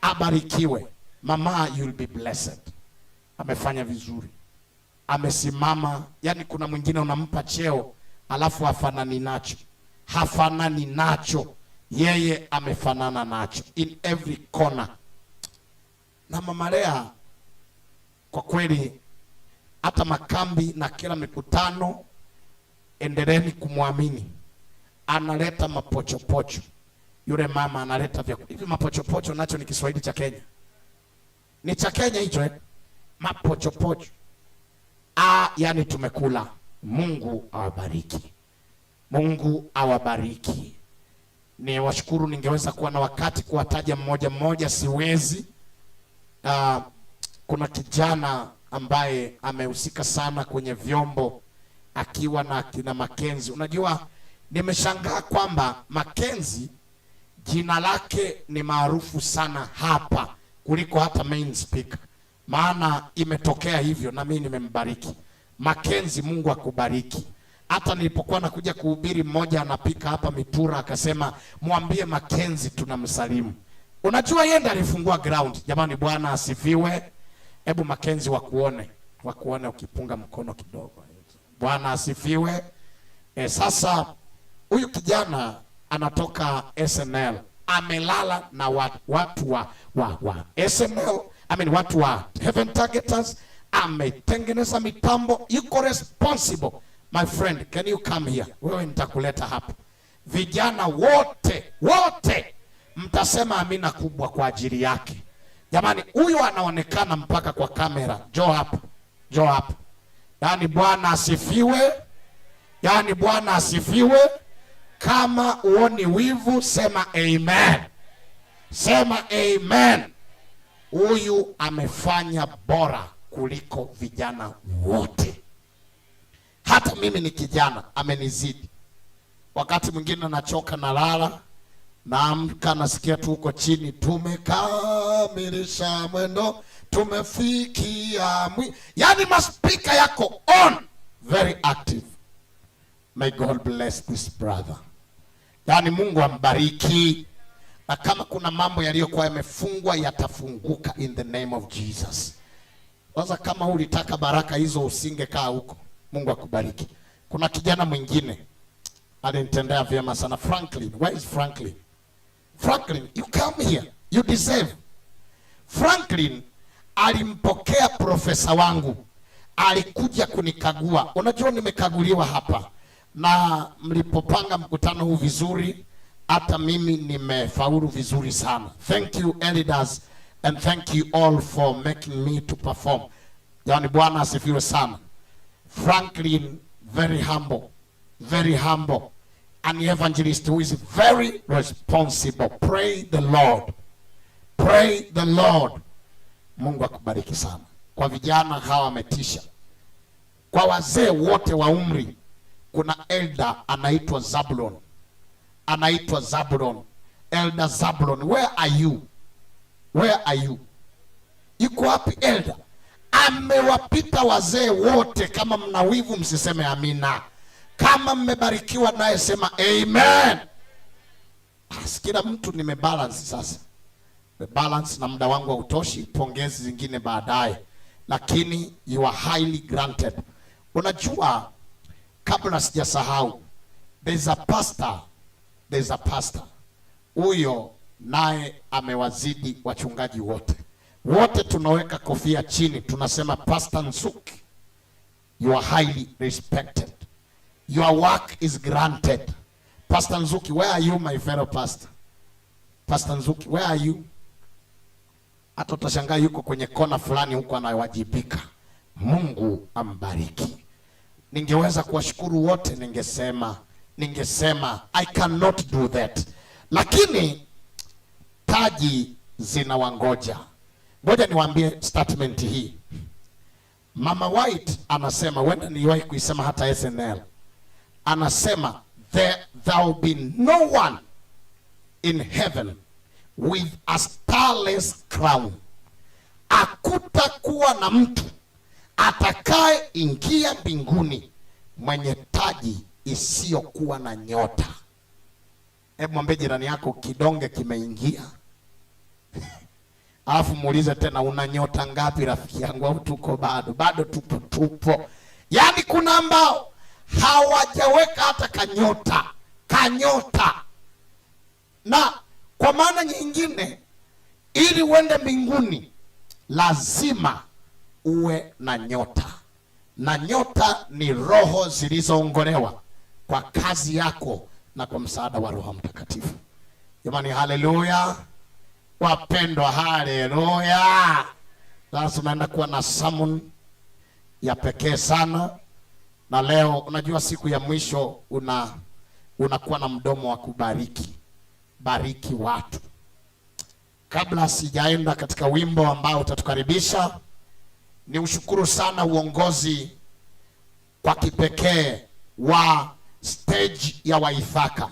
Abarikiwe. Mama, you'll be blessed. Amefanya vizuri. Amesimama. Yani kuna mwingine unampa cheo alafu hafanani nacho. Hafanani nacho. Yeye amefanana nacho in every corner. Na Mama Lea kwa kweli hata makambi na kila mikutano, endeleeni kumwamini. Analeta mapochopocho. Yule mama analeta vyakula hivi. Mapochopocho nacho ni Kiswahili cha Kenya, ni cha Kenya hicho eh? Mapochopocho. Ah, yani tumekula. Mungu awabariki, Mungu awabariki. Ni washukuru, ningeweza kuwa na wakati kuwataja mmoja mmoja, siwezi. Kuna kijana ambaye amehusika sana kwenye vyombo akiwa na kina Makenzi. Unajua, nimeshangaa kwamba Makenzi jina lake ni maarufu sana hapa kuliko hata main speaker, maana imetokea hivyo na mimi nimembariki Makenzi. Mungu akubariki. Hata nilipokuwa nakuja kuhubiri, mmoja anapika hapa mitura akasema, mwambie Makenzi tunamsalimu. Unajua yeye ndiye alifungua ground. Jamani, Bwana asifiwe. Hebu Makenzi wakuone, wakuone ukipunga mkono kidogo. Bwana asifiwe. Sasa huyu kijana anatoka SNL, amelala na watu wa SNL, I mean watu wa Heaven Targeters, ametengeneza mitambo, yuko responsible. My friend, can you come here? Wewe nitakuleta hapa. Vijana wote wote mtasema amina kubwa kwa ajili yake. Jamani, huyu anaonekana mpaka kwa kamera. Njoo hapa, njoo hapa. Yaani Bwana asifiwe, yaani Bwana asifiwe. Kama uoni wivu sema amen, sema amen. Huyu amefanya bora kuliko vijana wote. Hata mimi ni kijana, amenizidi. Wakati mwingine nachoka, nalala, naamka nasikia tu huko chini, tumekamilisha mwendo, tumefikia mwi. Yani maspika yako on, very active. May God bless this brother. Yani Mungu ambariki, na kama kuna mambo yaliyokuwa yamefungwa yatafunguka in the name of Jesus. Sasa kama ulitaka baraka hizo usingekaa huko. Mungu akubariki. Kuna kijana mwingine alinitendea vyema sana, Franklin. Where is Franklin? Franklin, you come here. You deserve. Franklin alimpokea profesa wangu, alikuja kunikagua. Unajua nimekaguliwa hapa, na mlipopanga mkutano huu vizuri, hata mimi nimefaulu vizuri sana. Thank you elders and thank you all for making me to perform. Yaani Bwana asifiwe sana. Franklin, very humble, very humble. An evangelist who is very responsible. Pray the Lord. Pray the Lord. Mungu akubariki sana. Kwa vijana hawa wametisha. Kwa wazee wote wa umri, kuna elder anaitwa Zablon. Anaitwa Zablon. Elder Zablon, where are you? Where are you? Yuko wapi elder? Amewapita wazee wote. Kama mna wivu msiseme amina. Kama mmebarikiwa naye sema amen. Kila mtu nimebalance sasa. Balance na muda wangu hautoshi, pongezi zingine baadaye, lakini you are highly granted. Unajua, kabla sijasahau, there's a pastor, there's a pastor huyo naye amewazidi wachungaji wote wote. Tunaweka kofia chini, tunasema Pastor Nzuki, you are highly respected, your work is granted. Pastor Nzuki, where are you my fellow pastor? Pastor Nzuki, where are you? Hata utashangaa yuko kwenye kona fulani huko anawajibika. Mungu ambariki. Ningeweza kuwashukuru wote, ningesema I cannot do that, lakini taji zinawangoja. Ngoja niwaambie statement hii. Mama White anasema, wenda niliwahi kuisema hata SNL, anasema there will be no one in heaven with a starless crown. Hakutakuwa na mtu atakaye ingia mbinguni mwenye taji isiyokuwa na nyota. Hebu mwambie jirani yako kidonge kimeingia. Alafu muulize tena, una nyota ngapi rafiki yangu? Au tuko bado? Bado tupo, tupo. Yaani kuna ambao hawajaweka hata kanyota, kanyota. Na kwa maana nyingine, ili uende mbinguni lazima uwe na nyota, na nyota ni roho zilizoongolewa kwa kazi yako na kwa msaada wa Roho Mtakatifu. Jamani, haleluya! Wapendwa, haleluya! Sasa tunaenda kuwa na sermon ya pekee sana, na leo unajua siku ya mwisho unakuwa na mdomo wa kubariki, bariki watu. Kabla sijaenda katika wimbo ambao utatukaribisha, ni ushukuru sana uongozi kwa kipekee wa stage ya Waithaka.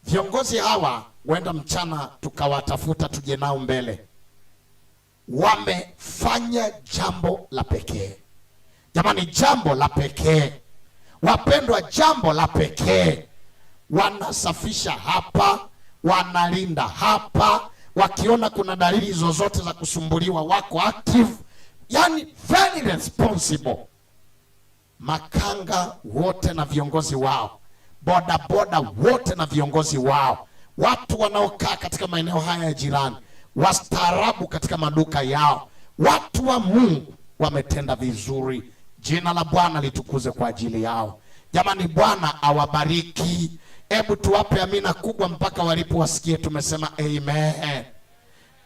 Viongozi hawa huenda mchana tukawatafuta tuje nao mbele. Wamefanya jambo la pekee. Jamani, jambo la pekee. Wapendwa, jambo la pekee. Wanasafisha hapa, wanalinda hapa, wakiona kuna dalili zozote za kusumbuliwa wako active, yani very responsible. Makanga wote na viongozi wao, boda boda wote na viongozi wao, watu wanaokaa katika maeneo haya ya jirani, wastaarabu katika maduka yao, watu wa Mungu wametenda vizuri. Jina la Bwana litukuze kwa ajili yao. Jamani, Bwana awabariki. Hebu tuwape amina kubwa mpaka walipo wasikie tumesema amen.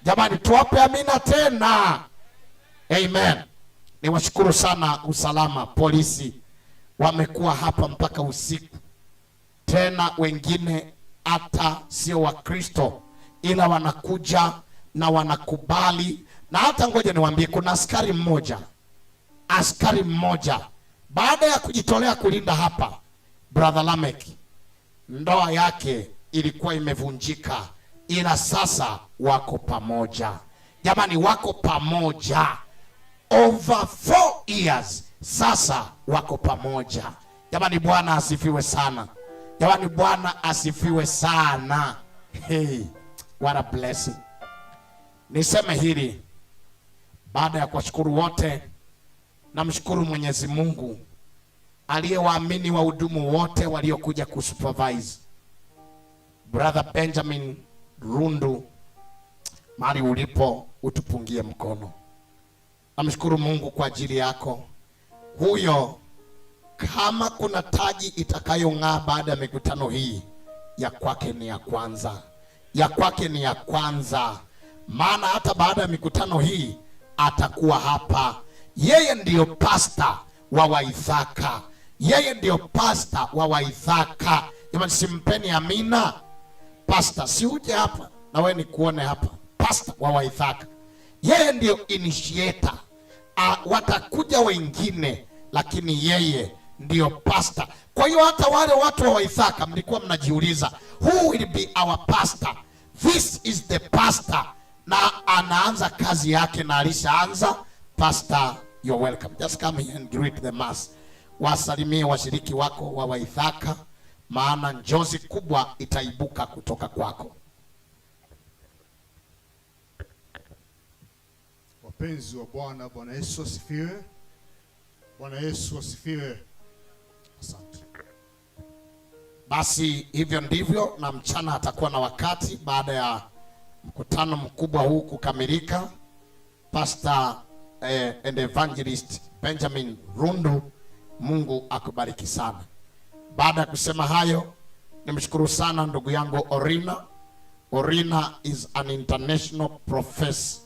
Jamani, tuwape amina tena. Amen. Niwashukuru sana usalama, polisi wamekuwa hapa mpaka usiku. Tena wengine hata sio Wakristo, ila wanakuja na wanakubali. Na hata ngoja niwaambie, kuna askari mmoja baada ya kujitolea kulinda hapa, Brother Lamek, ndoa yake ilikuwa imevunjika, ila sasa wako pamoja. Jamani, wako pamoja over 4 years sasa wako pamoja. Jamani, Bwana asifiwe sana. Jamani, Bwana asifiwe sana. Hey, what a blessing. Niseme hili baada ya kuwashukuru wote, namshukuru Mwenyezi Mungu aliyewaamini wahudumu wote waliokuja kusupervise. Brother Benjamin Rundu, mahali ulipo utupungie mkono. Namshukuru Mungu kwa ajili yako. Huyo kama kuna taji itakayong'aa baada ya mikutano hii, ya kwake ni ya kwanza. Ya kwake ni ya kwanza. Maana hata baada ya mikutano hii atakuwa hapa. Yeye ndiyo pastor wa Waithaka. Yeye ndiyo pastor wa Waithaka. Jamani, simpeni amina. Pastor, si uje hapa na wewe nikuone hapa. Pastor wa Waithaka. Yeye ndiyo initiator. Watakuja wengine, lakini yeye ndiyo pastor. Kwa hiyo hata wale watu wa Waithaka mlikuwa mnajiuliza, who will be our pastor? This is the pastor. Na anaanza kazi yake na alishaanza. Pastor, you're welcome. Just come here and greet the mass. Wasalimie washiriki wako wa Waithaka, maana njozi kubwa itaibuka kutoka kwako. Wapenzi wa Bwana, Bwana Yesu asifiwe. Bwana Yesu asifiwe. Asante. Basi hivyo ndivyo, na mchana atakuwa na wakati baada ya mkutano mkubwa huu kukamilika. Pastor and Evangelist Benjamin Rundu, Mungu akubariki sana. Baada ya kusema hayo, nimshukuru sana ndugu yangu Orina. Orina is an international prophet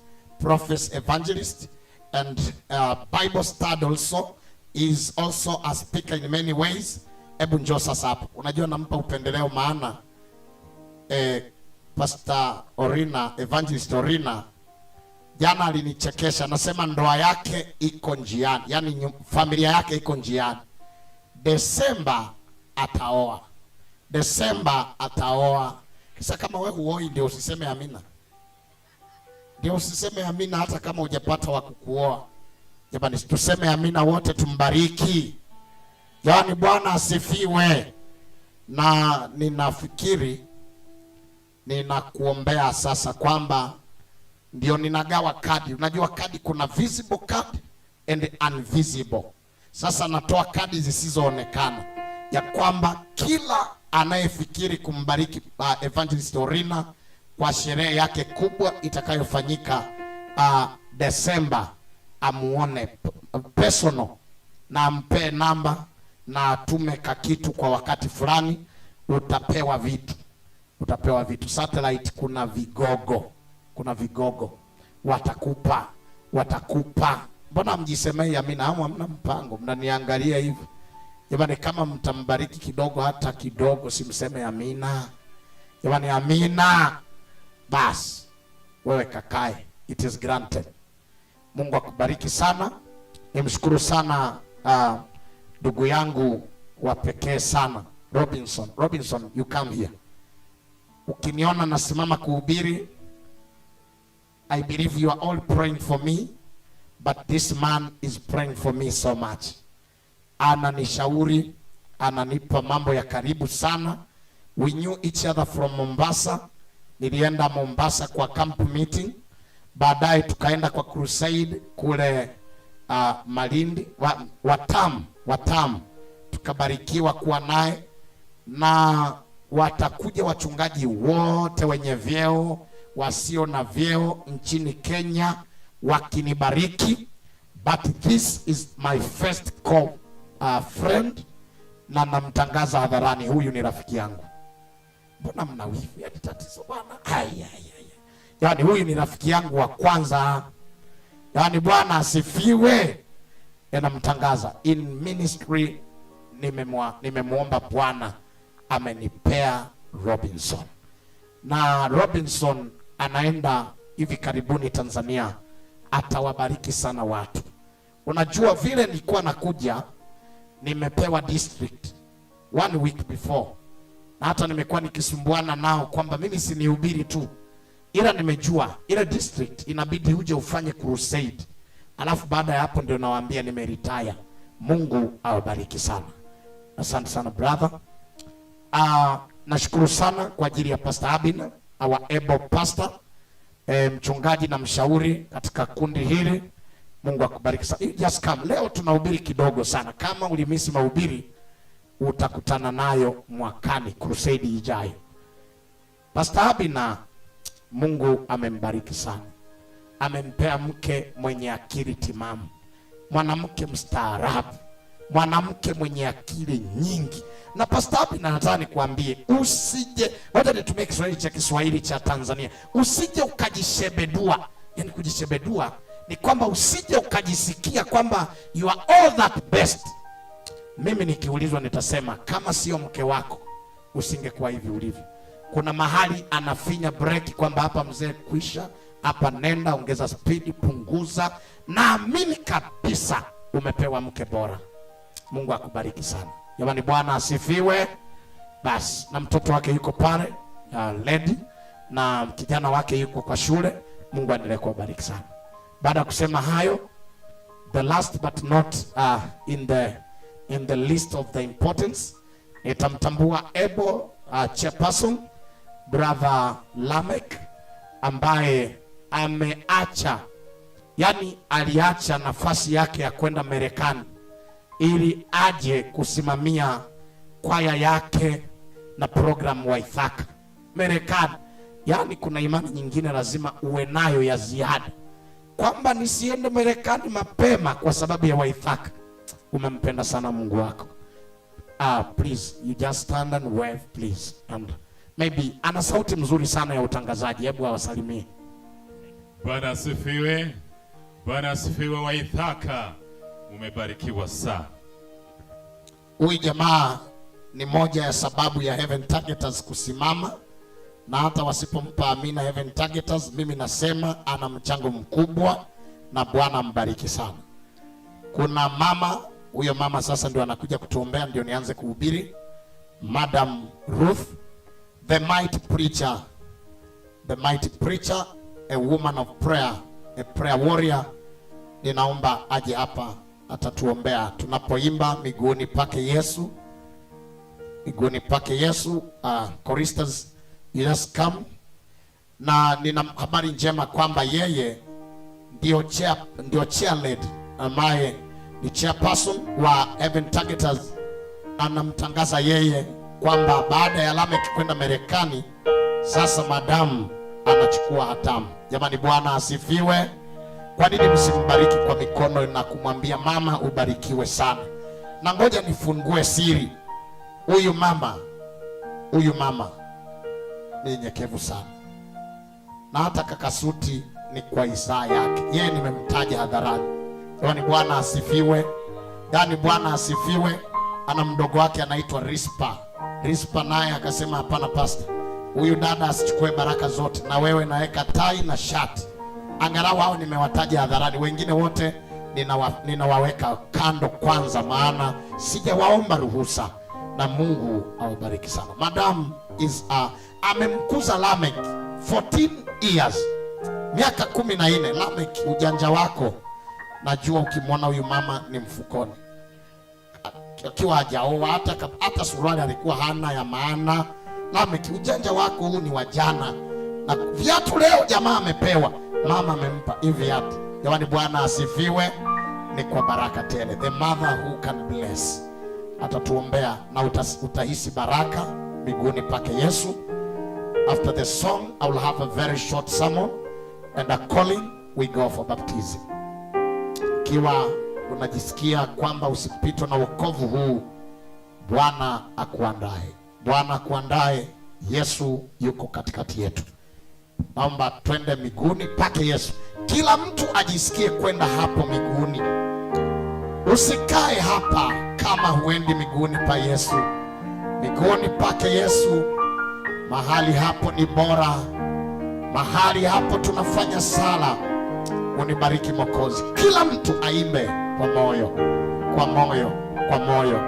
evangelist and Bible stud also. Is also a speaker in many ways. Hebu njoo sasa hapa. Unajua nampa upendeleo maana Pastor Orina, Evangelist Orina jana alinichekesha, anasema ndoa yake iko njiani, yani familia yake iko njiani. Desemba ataoa. Desemba ataoa. Kisa kama wewe huoi ndio usiseme amina. Ndio usiseme amina hata kama hujapata wa kukuoa. Jamani, tuseme amina wote, tumbariki. Yaani Bwana asifiwe. Na ninafikiri ninakuombea sasa kwamba ndio ninagawa kadi. Unajua kadi kuna visible card and invisible. Sasa natoa kadi zisizoonekana ya kwamba kila anayefikiri kumbariki Evangelist Orina kwa sherehe yake kubwa itakayofanyika Desemba, amuone personal na ampe namba na atume kakitu kwa wakati fulani, utapewa vitu. Utapewa vitu. Satellite kuna vigogo. Kuna vigogo. Watakupa. Watakupa. Mbona mjisemei amina? Hamu hamna mpango, mnaniangalia hivi. Jamani, kama mtambariki kidogo hata kidogo, simseme amina. Jamani, amina. Bas, wewe kakae, it is granted. Mungu akubariki sana. Nimshukuru sana ndugu yangu wa pekee sana Robinson. Robinson, you come here. Ukiniona nasimama kuhubiri, I believe you are all praying for me, but this man is praying for me so much. Ananishauri, ananipa mambo ya karibu sana. We knew each other from Mombasa. Nilienda Mombasa kwa camp meeting, baadaye tukaenda kwa crusade kule Malindi, Watamu, tukabarikiwa kuwa naye, na watakuja wachungaji wote wenye vyeo, wasio na vyeo nchini Kenya wakinibariki, but this is my first call, friend, na namtangaza hadharani, huyu ni rafiki yangu. Mbona mna wivu? Yaani tatizo bwana. Ai, ai, ai. Yaani huyu ni rafiki yangu wa kwanza. Yaani Bwana asifiwe. Namtangaza in ministry, nimemuomba Bwana amenipea Robinson. Na Robinson anaenda hivi karibuni Tanzania, atawabariki sana watu. Unajua vile nilikuwa nakuja, nimepewa district 1 week before. Na hata nimekuwa nikisumbuana nao kwamba mimi sinihubiri tu, ila nimejua ile district inabidi uje ufanye crusade. Alafu baada ya hapo ndio nawaambia nimeretire. Mungu awabariki sana. Asante sana brother. Nashukuru sana kwa ajili ya Pastor Abina, our able pastor, mchungaji na mshauri katika kundi hili. Mungu akubariki sana. You just come. Leo tunahubiri kidogo sana. Kama ulimisi mahubiri utakutana nayo mwakani, crusade ijayo. Pastor Abina, Mungu amembariki sana. Amempea mke mwenye akili timamu, mwanamke mstaarabu, mwanamke mwenye akili nyingi. Na Pastor Abina, nataka nikuambie, usije, wacha nitumie Kiswahili cha Kiswahili cha Tanzania, usije ukajishebedua. Yaani kujishebedua ni kwamba usije ukajisikia kwamba you are all that best. Mimi nikiulizwa nitasema kama sio mke wako usingekuwa hivi ulivyo. Kuna mahali anafinya breki kwamba hapa mzee kwisha, hapa nenda, ongeza speed, punguza. Naamini kabisa umepewa mke bora. Mungu akubariki sana. Jamani, Bwana asifiwe. Basi, na mtoto wake yuko pale, lady, na kijana wake yuko kwa shule. Mungu aendelee kuwabariki sana. Baada ya kusema hayo, the last but not in the list of the importance, nitamtambua able chairperson Brother Lamek, ambaye ameacha, yani aliacha nafasi yake ya kwenda Marekani ili aje kusimamia kwaya yake na program wa Ithaka Marekani. Yani kuna imani nyingine lazima uwe nayo ya ziada, kwamba nisiende Marekani mapema kwa sababu ya Waithaka. Umempenda sana Mungu wako. Please, you just stand and wave please. And maybe ana sauti mzuri sana ya utangazaji, hebu awasalimie. Bwana asifiwe. Bwana asifiwe Waithaka. Umebarikiwa sana. Huyu jamaa ni moja ya sababu ya Heaven Targeters kusimama, na hata wasipompa amina Heaven Targeters, mimi nasema ana mchango mkubwa na Bwana ambariki sana. Kuna mama, huyo mama sasa ndio anakuja kutuombea ndio nianze kuhubiri. Madam Ruth, the mighty preacher, the mighty preacher, a woman of prayer, a prayer warrior. Ninaomba aje hapa, atatuombea tunapoimba miguuni pake Yesu. Miguuni pake Yesu. Choristers, you just come. Na nina habari njema kwamba yeye ndio chair lady ambaye ni chairperson wa Heaven Targeters. Anamtangaza yeye kwamba baada ya Lamek kwenda Marekani, sasa madamu anachukua hatamu. Jamani, Bwana asifiwe. Kwa nini msimbariki kwa mikono na kumwambia mama ubarikiwe sana? Na ngoja nifungue siri. Huyu mama Mnyenyekevu sana. Na hata Kakasuti ni kwa isaa yake. Yeye nimemtaja hadharani. Yaani Bwana asifiwe. Yaani Bwana asifiwe. Ana mdogo wake anaitwa Rispa. Rispa naye akasema hapana pastor, huyu dada asichukue baraka zote, na wewe naweka tai na shati. Angalau hao nimewataja hadharani, wengine wote ninawaweka kando kwanza, maana sijawaomba ruhusa. Na Mungu awabariki sana. Madam is amemkuza Lamek 14 years, miaka 14. Lamek, ujanja wako najua ukimwona huyu mama ni mfukoni. Akiwa hajaoa, hata suruali alikuwa hana ya maana. Lamek, ujanja wako huu ni wa jana. Na viatu leo jamaa amepewa, mama amempa hivi viatu. Jamani, Bwana asifiwe. Ni kwa baraka tele. The mother who can bless. Atatuombea na utahisi baraka miguuni pake Yesu. After the song, I will have a very short sermon and a calling. We go for baptism. Ikiwa unajisikia kwamba usipitwe na wokovu huu, Bwana akuandae. Bwana akuandae. Yesu yuko katikati yetu. Naomba twende miguuni pake Yesu. Kila mtu ajisikie kwenda hapo miguuni. Usikae hapa kama huendi miguuni pa Yesu. Miguuni pake Yesu, mahali hapo ni bora. Mahali hapo tunafanya sala. Unibariki Mwokozi. Kila mtu aimbe kwa moyo, kwa moyo, kwa moyo.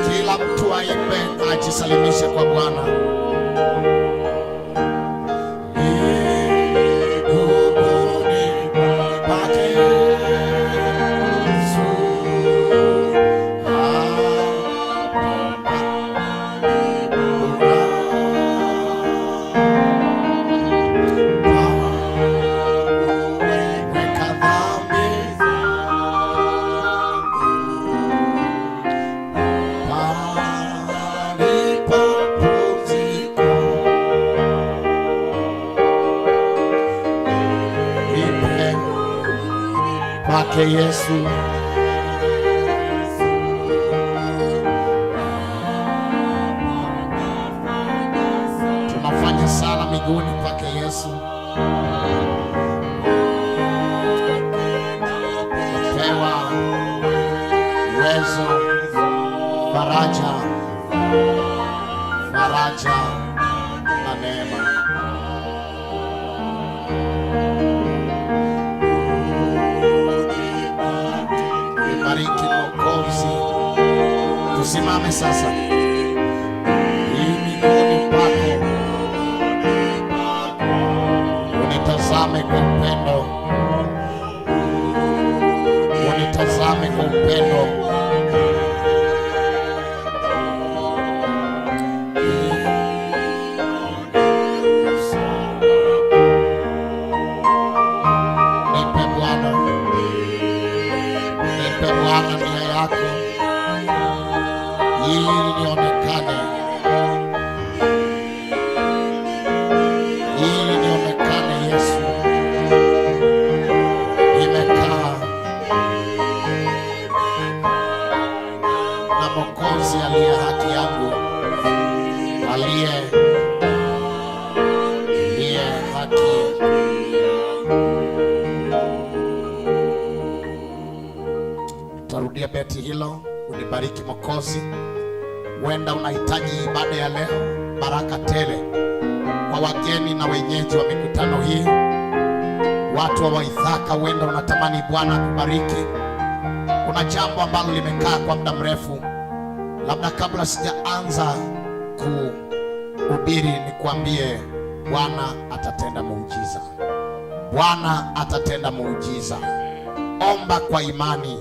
Kila mtu aimbe, ajisalimishe kwa Bwana. Kwake Yesu. Tunafanya sala miguuni kwake Yesu. Pewa uwezo, faraja, faraja na neema. Bariki Mwokozi. Tusimame sasa. Miguuni pako, unitazame kwa upendo, unitazame kwa upendo. Nipe Bwana, nipe Bwana nia yako, ili nionekane, ili nionekane Yesu. Nimekaa na Mwokozi aliye haki yangu, aliye haki. Tarudia beti hilo. Nibariki Mwokozi. Huenda unahitaji ibada ya leo, baraka tele kwa wageni na wenyeji wa mikutano hii. Watu wa Waithaka, huenda unatamani Bwana akubariki. Kuna jambo ambalo limekaa kwa muda mrefu, labda kabla sijaanza kuhubiri nikuambie, Bwana atatenda muujiza. Bwana atatenda muujiza. Omba kwa imani,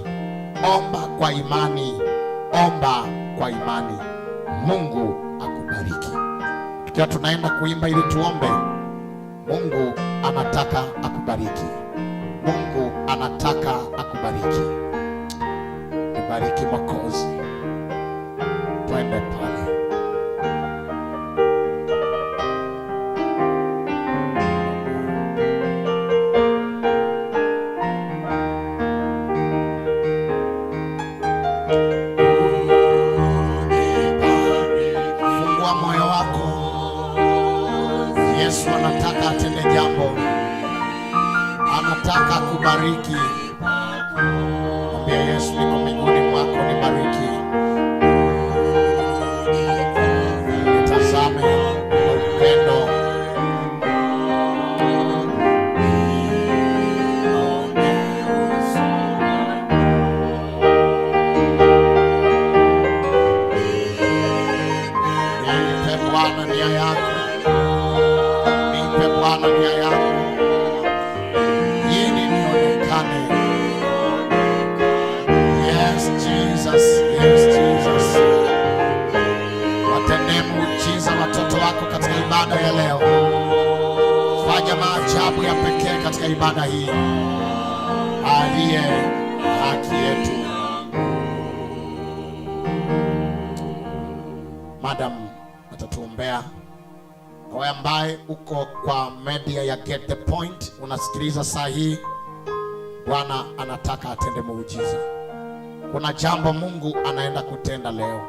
omba kwa imani, omba kwa imani. Mungu akubariki. Tukiwa tunaenda kuimba ili tuombe, Mungu anataka akubariki. Mungu anataka akubariki. Nibariki Mwokozi. Twende pale. Fungua moyo wako. Yesu anataka atende jambo, anataka kubariki. Mwambie Yesu, niko miguuni mwako, nibariki, nitazame kwa upendo. Nipe Bwana nia yako, nipe Bwana nia yako, ili nionekane. Yes Jesus, yes Jesus. Watendee muujiza watoto wako katika ibada ya leo. Fanya maajabu ya pekee katika ibada hii. Aliye haki yetu. Madam atatuombea. Na wewe ambaye uko kwa media ya Get the Point unasikiliza saa hii, Bwana anataka atende muujiza. Kuna jambo Mungu anaenda kutenda leo,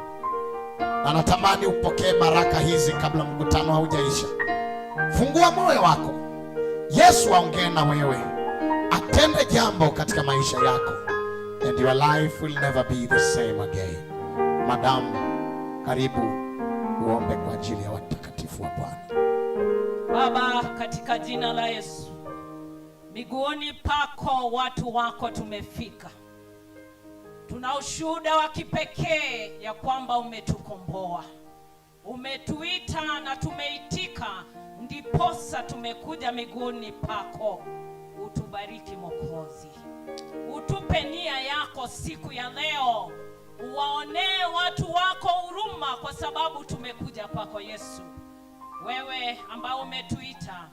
na natamani upokee baraka hizi kabla mkutano haujaisha. Fungua moyo wako, Yesu aongee na wewe, atende jambo katika maisha yako, and your life will never be the same again. Madam, karibu uombe kwa ajili ya watakatifu wa Bwana. Baba, katika jina la Yesu, miguuni pako watu wako tumefika. Tuna ushuhuda wa kipekee ya kwamba umetukomboa, umetuita na tumeitika, ndiposa tumekuja miguuni pako. Utubariki Mwokozi, utupe nia yako siku ya leo, uwaonee watu wako huruma, kwa sababu tumekuja kwako Yesu. Wewe ambao umetuita,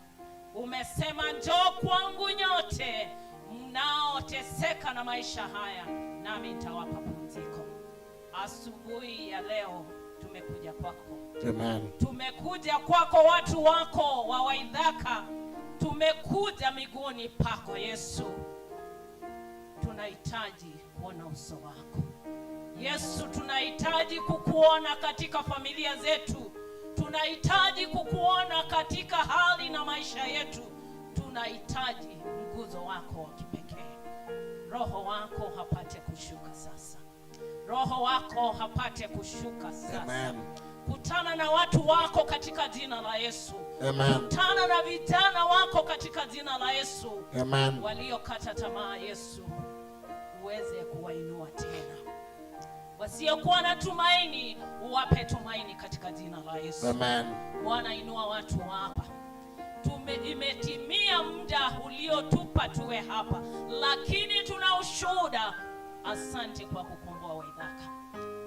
umesema njoo kwangu nyote mnaoteseka na maisha haya, nami nitawapa pumziko. Asubuhi ya leo tumekuja kwako. Amen. Tumekuja kwako watu wako wa Waithaka, tumekuja miguuni pako Yesu. Tunahitaji kuona uso wako Yesu, tunahitaji kukuona katika familia zetu, tunahitaji kukuona katika hali na maisha yetu, tunahitaji mguzo wako wa kipekee. Roho wako hapate kushuka sasa, Roho wako hapate kushuka sasa. Amen. Kutana na watu wako katika jina la Yesu. Amen. Kutana na vijana wako katika jina la Yesu. Amen. Waliokata tamaa Yesu, uweze kuwainua tena. Wasiokuwa na tumaini, uwape tumaini katika jina la Yesu. Amen. Bwana, inua watu hapa. Imetimia muda uliotupa tuwe hapa, lakini tuna ushuhuda. Asante kwa kukomboa Waithaka.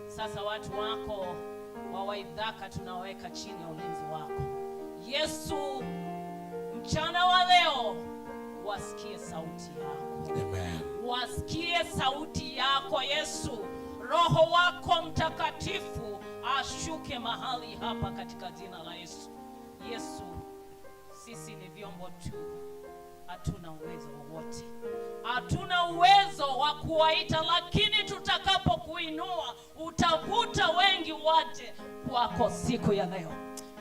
Sasa watu wako wa Waithaka tunaweka chini ya ulinzi wako Yesu. Mchana wa leo wasikie sauti yako. Amen. Wasikie sauti yako Yesu. Roho wako Mtakatifu ashuke mahali hapa katika jina la Yesu. Yesu, sisi ni vyombo tu, hatuna uwezo wowote, hatuna uwezo wa kuwaita, lakini tutakapokuinua utavuta wengi waje kwako siku ya leo.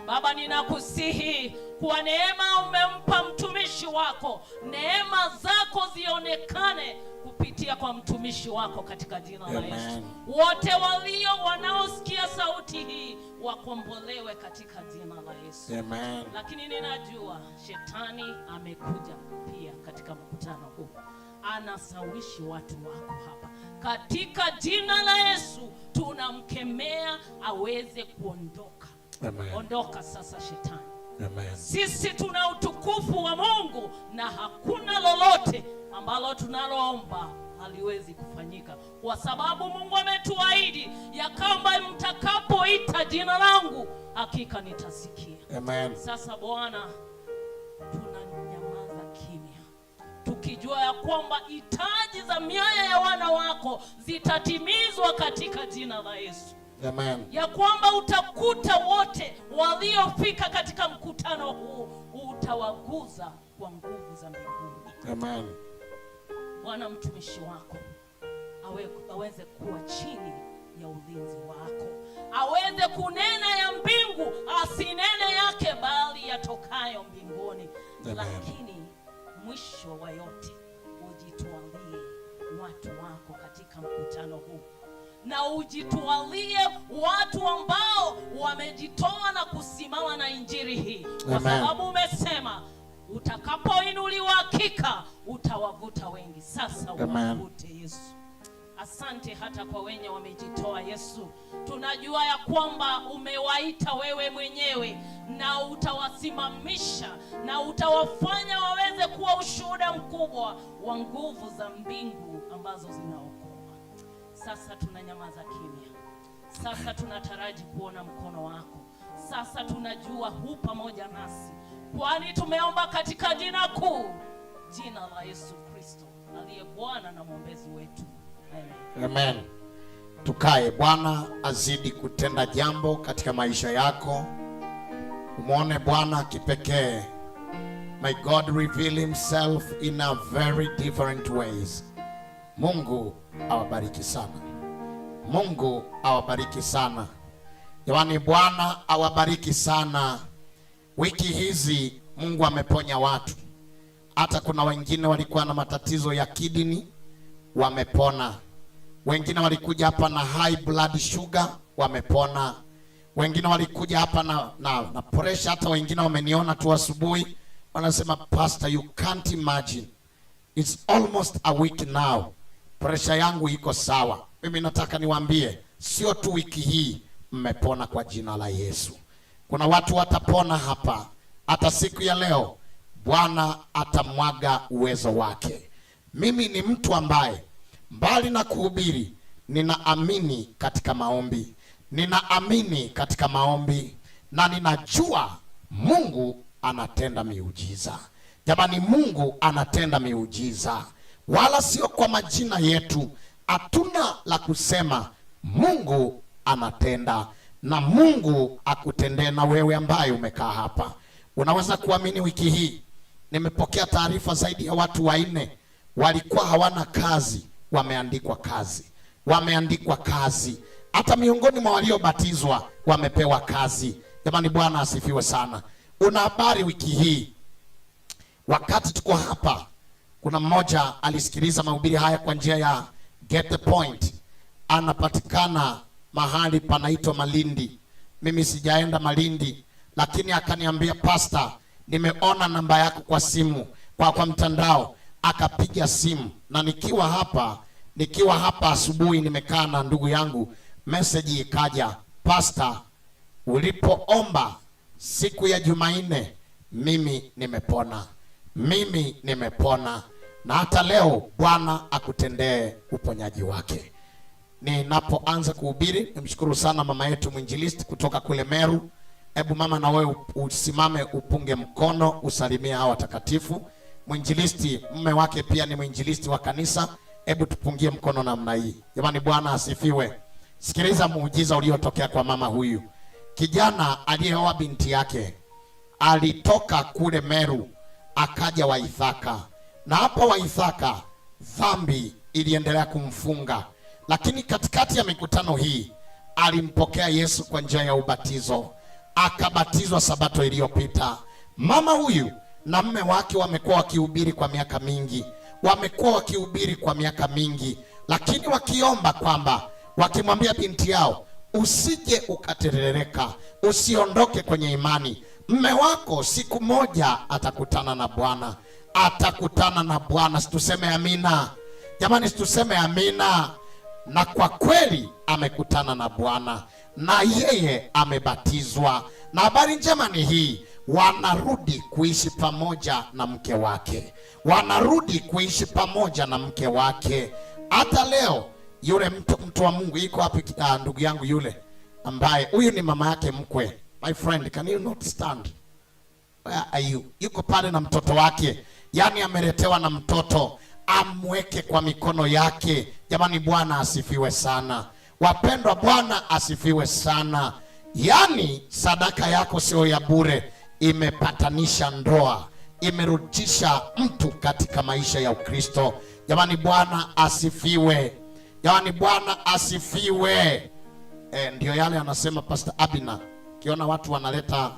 Baba, ninakusihi kwa neema umempa mtumishi wako, neema zako zionekane kupitia kupitia kwa mtumishi wako katika jina la Yesu. Amen. Wote walio wanaosikia sauti hii wakombolewe katika jina la Yesu. Amen. Lakini ninajua shetani amekuja pia katika mkutano huu, anasawishi watu wako hapa. Katika jina la Yesu tunamkemea aweze kuondoka. Amen. Ondoka sasa shetani. Amen. Sisi tuna utukufu wa Mungu na hakuna lolote ambalo tunaloomba haliwezi kufanyika, kwa sababu Mungu ametuahidi ya kwamba mtakapoita jina langu hakika nitasikia. Amen. Sasa Bwana, tunanyamaza kimya tukijua ya kwamba hitaji za mioyo ya wana wako zitatimizwa katika jina la Yesu. Amen. Ya kwamba utakuta wote waliofika katika mkutano huu utawaguza kwa nguvu za mbinguni. Amen. Bwana, mtumishi wako aweze kuwa chini ya ulinzi wako, aweze kunena ya mbingu, asinene yake bali yatokayo mbinguni. Amen. Lakini mwisho wa yote ujitwalie watu wako katika mkutano huu, na ujitwalie watu ambao wamejitoa na kusimama na injili hii, kwa Amen. sababu umesema utakapoinuliwa hakika utawavuta wengi. Sasa Amen. uwavute Yesu. Asante hata kwa wenye wamejitoa Yesu. Tunajua ya kwamba umewaita wewe mwenyewe na utawasimamisha na utawafanya waweze kuwa ushuhuda mkubwa wa nguvu za mbingu ambazo zinaokoa. Sasa tunanyamaza kimya. Sasa tunataraji kuona mkono wako. Sasa tunajua hu pamoja nasi, kwani tumeomba katika jina kuu, jina la Yesu Kristo aliye Bwana na mwombezi wetu. Amen. Amen. Tukae. Bwana azidi kutenda jambo katika maisha yako. Umwone Bwana kipekee. May God reveal himself in a very different ways. Mungu awabariki sana. Mungu awabariki sana. Jamani, Bwana awabariki sana. Wiki hizi Mungu ameponya watu. Hata kuna wengine walikuwa na matatizo ya kidney wamepona. Wengine walikuja hapa na high blood sugar wamepona. Wengine walikuja hapa na pressure. Hata wengine wameniona tu asubuhi wanasema, Pastor, you can't imagine, it's almost a week now, pressure yangu iko sawa. Mimi nataka niwaambie, sio tu wiki hii mmepona kwa jina la Yesu. Kuna watu watapona hapa hata siku ya leo. Bwana atamwaga uwezo wake. Mimi ni mtu ambaye mbali na kuhubiri, ninaamini katika maombi. Ninaamini katika maombi na ninajua Mungu anatenda miujiza. Jamani, Mungu anatenda miujiza, wala sio kwa majina yetu. Hatuna la kusema, Mungu anatenda, na Mungu akutendee na wewe ambaye umekaa hapa. Unaweza kuamini, wiki hii nimepokea taarifa zaidi ya watu 4 walikuwa hawana kazi, wameandikwa kazi. Wameandikwa kazi. Hata miongoni mwa waliobatizwa wamepewa kazi. Jamani, Bwana asifiwe sana. Una habari wiki hii, wakati tuko hapa, kuna mmoja alisikiliza mahubiri haya kwa njia ya Get the Point. Anapatikana mahali panaitwa Malindi. Mimi sijaenda Malindi, lakini akaniambia, Pastor, nimeona namba yako kwa simu, kwa mtandao. Akapiga simu, na nikiwa hapa asubuhi nimekaa na ndugu yangu, message ikaja, Pastor, ulipoomba siku ya Jumanne mimi nimepona. Mimi nimepona. Na hata leo Bwana akutendee uponyaji wake. Ninapoanza kuhubiri, nimshukuru sana mama yetu mwinjilisti kutoka kule Meru. Hebu mama, na wewe usimame upunge mkono usalimie hawa watakatifu. Mwinjilisti, mume wake pia ni mwinjilisti wa kanisa. Hebu tupungie mkono namna hii. Jamani, Bwana asifiwe. Sikiliza muujiza uliotokea kwa mama huyu. Kijana aliyeoa binti yake alitoka kule Meru akaja Waithaka. Na hapa Waithaka dhambi iliendelea kumfunga. Lakini katikati ya mikutano hii alimpokea Yesu kwa njia ya ubatizo. Akabatizwa Sabato iliyopita. Mama huyu na mume wake wamekuwa wakihubiri kwa miaka mingi. Wamekuwa wakihubiri kwa miaka mingi, lakini wakiomba kwamba, wakimwambia binti yao, usije ukaterereka, usiondoke kwenye imani. Mme wako siku moja atakutana na Bwana, atakutana na Bwana. Situseme amina jamani, situseme amina. Na kwa kweli amekutana na Bwana na yeye amebatizwa, na habari njema ni hii, wanarudi kuishi pamoja na mke wake, wanarudi kuishi pamoja na mke wake. Hata leo yule mtu wa Mungu iko wapi? Ndugu yangu yule ambaye huyu ni mama yake mkwe, my friend, can you not stand? Where are you? Yuko pale na mtoto wake, yaani ameletewa na mtoto amweke kwa mikono yake. Jamani, Bwana asifiwe sana. Wapendwa, Bwana asifiwe sana. Yaani sadaka yako sio ya bure, imepatanisha ndoa, imerudisha mtu katika maisha ya Ukristo. Jamani, Bwana asifiwe. Jamani, Bwana asifiwe. Ndio yale anasema Pastor Abina, kiona watu wanaleta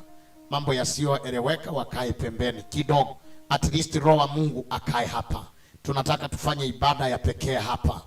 mambo yasiyoeleweka wakae pembeni kidogo, at least Roho wa Mungu akae hapa. Tunataka tufanye ibada ya pekee hapa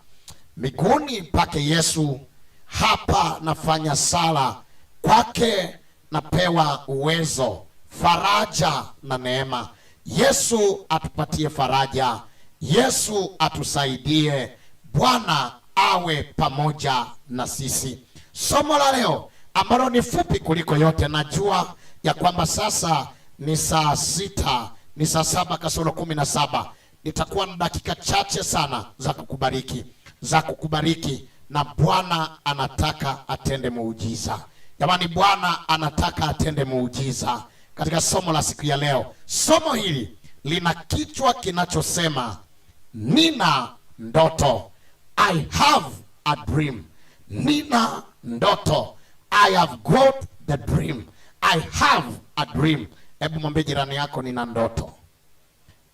miguuni pake Yesu. Hapa nafanya sala kwake, napewa uwezo, faraja na neema. Yesu atupatie faraja, Yesu atusaidie, Bwana awe pamoja na sisi. Somo la leo ambalo ni fupi kuliko yote, najua ya kwamba sasa ni saa 6, ni saa 6:17. Nitakuwa na dakika chache sana za kukubariki, za kukubariki, na Bwana anataka atende muujiza. Jamani, Bwana anataka atende muujiza katika somo la siku ya leo. Somo hili lina kichwa kinachosema nina ndoto. I have a dream. Nina ndoto. I have got the dream. I have a dream. Hebu mwambie jirani yako nina ndoto.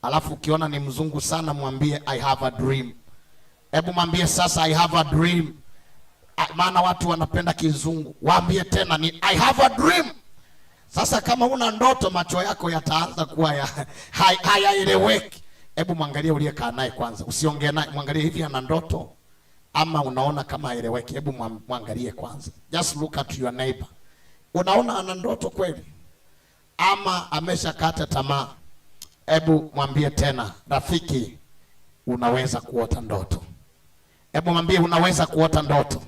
Alafu ukiona ni mzungu sana mwambie I have a dream. Hebu mwambie sasa I have a dream. Maana watu wanapenda kizungu. Waambie tena ni I have a dream. Sasa kama una ndoto macho yako yataanza kuwa hayaeleweki. Hebu mwangalie uliyekaa naye kwanza. Usiongee naye, mwangalie hivi ana ndoto ama unaona kama haeleweki. Hebu mwangalie kwanza. Just look at your neighbor. Unaona ana ndoto kweli ama ameshakata tamaa? Hebu mwambie tena, rafiki, unaweza kuota ndoto. Hebu mwambie unaweza kuota ndoto.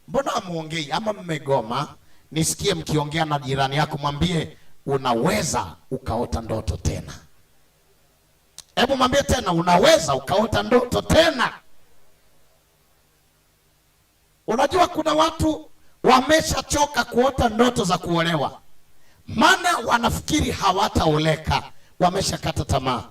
Mbona hamuongei ama mmegoma? Nisikie mkiongea na jirani yako, mwambie unaweza ukaota ndoto tena. Hebu mwambie tena, unaweza ukaota ndoto tena. Unajua kuna watu wameshachoka kuota ndoto za kuolewa, maana wanafikiri hawataoleka, wameshakata tamaa.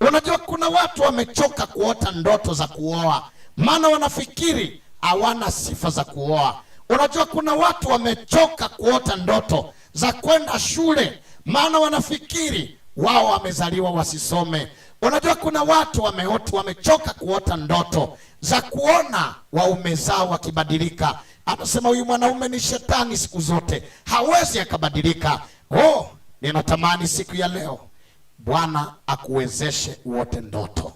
Unajua kuna watu wamechoka kuota ndoto za kuoa, maana wanafikiri hawana sifa za kuoa. Unajua kuna watu wamechoka kuota ndoto za kwenda shule, maana wanafikiri wao wamezaliwa wasisome. Unajua kuna watu wamechoka kuota ndoto za kuona waume zao wakibadilika. Anasema huyu mwanaume ni shetani siku zote, hawezi akabadilika. Oh, ninatamani siku ya leo Bwana akuwezeshe uote ndoto.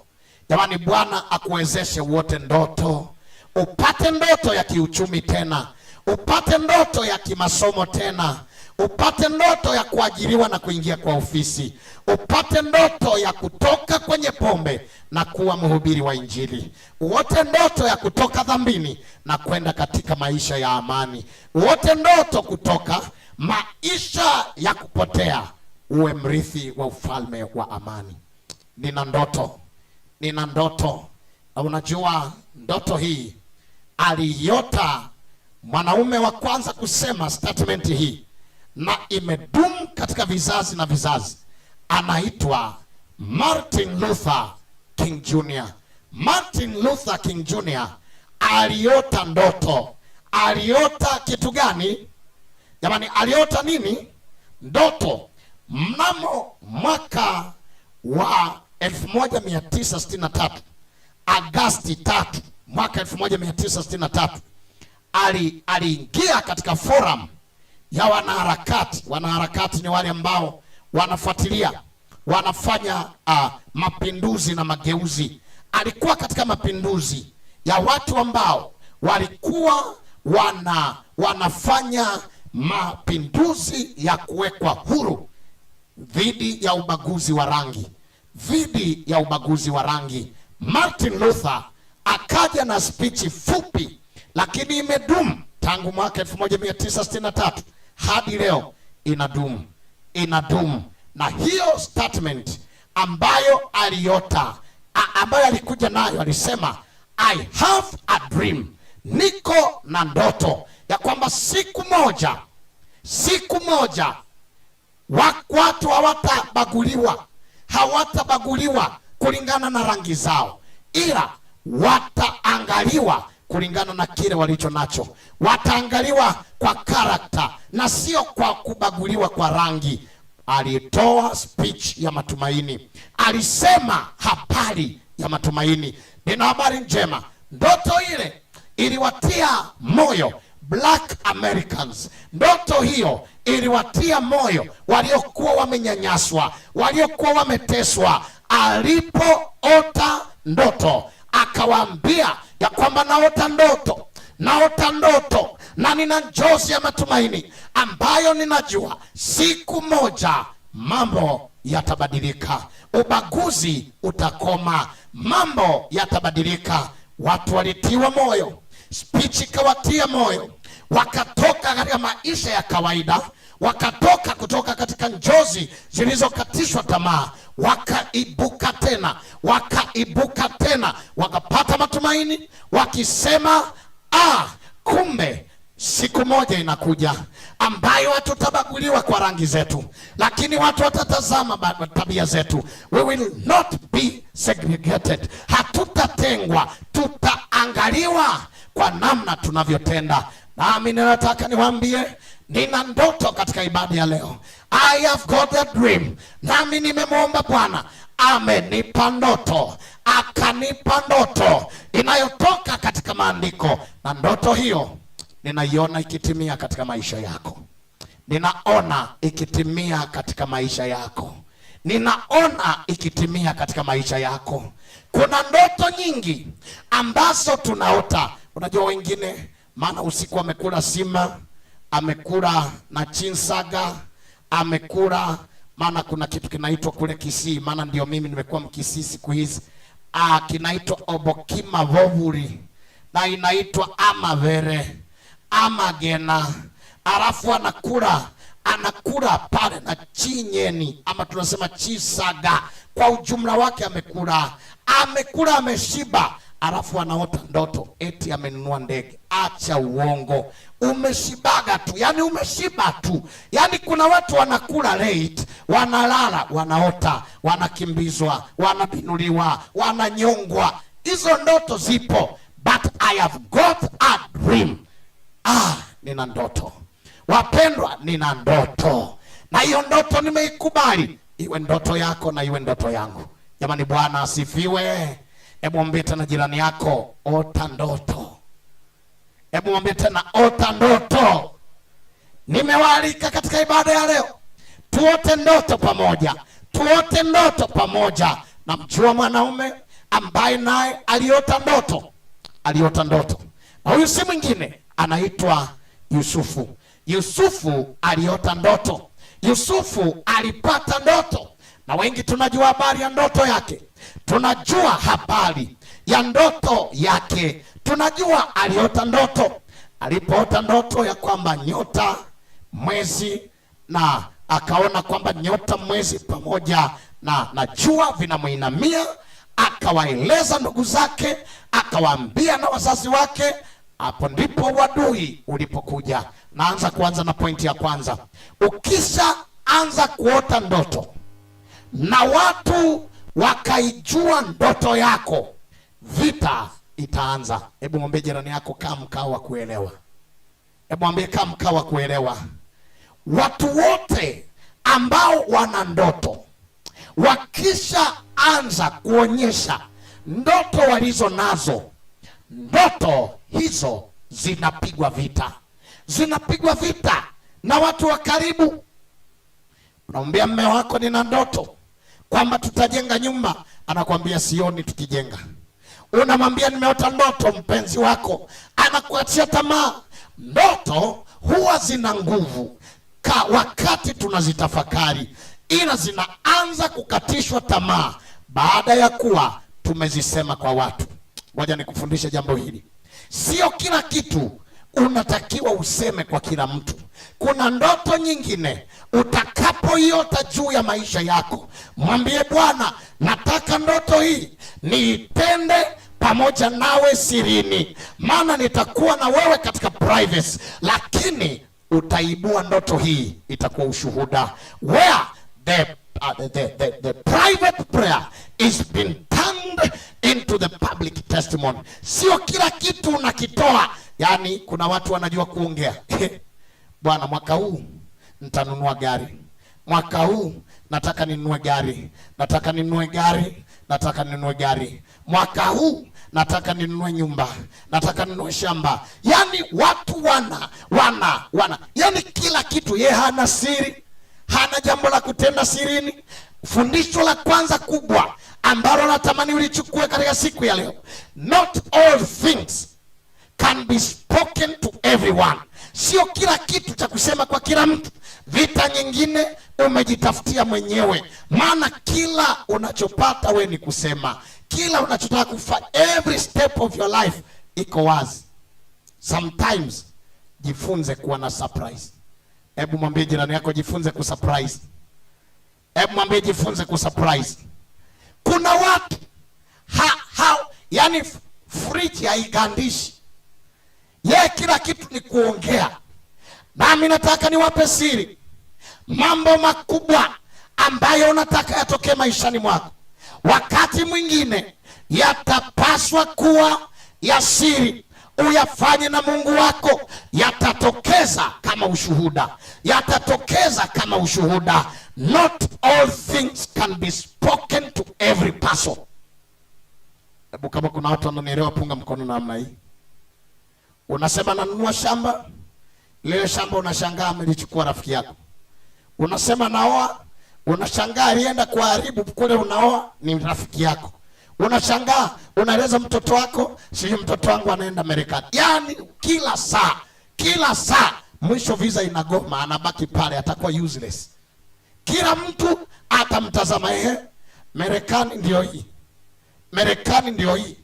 Jamani, Bwana akuwezeshe uote ndoto. Upate ndoto ya kiuchumi tena, upate ndoto ya kimasomo tena, upate ndoto ya kuajiriwa na kuingia kwa ofisi, upate ndoto ya kutoka kwenye pombe na kuwa mhubiri wa Injili, uote ndoto ya kutoka dhambini na kwenda katika maisha ya amani, uote ndoto kutoka maisha ya kupotea uwe mrithi wa ufalme wa amani. Nina ndoto, nina ndoto. Na unajua ndoto hii aliota mwanaume wa kwanza kusema statement hii, na imedumu katika vizazi na vizazi. Anaitwa Martin Luther King Jr. Martin Luther King Jr. aliota ndoto. Aliota kitu gani? Jamani, aliota nini? Ndoto. Mnamo mwaka wa 1963, Agasti 3 mwaka 1963, aliingia katika forum ya wanaharakati. Wanaharakati ni wale ambao wanafuatilia wanafanya mapinduzi na mageuzi. Alikuwa katika mapinduzi ya watu ambao walikuwa wanafanya mapinduzi ya kuwekwa huru dhidi ya ubaguzi wa rangi, dhidi ya ubaguzi wa rangi. Martin Luther akaja na spichi fupi, lakini imedumu tangu mwaka 1963 hadi leo, inadumu, inadumu. Na hiyo statement ambayo aliota, ambayo alikuja nayo, alisema I have a dream, niko na ndoto ya kwamba siku moja, siku moja watu hawatabaguliwa, hawatabaguliwa kulingana na rangi zao, ila wataangaliwa kulingana na kile walicho nacho. Wataangaliwa kwa karakta na sio kwa kubaguliwa kwa rangi. Alitoa speech ya matumaini, alisema habari ya matumaini. Nina habari njema. Ndoto ile iliwatia moyo Black Americans. Ndoto hiyo iliwatia moyo waliokuwa wamenyanyaswa, waliokuwa wameteswa. Alipoota ndoto akawaambia ya kwamba naota ndoto, naota ndoto na nina njozi ya matumaini ambayo ninajua siku moja mambo yatabadilika, ubaguzi utakoma, mambo yatabadilika. Watu walitiwa moyo, speech ikawatia moyo, wakatoka katika maisha ya kawaida, wakatoka kutoka katika njozi zilizokatishwa tamaa, wakaibuka tena, wakaibuka tena, wakapata matumaini, wakisema kumbe siku moja inakuja ambayo hatutabaguliwa kwa rangi zetu, lakini watu watatazama tabia zetu. We will not be segregated, hatutatengwa, tutaangaliwa kwa namna tunavyotenda. Nami ninataka niwaambie, nina ndoto katika ibada ya leo. I have got a dream. Nami nimemwomba Bwana amenipa ndoto, akanipa ndoto inayotoka katika maandiko, na ndoto hiyo ninaiona ikitimia katika maisha yako. Ninaona ikitimia katika maisha yako. Ninaona ikitimia katika maisha yako. Kuna ndoto nyingi ambazo tunaota. Unajua wengine, maana usiku amekula sima, amekula na chinsaga, amekula, maana kuna kitu kinaitwa kule Kisii, maana ndio mimi nimekuwa Mkisii siku hizi, kinaitwa obokima vovuri, na inaitwa amavere, amagena, alafu anakula pale na chinyeni, ama tunasema chisaga. Kwa ujumla wake amekula, ameshiba, alafu anaota ndoto eti amenunua ndege. Acha uongo, umeshibaga tu, yani umeshiba tu. Yani kuna watu wanakula late, wanalala, wanaota, wanakimbizwa, wanabinuliwa, wananyongwa. Hizo ndoto zipo, but I have got a dream. Nina ndoto. Wapendwa, nina ndoto. Na hiyo ndoto nimeikubali, iwe ndoto yako na iwe ndoto yangu. Jamani, Bwana asifiwe. Hebu mwambie tena jirani yako, ota ndoto. Hebu mwambie tena, ota ndoto. Nimewaalika katika ibada ya leo tuote ndoto pamoja, tuote ndoto pamoja. Namjua mwanaume ambaye naye aliota ndoto, aliota ndoto. Na huyu si mwingine, anaitwa Yusufu. Yusufu aliota ndoto. Yusufu alipata ndoto. Na wengi tunajua habari ya ndoto yake. Tunajua habari ya ndoto yake. Tunajua aliota ndoto. Alipoota ndoto ya kwamba nyota, mwezi, na akaona kwamba nyota, mwezi pamoja na jua vinamuinamia, akawaeleza ndugu zake, akawaambia na wazazi wake. Hapo ndipo uadui ulipokuja. Naanza kuanza na pointi ya kwanza. Ukishaanza kuota ndoto na watu wakaijua ndoto yako, vita itaanza. Hebu mwambie jirani yako, kaa mkao wa kuelewa. Hebu mwambie, kaa mkao wa kuelewa. Watu wote ambao wana ndoto wakishaanza kuonyesha ndoto walizo nazo, ndoto hizo zinapigwa vita. Zinapigwa vita na watu wa karibu. Unamwambia mume wako, nina ndoto. kwamba tutajenga nyumba, anakuambia sioni tukijenga. Unamwambia nimeota ndoto, mpenzi wako anakuachia tamaa. Ndoto huwa zina nguvu wakati tunazitafakari, ila zinaanza kukatishwa tamaa baada ya kuwa tumezisema kwa watu. Ngoja nikufundishe jambo hili. Sio kila kitu unatakiwa useme kwa kila mtu. Kuna ndoto nyingine utakapoiota juu ya maisha yako, mwambie Bwana, nataka ndoto hii niitende pamoja nawe sirini, maana nitakuwa na wewe katika privacy, lakini utaibua ndoto hii, itakuwa ushuhuda. Where the private prayer is being turned into the public testimony. Sio kila kitu unakitoa. Yaani kuna watu wanajua kuongea. Bwana, mwaka huu nitanunua gari. Mwaka huu nataka ninunue gari. Nataka ninunue gari. Nataka ninunue gari. Mwaka huu nataka ninunue nyumba. Nataka ninunue shamba. Yaani watu wana. Yaani kila kitu, ye hana siri. Hana jambo la kutenda sirini. Fundisho la kwanza kubwa ambalo natamani ulichukue katika siku ya leo: not all things can be spoken to everyone. Sio kila kitu cha kusema kwa kila mtu. Vita nyingine umejitafutia mwenyewe, maana kila unachopata we ni kusema, kila unachotaka kufanya, every step of your life iko wazi. Sometimes jifunze kuwa na surprise. Hebu mwambie jirani yako, jifunze kusurprise. Hebu mwambie jifunze kusurprise. Kuna watu yani friji haigandishi. Ye kila kitu ni kuongea. Nami nataka niwape siri. Mambo makubwa ambayo unataka yatokee maishani mwako, wakati mwingine yatapaswa kuwa ya siri, uyafanye na Mungu wako, yatatokeza kama ushuhuda, yatatokeza kama ushuhuda. Not all things can be spoken to every person. Hebu kama kuna watu wananielewa, punga mkono namna hii. Unasema nanunua shamba, lile shamba unashangaa amelichukua rafiki yako. Unasema naoa, unashangaa alienda kuharibu kule unaoa ni rafiki yako. Unashangaa unaeleza mtoto wako, sijui mtoto wangu anaenda Marekani. Yaani kila saa, kila saa, mwisho visa inagoma, anabaki pale, atakuwa useless. Kila mtu atamtazama, Marekani ndio hii. Marekani ndio hii.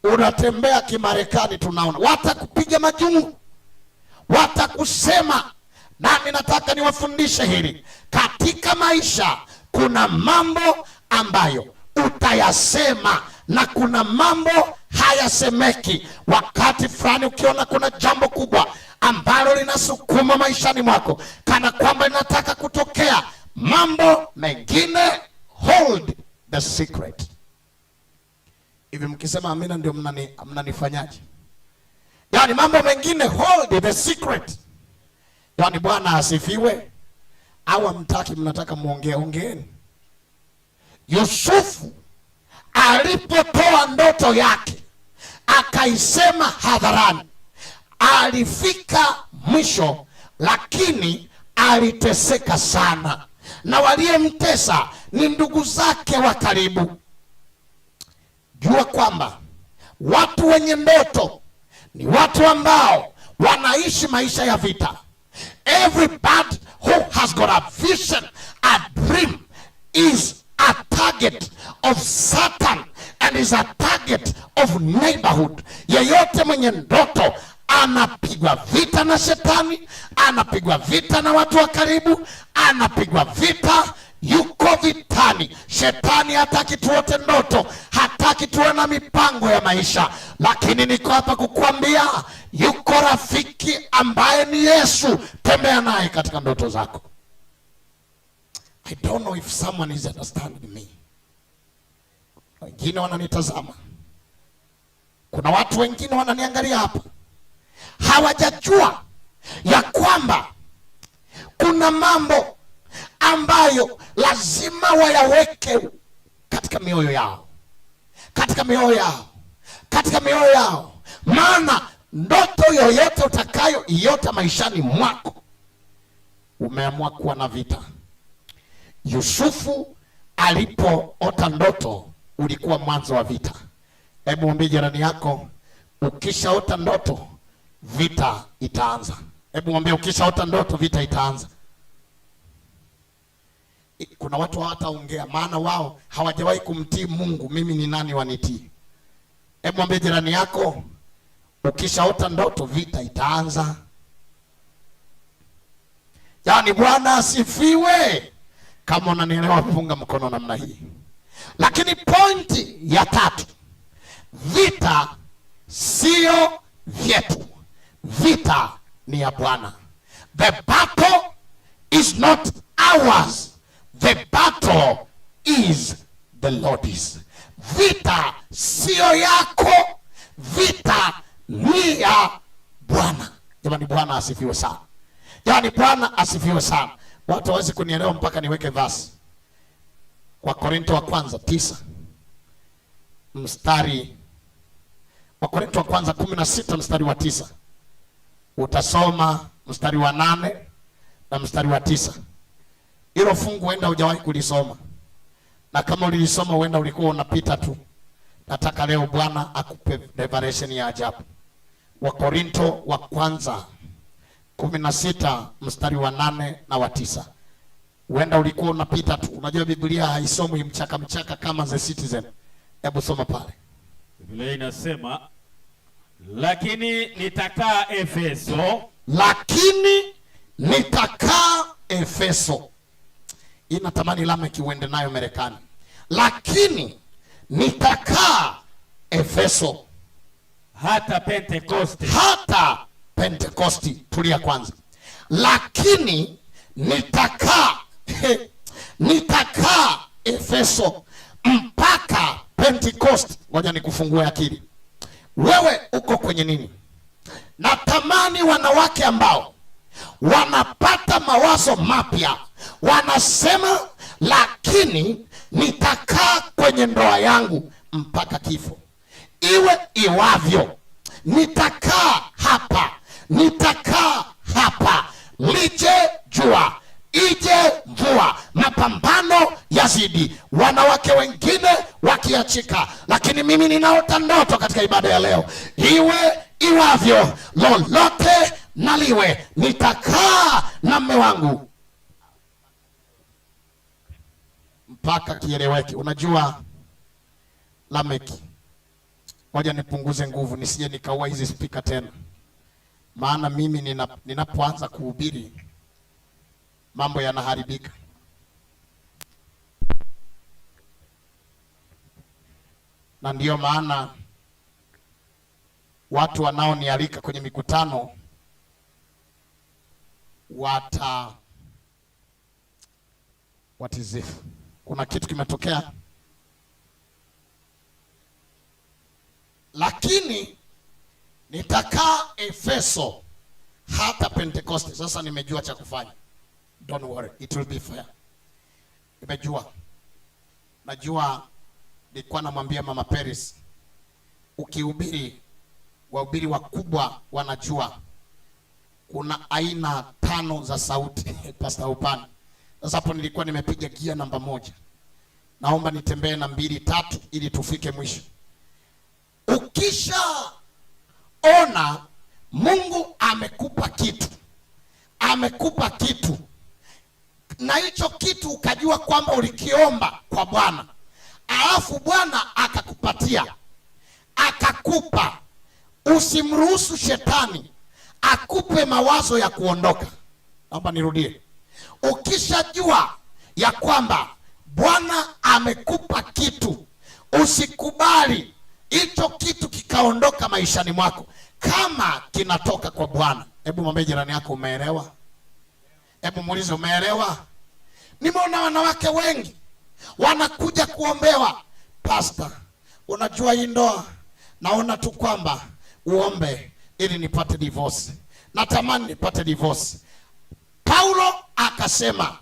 Unatembea kimarekani tunaona. Watakupiga majungu. Watakusema. Nami nataka niwafundishe hili. Katika maisha kuna mambo ambayo utayasema na kuna mambo hayasemeki. Wakati fulani ukiona kuna jambo kubwa ambalo linasukuma maishani mwako kana kwamba linataka kutokea, mambo mengine hold the secret. Hivi mkisema amina ndio mnanifanyaje? Yaani mambo mengine hold the secret. Yaani Bwana asifiwe. Au hamtaki, mnataka muongee, ongeeni. Yusufu alipotoa ndoto yake akaisema hadharani, alifika mwisho, lakini aliteseka sana, na waliyemtesa ni ndugu zake wa karibu. Jua kwamba watu wenye ndoto ni watu ambao wanaishi maisha ya vita. Everybody who has got a vision, a dream, is a target of Satan and is a target of neighborhood. Yeyote mwenye ndoto anapigwa vita na shetani, anapigwa vita na watu wa karibu, anapigwa vita, yuko vitani. Shetani hataki tuote ndoto, hataki tuwe na mipango ya maisha. Lakini niko hapa kukuambia yuko rafiki ambaye ni Yesu. Tembea naye katika ndoto zako. I don't know if someone is understanding me. Wengine wananitazama. Kuna watu wengine wananiangalia hapa. Hawajajua ya kwamba kuna mambo ambayo lazima wayaweke katika mioyo yao. Katika mioyo yao. Katika mioyo yao. Maana ndoto yoyote utakayoiota maishani mwako, umeamua kuwa na vita. Yusufu Alipoota ndoto ulikuwa mwanzo wa vita. Hebu mwambie jirani yako, ukishaota ndoto vita itaanza. Hebu mwambie, ukishaota ndoto vita itaanza. Kuna watu hawataongea maana wao hawajawahi kumtii Mungu. Mimi ni nani wanitii? Hebu mwambie jirani yako, ukishaota ndoto vita itaanza. Yaani Bwana asifiwe. Kama unanielewa funga mkono namna hii. Lakini pointi ya tatu, vita sio vyetu, vita ni ya Bwana. The battle is not ours, the battle is the Lord's. Vita sio yako, vita ni ya Bwana. Jamani, Bwana asifiwe sana. Jamani, Bwana asifiwe sana. Watu hawezi kunielewa mpaka niweke verse. Kwa Korinto wa kwanza 9 mstari wa Korinto wa kwanza 16 mstari wa 9. Utasoma mstari wa 8 na mstari wa 9. Hilo fungu huenda hujawahi kulisoma, na kama ulilisoma huenda ulikuwa unapita tu. Nataka leo Bwana akupe revelation ya ajabu. Wa Korinto wa kwanza 16 mstari wa 8 na wa 9. Huenda ulikuwa unapita tu. Unajua Biblia haisomwi mchaka mchaka kama The Citizen. Hebu soma pale. Biblia inasema, lakini nitakaa Efeso. Lakini nitakaa Efeso. Inatamani Lameki uende nayo Marekani. Lakini nitakaa Efeso hata Pentekoste. Hata Pentekosti. Tulia kwanza. Lakini nitakaa Efeso mpaka Pentekosti. Ngoja nikufungue akili. Wewe uko kwenye nini? Natamani wanawake ambao wanapata mawazo mapya wanasema, lakini nitakaa kwenye ndoa yangu mpaka kifo, iwe iwavyo. Nitakaa hapa, nitakaa hapa, lije jua ije mvua, mapambano yazidi, wanawake wengine wakiachika, lakini mimi ninaota ndoto katika ibada ya leo, iwe iwavyo, lolote naliwe, nitakaa na mume wangu mpaka kieleweke. Unajua Lameki, ngoja nipunguze nguvu nisije nikaua hizi speaker tena, maana mimi ninapoanza kuhubiri mambo yanaharibika. Na ndiyo maana watu wanaonialika kwenye mikutano watizifu. Kuna kitu kimetokea. Lakini nitakaa Efeso hata Pentekoste. Sasa nimejua cha kufanya. Don't worry, it will be fair. Nimejua. Najua nilikuwa namwambia Mama Paris, ukihubiri, wahubiri wakubwa wanajua kuna aina 5 za sauti. Pastor Upana. Sasa hapo nilikuwa nimepiga gia namba 1. Naomba nitembee na 2 3 ili tufike mwisho. Ukisha ona Mungu amekupa kitu, amekupa kitu, na hicho kitu ukajua kwamba ulikiomba kwa Bwana, alafu Bwana akakupatia, akakupa, usimruhusu shetani akupe mawazo ya kuondoka. Naomba nirudie. Ukishajua ya kwamba Bwana amekupa kitu, usikubali hicho kitu kikaondoka maishani mwako kama kinatoka kwa Bwana. Hebu mwambie jirani yako, umeelewa? Hebu muulize, umeelewa? Nimeona wanawake wengi wanakuja kuombewa, pastor, unajua hii ndoa naona tu kwamba uombe ili nipate divorce, natamani nipate divorce. Paulo akasema,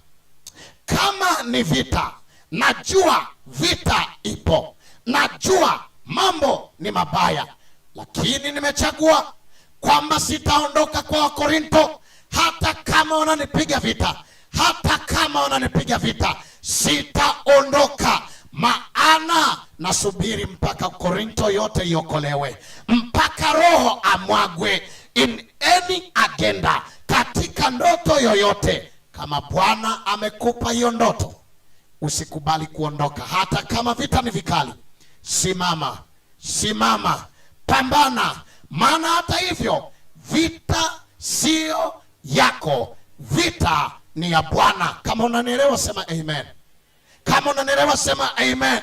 kama ni vita, najua vita ipo, najua mambo ni mabaya, lakini nimechagua kwamba sitaondoka kwa Wakorinto, hata kama wananipiga vita, hata kama wananipiga vita. Sitaondoka, maana nasubiri mpaka Korinto yote iokolewe, mpaka Roho amwagwe. In any agenda, katika ndoto yoyote, kama Bwana amekupa hiyo ndoto, usikubali kuondoka, hata kama vita ni vikali. Simama, simama, pambana, maana hata hivyo vita sio yako, vita ni ya Bwana. Kama unanielewa sema amen. Kama unanielewa sema amen.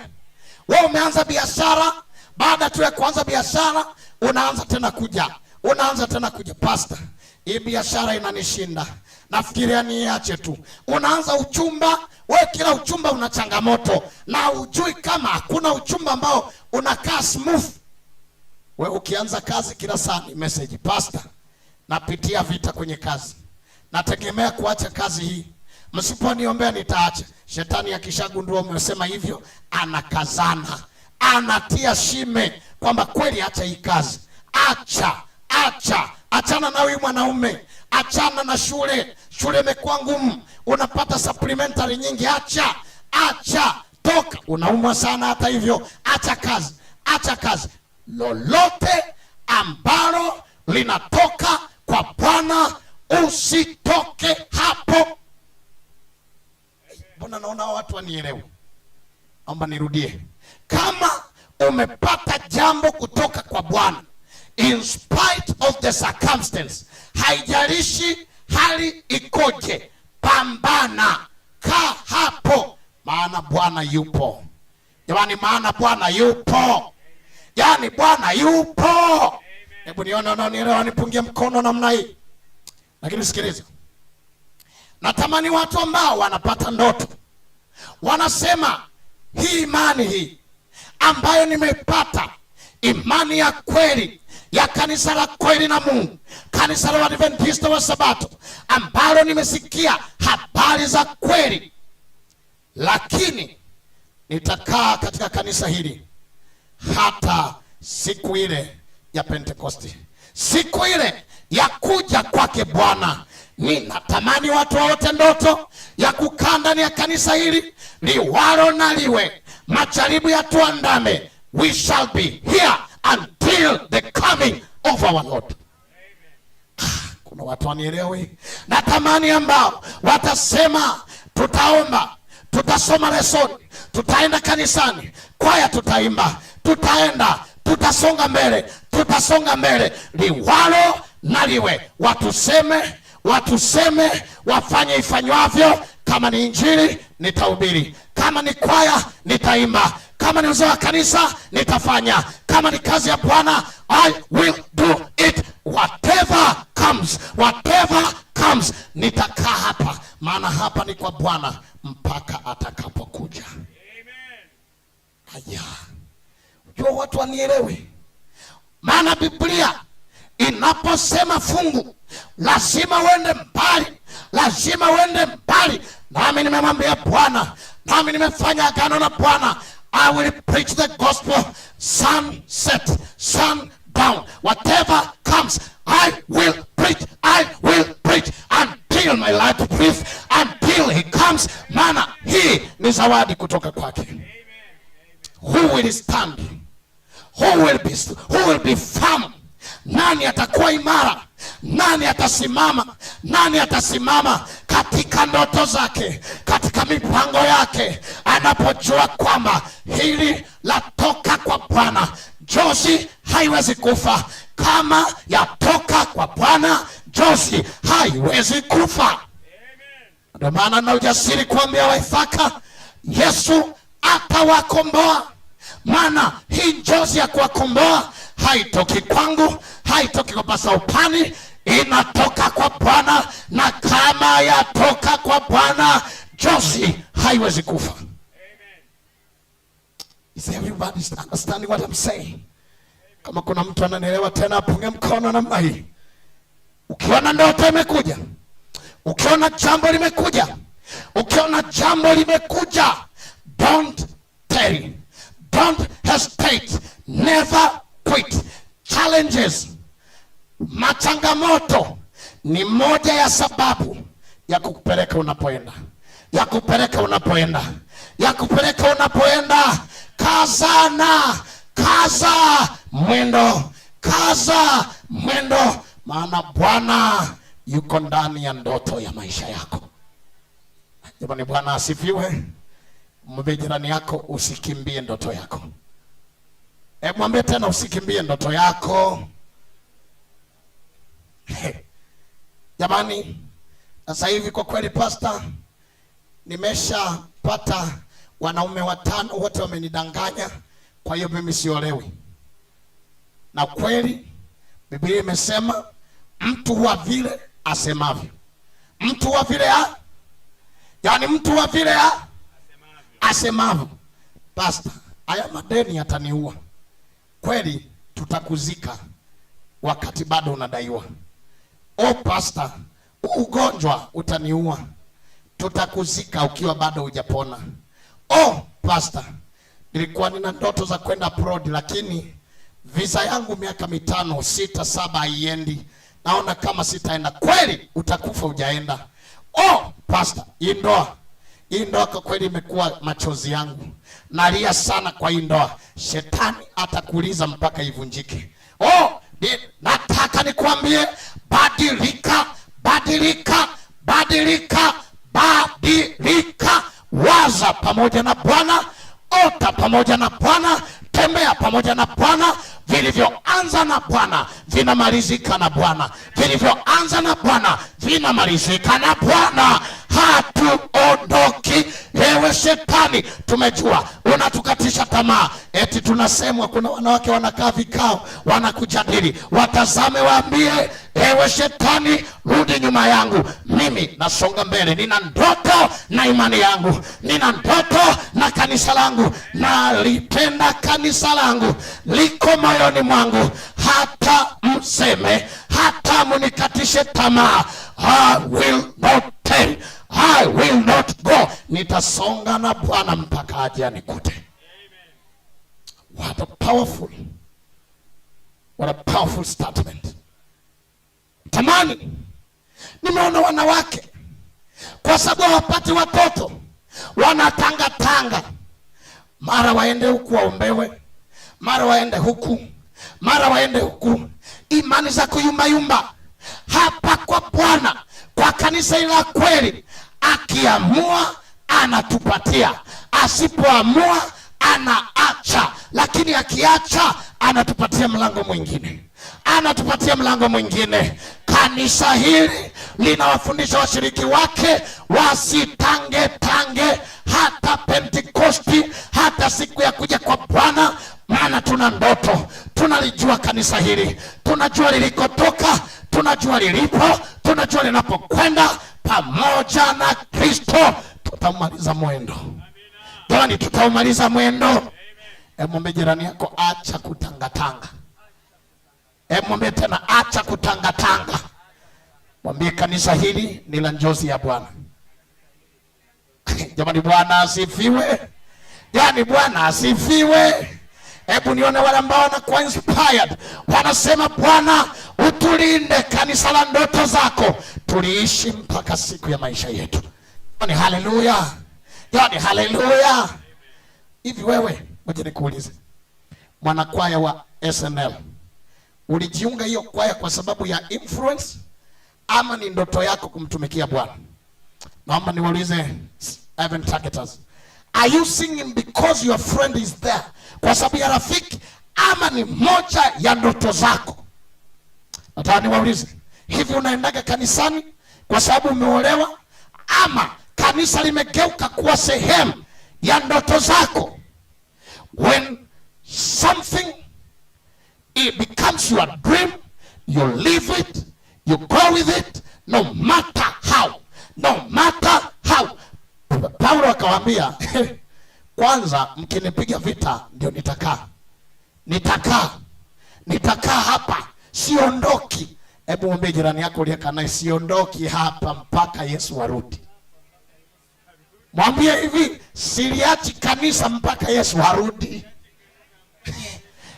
Wewe umeanza biashara, baada tu ya kuanza biashara unaanza tena kuja, unaanza tena kuja, pastor, hii biashara inanishinda, nafikiria niache tu. Unaanza uchumba, wewe kila uchumba una changamoto, na hujui kama hakuna uchumba ambao unakaa smooth. Wewe ukianza kazi kila saa ni message, pastor, napitia vita kwenye kazi, nategemea kuacha kazi hii, msiponiombea nitaacha. Shetani akishagundua umesema hivyo, anakazana, anatia shime kwamba kweli acha hii kazi, acha, acha, achana na huyu mwanaume, achana na shule, shule imekuwa ngumu, unapata supplementary nyingi, acha, acha, toka, unaumwa sana hata hivyo, acha kazi, acha kazi. Lolote ambalo linatoka kwa Bwana usitoke hapo. Mbona naona watu wanielewe? Naomba nirudie. Kama umepata jambo kutoka kwa Bwana, in spite of the circumstance, haijalishi hali ikoje, pambana, kaa hapo, maana Bwana yupo. Jamani, maana Bwana yupo. Yaani Bwana yupo. Hebu nione wanaonielewa nipungie mkono namna hii. Lakini sikiliza, natamani watu ambao wanapata ndoto wanasema hii imani hii ambayo nimeipata, imani ya kweli ya kanisa la kweli na Mungu, kanisa la Waadventista wa Sabato, ambalo nimesikia habari za kweli, lakini nitakaa katika kanisa hili hata siku ile ya Pentekosti, siku ile ya kuja kwake Bwana. Ninatamani watu waote ndoto ya kukaa ndani ya kanisa hili, liwalo na liwe, majaribu yatuandame, we shall be here until the coming of our Lord. Kuna watu wanielewi. Natamani ambao watasema tutaomba, tutasoma lesoni, tutaenda kanisani, kwaya tutaimba, tutaenda, tutasonga mbele, tutasonga mbele, liwalo na liwe. Watuseme, watuseme, wafanye ifanywavyo. Kama ni injili nitahubiri, kama ni kwaya nitaimba, kama ni uzee wa kanisa nitafanya, kama ni kazi ya Bwana I will do it. Whatever comes, whatever comes, nitakaa hapa, maana hapa ni kwa Bwana mpaka atakapokuja. Haya, unajua watu wanielewe, maana Biblia inaposema fungu lazima uende mbali, lazima uende mbali. Nami nimemwambia Bwana, nami nimefanya agano na Bwana, I will preach the gospel sunset, sundown, whatever comes, I will preach, I will preach until my life breath, until he comes. Maana hii ni zawadi kutoka kwake. Who will stand? Who will be firm? Nani atakuwa imara? Nani atasimama? Nani atasimama katika ndoto zake, katika mipango yake, anapojua kwamba hili latoka kwa Bwana? Njozi haiwezi kufa. Kama yatoka kwa Bwana, njozi haiwezi kufa. Ndio maana na ujasiri kuambia Waithaka, Yesu atawakomboa. Maana hii njozi ya kuwakomboa haitoki kwangu, haitoki kwa Pasta Upani, inatoka kwa Bwana. Na kama yatoka kwa Bwana, njozi haiwezi kufa. Is everybody understanding what I'm saying? Kama kuna mtu ananielewa tena apunge mkono namna hii. Ukiona ndoto imekuja, ukiona jambo limekuja, ukiona jambo limekuja, don't tarry, don't hesitate, never quit. Challenges, machangamoto ni moja ya sababu ya kukupeleka unapoenda. Yakupeleka unapoenda, yakupeleka unapoenda. Kazana, kaza mwendo, kaza mwendo, maana Bwana yuko ndani ya ndoto ya maisha yako. Jamani, Bwana asifiwe. Mwambie jirani yako usikimbie ndoto yako. Mwambie tena usikimbie ndoto yako. Jamani, sasa hivi kwa kweli pastor, nimeshapata wanaume 5 wote wamenidanganya, kwa hiyo mimi siolewi. Na kweli Biblia imesema mtu wa vile asemavyo. Mtu wa vile yaani mtu wa vile asemavyo. Pastor, haya madeni yataniua. Kweli tutakuzika wakati bado unadaiwa. Oh pastor, ugonjwa utaniua. Tutakuzika ukiwa bado hujapona. Oh pastor, nilikuwa nina ndoto za kwenda abroad, lakini visa yangu miaka 5, 6, 7 haiendi. Naona kama sitaenda. Kweli utakufa hujaenda. Oh pastor, hii ndoa kwa kweli imekuwa machozi yangu. Nalia sana kwa hii ndoa. Shetani atakuuliza mpaka ivunjike. Oh, nataka nikuambie, badilika, badilika, badilika, badilika. Waza pamoja na Bwana, ota pamoja na Bwana, tembea pamoja na Bwana. Vilivyoanza na Bwana vinamalizika na Bwana. Vilivyoanza na Bwana vinamalizika na Bwana. Hatuondoki. Ewe shetani, tumejua unatukatisha tamaa. Eti tunasemwa kuna wanawake wanakaa vikao wanakujadili. Watazame waambie, ewe shetani, rudi nyuma yangu. Mimi nasonga mbele. Nina ndoto na imani yangu. Nina ndoto na kanisa langu. Nalipenda kanisa langu. Liko moyoni mwangu. Hata mseme, hata munikatishe tamaa, I will not tell, I will not go. Nitasonga na Bwana mpaka aje anikute. What a powerful, what a powerful statement. Tamani, nimeona wanawake kwa sababu hawapati watoto wanatanga tanga, mara waende huku waombewe, mara waende huku, mara waende huku, imani za kuyumba yumba. Hapa kwa Bwana, kwa kanisa la kweli, akiamua anatupatia, asipoamua anaacha, lakini akiacha anatupatia mlango mwingine, anatupatia mlango mwingine. Kanisa hili linawafundisha washiriki wake wasitange tange hata Pentekosti, hata siku ya kuja kwa Bwana. Maana tuna ndoto, tunalijua kanisa hili, tunajua lilikotoka, tunajua lilipo, tunajua linapokwenda. Pamoja na Kristo tutamaliza mwendo. Jamani, tutaumaliza mwendo. Mwambie jirani yako, acha kutangatanga. Mwambie tena, acha kutangatanga. Mwambie kanisa hili ni la njozi ya Bwana. Jamani, Bwana asifiwe. Yaani Bwana asifiwe. Hebu nione wale ambao wanakuwa inspired, wanasema Bwana utulinde kanisa la ndoto zako, tuliishi mpaka siku ya maisha yetu. Yaani haleluya. Yaani haleluya. Hivi wewe, ngoja nikuulize, mwanakwaya wa SNL, ulijiunga hiyo kwaya kwa sababu ya influence ama ni ndoto yako kumtumikia Bwana? Naomba niwaulize Heaven Targeters, are you singing because your friend is there, kwa sababu ya rafiki, ama ni moja ya ndoto zako? Nataka niwaulize, hivi unaendaga kanisani kwa sababu umeolewa, ama kanisa limegeuka kuwa sehemu ya ndoto zako? When something it becomes your dream, you live it, you go with it, no matter how, no matter how. Paulo akawaambia, kwanza mkinipiga vita ndio nitakaa. Nitakaa. Nitakaa hapa, siondoki. Hebu mwambie jirani yako uliyekaa naye, siondoki hapa mpaka Yesu arudi. Mwambie hivi, siliachi kanisa mpaka Yesu arudi.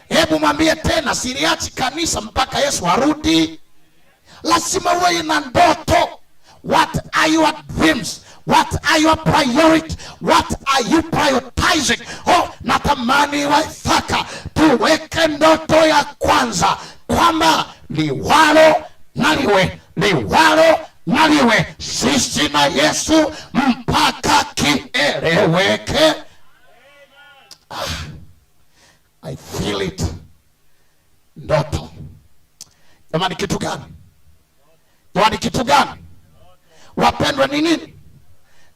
Hebu mwambie tena, siliachi kanisa mpaka Yesu arudi. Lazima uwe na ndoto. What are your dreams? What are your priority? What are you prioritizing? Oh, natamani Waithaka tuweke ndoto ya kwanza kwamba liwalo na liwe, liwalo na liwe, sisi na Yesu mpaka kieleweke. I feel it. Ndoto. Jamani, kitu gani? Jamani, kitu gani? Wapendwa, ni nini?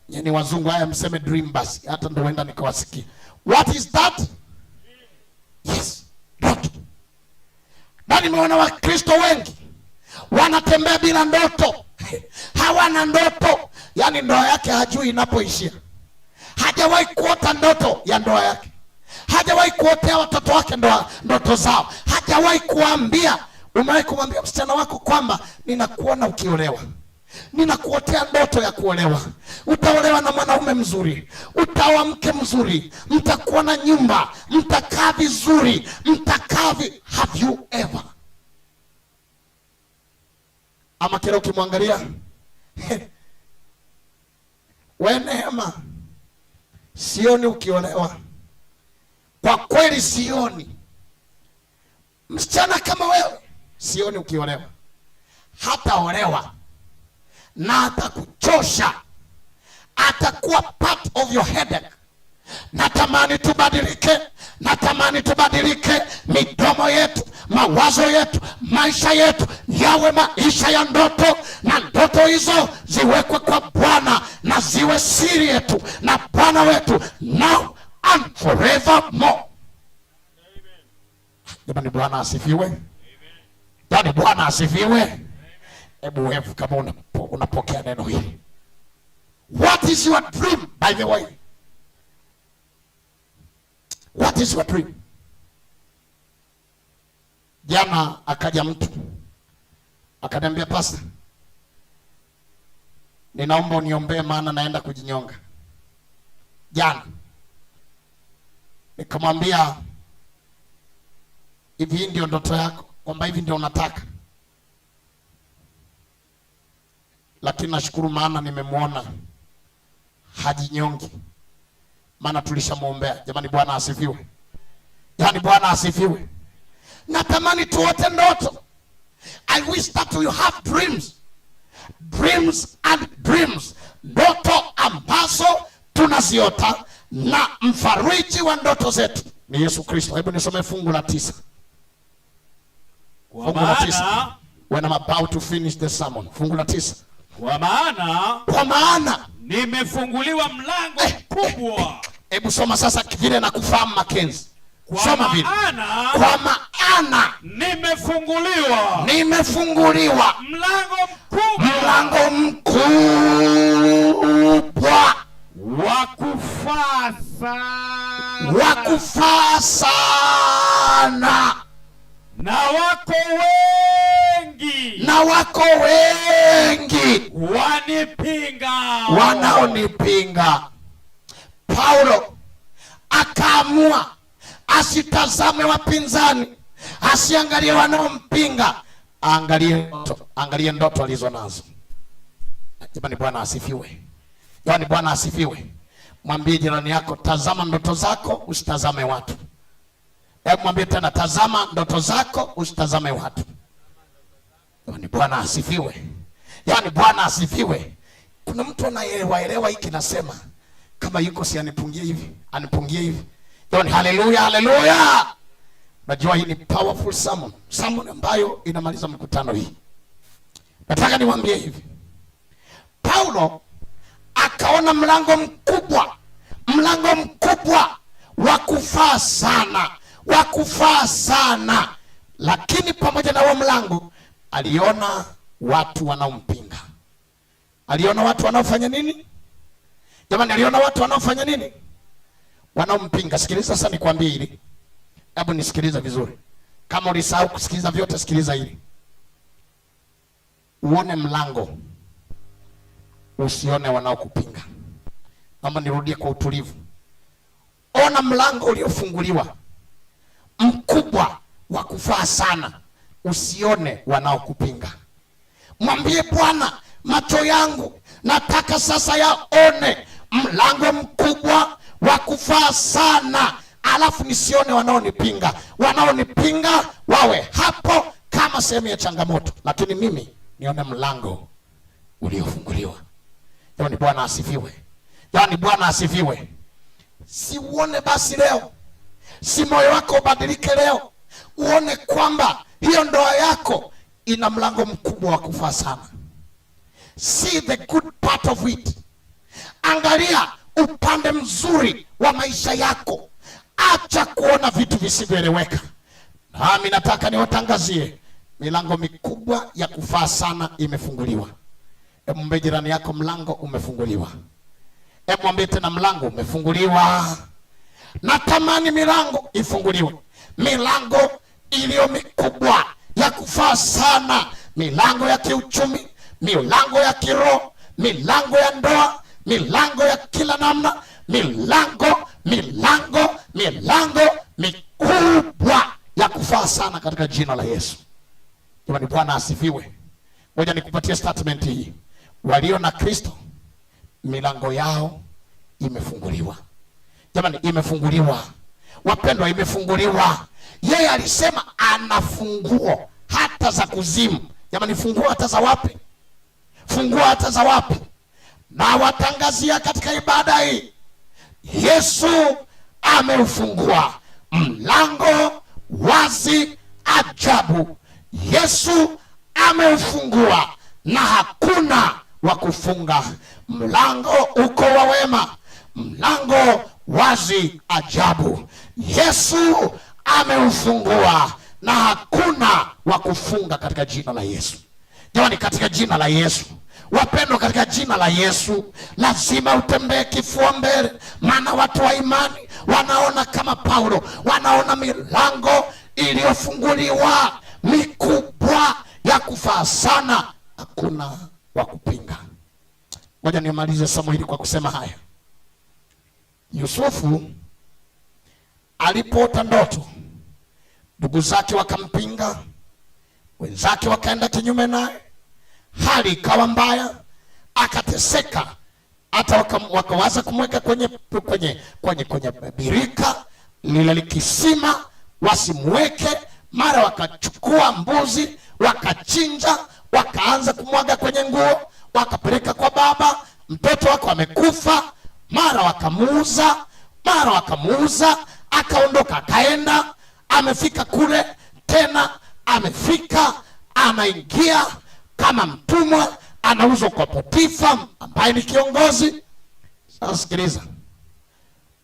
Nyinyi wazungu haya mseme dream basi, hata ndo huenda nikawasikia. What is that? Yes, ndoto. Na nimeona Wakristo wengi wanatembea bila ndoto. Hawana ndoto. Yaani ndoa yake hajui inapoishia. Hajawahi kuota ndoto ya ndoa yake. Hajawahi kuotea watoto wake ndoto zao. Hajawahi kuambia. Umewahi kumwambia msichana wako kwamba ninakuona ukiolewa, ninakuotea ndoto ya kuolewa, utaolewa na mwanaume mzuri, utaoa mke mzuri, mtakuwa na nyumba, mtakaa vizuri, Have you ever? Ama kila ukimwangalia, we Neema, sioni ukiolewa. Kwa kweli sioni. Msichana kama wewe, sioni ukiolewa. Hataolewa. Na atakuchosha. Atakuwa part of your headache. Natamani tubadilike, natamani tubadilike. Midomo yetu, mawazo yetu, maisha yetu yawe maisha ya ndoto, na ndoto hizo ziwekwe kwa Bwana na ziwe siri yetu na Bwana wetu now and forevermore. Jamani, Bwana asifiwe. Jamani, Bwana asifiwe. Hebu wewe kama unapokea neno hili. What is your dream, by the way? What is your dream? Jana akaja mtu akaniambia, Pastor, ninaomba uniombee maana naenda kujinyonga. Jana nikamwambia, hivi hii ndio ndoto yako, kwamba hivi ndio unataka? Lakini nashukuru maana nimemuona hajinyongi, maana tulishamuombea. Jamani, Bwana asifiwe. Yaani Bwana asifiwe. Natamani tuote ndoto. I wish that you have dreams. Dreams and dreams. Ndoto ambazo tunaziota, na mfariji wa ndoto zetu ni Yesu Kristo. Hebu nisome fungu la 9. Kwa Fungu la 9. maana When I'm about to finish the sermon. Fungu la 9. Kwa maana, Kwa maana nimefunguliwa mlango mkubwa. Hebu soma sasa vile na kufahamu Mackenzie. Kwa Soma vile. maana, Kwa maana nimefunguliwa, nimefunguliwa mlango mkubwa, mlango mkubwa wa kufaa sana, wa kufaa sana, na wako wengi, na wako wengi wanipinga, wanaonipinga. Paulo akaamua asitazame wapinzani, asiangalie wanaompinga, aangalie ndoto, angalie ndoto alizo nazo. Jamani, Bwana asifiwe. Jamani, Bwana asifiwe. Mwambie jirani yako, tazama ndoto zako, usitazame watu. Hebu mwambie tena, tazama ndoto zako, usitazame watu. Jamani, Bwana asifiwe. Jamani, Bwana asifiwe. Kuna mtu anayeelewa hiki nasema, kama yuko si anipungie hivi, anipungie hivi. Jamani, haleluya, haleluya. Najua hii ni powerful sermon, sermon ambayo inamaliza mkutano hii. Nataka niwaambie hivi. Paulo akaona mlango mkubwa, mlango mkubwa wa kufaa sana, wa kufaa sana. Lakini pamoja na huo mlango aliona watu wanaompinga. Aliona watu wanaofanya nini? Jamani, aliona watu wanaofanya nini? Wanaompinga. Sikiliza sasa nikwambie hili. Hebu nisikilize vizuri. Kama ulisahau kusikiliza vyote, sikiliza hili. Uone mlango, usione wanaokupinga. Naomba nirudie kwa utulivu. Ona mlango uliofunguliwa mkubwa wa kufaa sana, usione wanaokupinga. Mwambie Bwana, Macho yangu nataka sasa yaone mlango mkubwa wa kufaa sana, alafu nisione wanaonipinga. Wanaonipinga wawe hapo kama sehemu ya changamoto, lakini mimi nione mlango uliofunguliwa. Jamani, Bwana asifiwe. Jamani, Bwana asifiwe. Siuone basi leo, si moyo wako ubadilike leo, uone kwamba hiyo ndoa yako ina mlango mkubwa wa kufaa sana. See the good part of it. Angalia upande mzuri wa maisha yako. Acha kuona vitu visivyoeleweka. Nami nataka niwatangazie milango mikubwa ya kufaa sana imefunguliwa. Hebu mwambie jirani yako, mlango umefunguliwa. Hebu mwambie tena, mlango umefunguliwa. Natamani milango ifunguliwe, milango iliyo mikubwa ya kufaa sana, milango ya kiuchumi, milango ya kiroho, milango ya ndoa, milango ya kila namna, milango, milango, milango mikubwa ya kufaa sana katika jina la Yesu. Jamani, Bwana asifiwe. Ngoja nikupatie statement hii. Walio na Kristo milango yao imefunguliwa. Jamani, imefunguliwa. Wapendwa, imefunguliwa. Yeye alisema ana funguo hata za kuzimu. Jamani, funguo hata za wapi? Funguo hata za wapi? Na watangazia katika ibada hii, Yesu ameufungua mlango wazi ajabu. Yesu ameufungua na hakuna wa kufunga. Mlango uko wa wema, mlango wazi ajabu. Yesu ameufungua na hakuna wa kufunga katika jina la Yesu. Jamani, katika jina la Yesu. Wapendwa, katika jina la Yesu lazima utembee kifua mbele, maana watu wa imani wanaona kama Paulo, wanaona milango iliyofunguliwa mikubwa ya kufaa sana, hakuna wa kupinga. Ngoja nimalize somo hili kwa kusema haya. Yusufu alipoota ndoto, ndugu zake wakampinga, wenzake wakaenda kinyume naye, hali ikawa mbaya, akateseka, hata wakawaza kumweka kwenye birika lile likisima wasimweke. Mara wakachukua mbuzi wakachinja, wakaanza kumwaga kwenye nguo, wakapeleka kwa baba, mtoto wako amekufa. Mara wakamuuza, mara wakamuuza, akaondoka akaenda. Amefika kule tena, amefika anaingia kama mtumwa, anauzwa kwa Potifa ambaye ni kiongozi. Sasa sikiliza,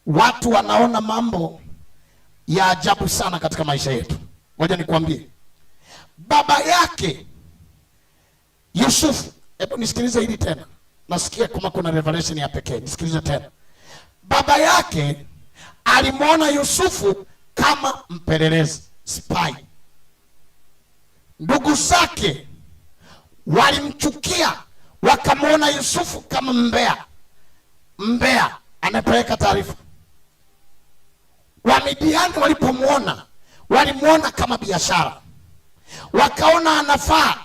watu wanaona mambo ya ajabu sana katika maisha yetu. Ngoja nikwambie, baba yake Yusufu, hebu nisikilize hili tena, nasikia kama kuna revelation ya pekee, nisikilize tena. Baba yake alimwona Yusufu kama mpelelezi, spy. Ndugu zake walimchukia, wakamwona Yusufu kama mbea, mbea anapeleka taarifa. Wamidiani walipomwona, walimwona kama biashara, wakaona anafaa,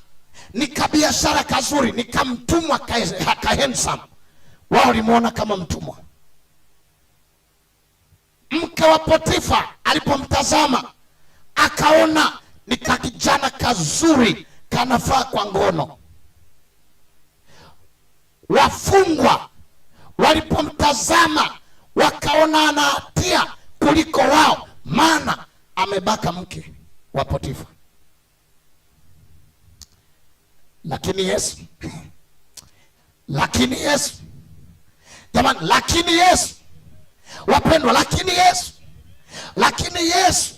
ni kabiashara kazuri, ni kamtumwa ka handsome. Wao walimwona kama mtumwa. Mke wa Potifa alipomtazama akaona ni kakijana kazuri, kanafaa kwa ngono. Wafungwa walipomtazama wakaona ana hatia kuliko wao, maana amebaka mke wa Potifa. Lakini Yesu, lakini Yesu, jamani, lakini Yesu, wapendwa, lakini Yesu, lakini Yesu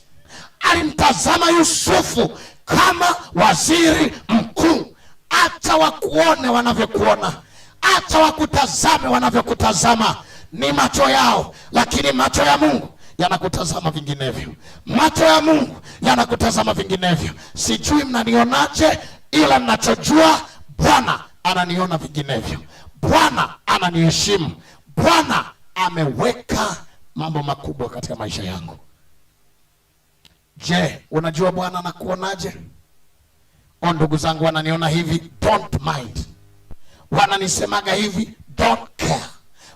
alimtazama Yusufu kama waziri mkuu. Acha wakuone wanavyokuona, acha wakutazame wanavyokutazama. Ni macho yao, lakini macho ya Mungu yanakutazama vinginevyo. Macho ya Mungu yanakutazama vinginevyo. Sijui mnanionaje, ila ninachojua Bwana ananiona vinginevyo. Bwana ananiheshimu. Bwana ameweka mambo makubwa katika maisha yangu. Je, unajua Bwana anakuonaje? O, ndugu zangu wananiona hivi, don't mind. Wananisemaga hivi, don't care.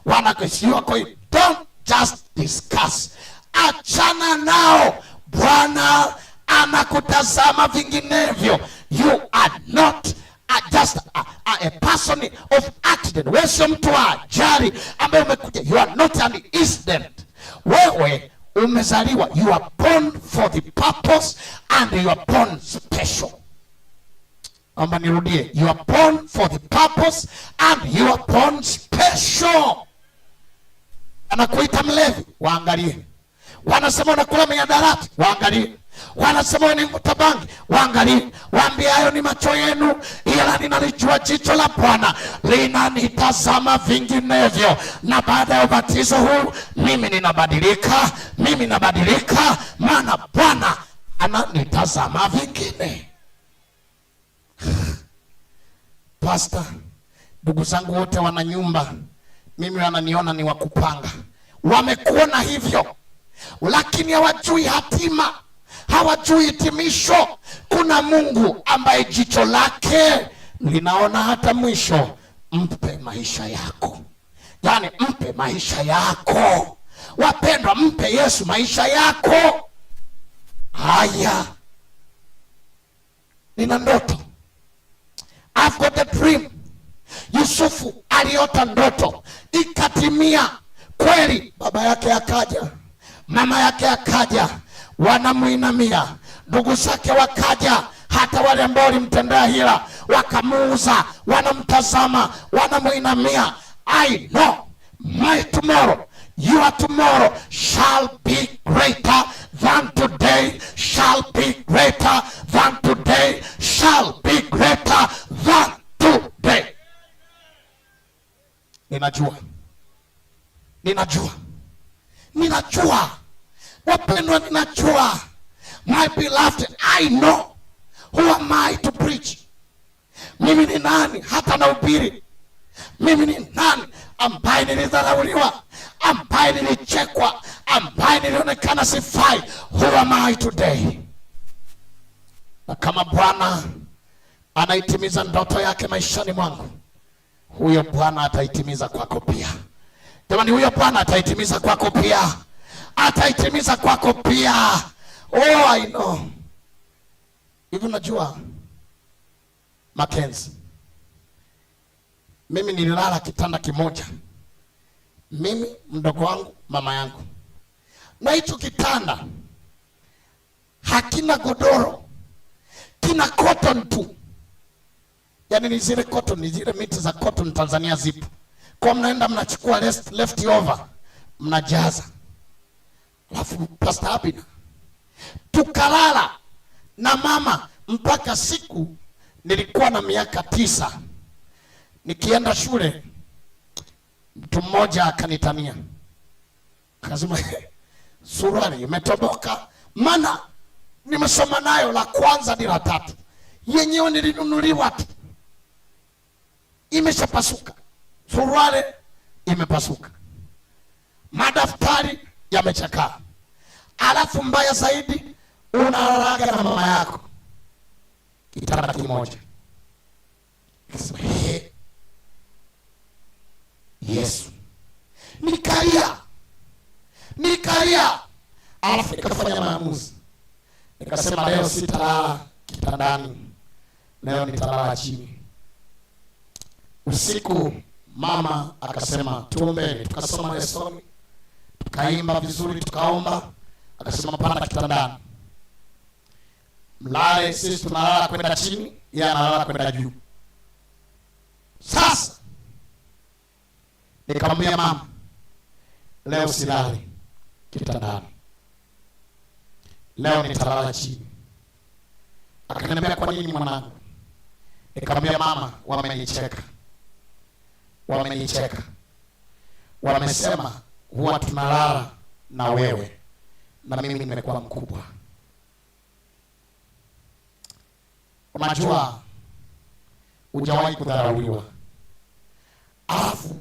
Wanakusiwa kwa hivi, don't just discuss. Achana nao. Bwana anakutazama vinginevyo. You are not just a person of accident. Wewe sio mtu wa ajali ambaye umekuja. You are not an incident. Wewe umezaliwa, you are born for the purpose and you are born special. Naomba nirudie, you are born for the purpose and you are born special. Anakuita mlevi, waangalie. Wanasema unakula mihadarati, waangalie. Wanasema wewe ni mvuta bangi, waangalie. Waambie hayo ni macho yenu, ila ninalijua jicho la Bwana linanitazama vinginevyo. Na baada ya ubatizo huu mimi ninabadilika, mimi nabadilika, maana Bwana ananitazama vingine. Pastor, ndugu zangu wote wana nyumba, mimi wananiona ni wa kupanga. Wamekuona hivyo, lakini hawajui hatima, hawajui hitimisho. Kuna Mungu ambaye jicho lake linaona hata mwisho. Mpe maisha yako, yaani mpe maisha yako. Wapendwa, mpe Yesu maisha yako. Haya, nina ndoto, I've got a dream. Yusufu aliota ndoto ikatimia kweli. Baba yake akaja, mama yake akaja, wanamuinamia, ndugu zake wakaja, hata wale ambao walimtendea hila wakamuuza, wanamtazama, wanamuinamia. I know my tomorrow, your tomorrow shall be greater than today, shall be greater than today, shall be greater than today. Ninajua, ninajua, ninajua, wapendwa, ninajua. My beloved, I know who am I to preach. Mimi ni nani hata nahubiri? Mimi ni nani ambaye nilidharauliwa, ambaye nilichekwa, ambaye nilionekana sifai? Who am I today? Na kama Bwana anaitimiza ndoto yake maishani mwangu, huyo Bwana ataitimiza kwako pia. Jamani, huyo Bwana ataitimiza kwako pia, ataitimiza kwako pia. Oh, I know. Hivi unajua Mackenzie, mimi nililala kitanda kimoja, mimi, mdogo wangu, mama yangu, na hicho kitanda hakina godoro, kina cotton tu. Yaani ni zile cotton, ni zile miti za cotton Tanzania zipo. Kwa mnaenda mnachukua left over, mnajaza. Alafu Pastor Abina, tukalala na mama mpaka siku nilikuwa na miaka 9. Nikienda shule, mtu mmoja akanitania. Akasema, suruali imetoboka, maana nimesoma nayo la kwanza ni la tatu. Yenyewe nilinunuliwa tu. Imeshapasuka. Suruali imepasuka. Madaftari yamechakaa. Alafu mbaya zaidi, unalalaga na mama yako kitanda kimoja. Nikasema, he, Yesu. Nikalia, nikalia. Alafu nikafanya maamuzi. Nikasema leo sitalala kitandani, leo nitalala chini. Usiku mama akasema tuombeni, tukasoma lesoni, tukaimba vizuri, tukaomba. Akasema panda kitandani, mlale. Sisi tunalala kwenda chini, yeye analala kwenda juu. Sasa nikamwambia mama, leo silali kitandani, leo nitalala chini. Akaniambia kwa nini mwanangu? Nikamwambia mama, wamenicheka, wamenicheka, wamesema huwa tunalala na wewe, na mimi nimekuwa mkubwa. Unajua hujawahi kudharauliwa. Alafu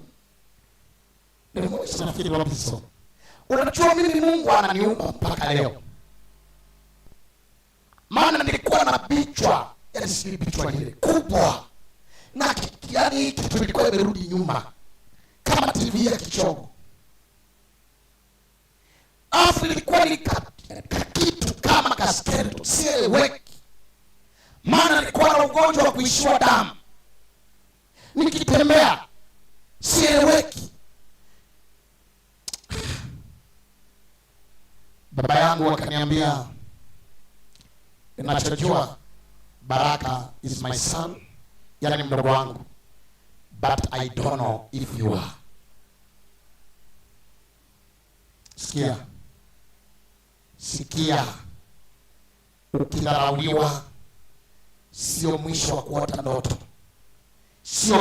nilimwonyesha nafikiri Robinson, unajua mimi Mungu ananiumba mpaka leo, maana nilikuwa na bichwa, yani si bichwa lile kubwa, Na yaani hii kitu ilikuwa imerudi nyuma kama TV ya kichogo, alafu ilikuwa ni ka kitu kama kaskeleton, sieleweki, maana nilikuwa na ugonjwa wa kuishiwa damu, nikitembea sieleweki. Baba yangu akaniambia, "Ninachojua Baraka is my son, yani mdogo wangu, but I don't know if you are." Sikia, sikia, ukidharauliwa sio mwisho wa kuota ndoto, sio.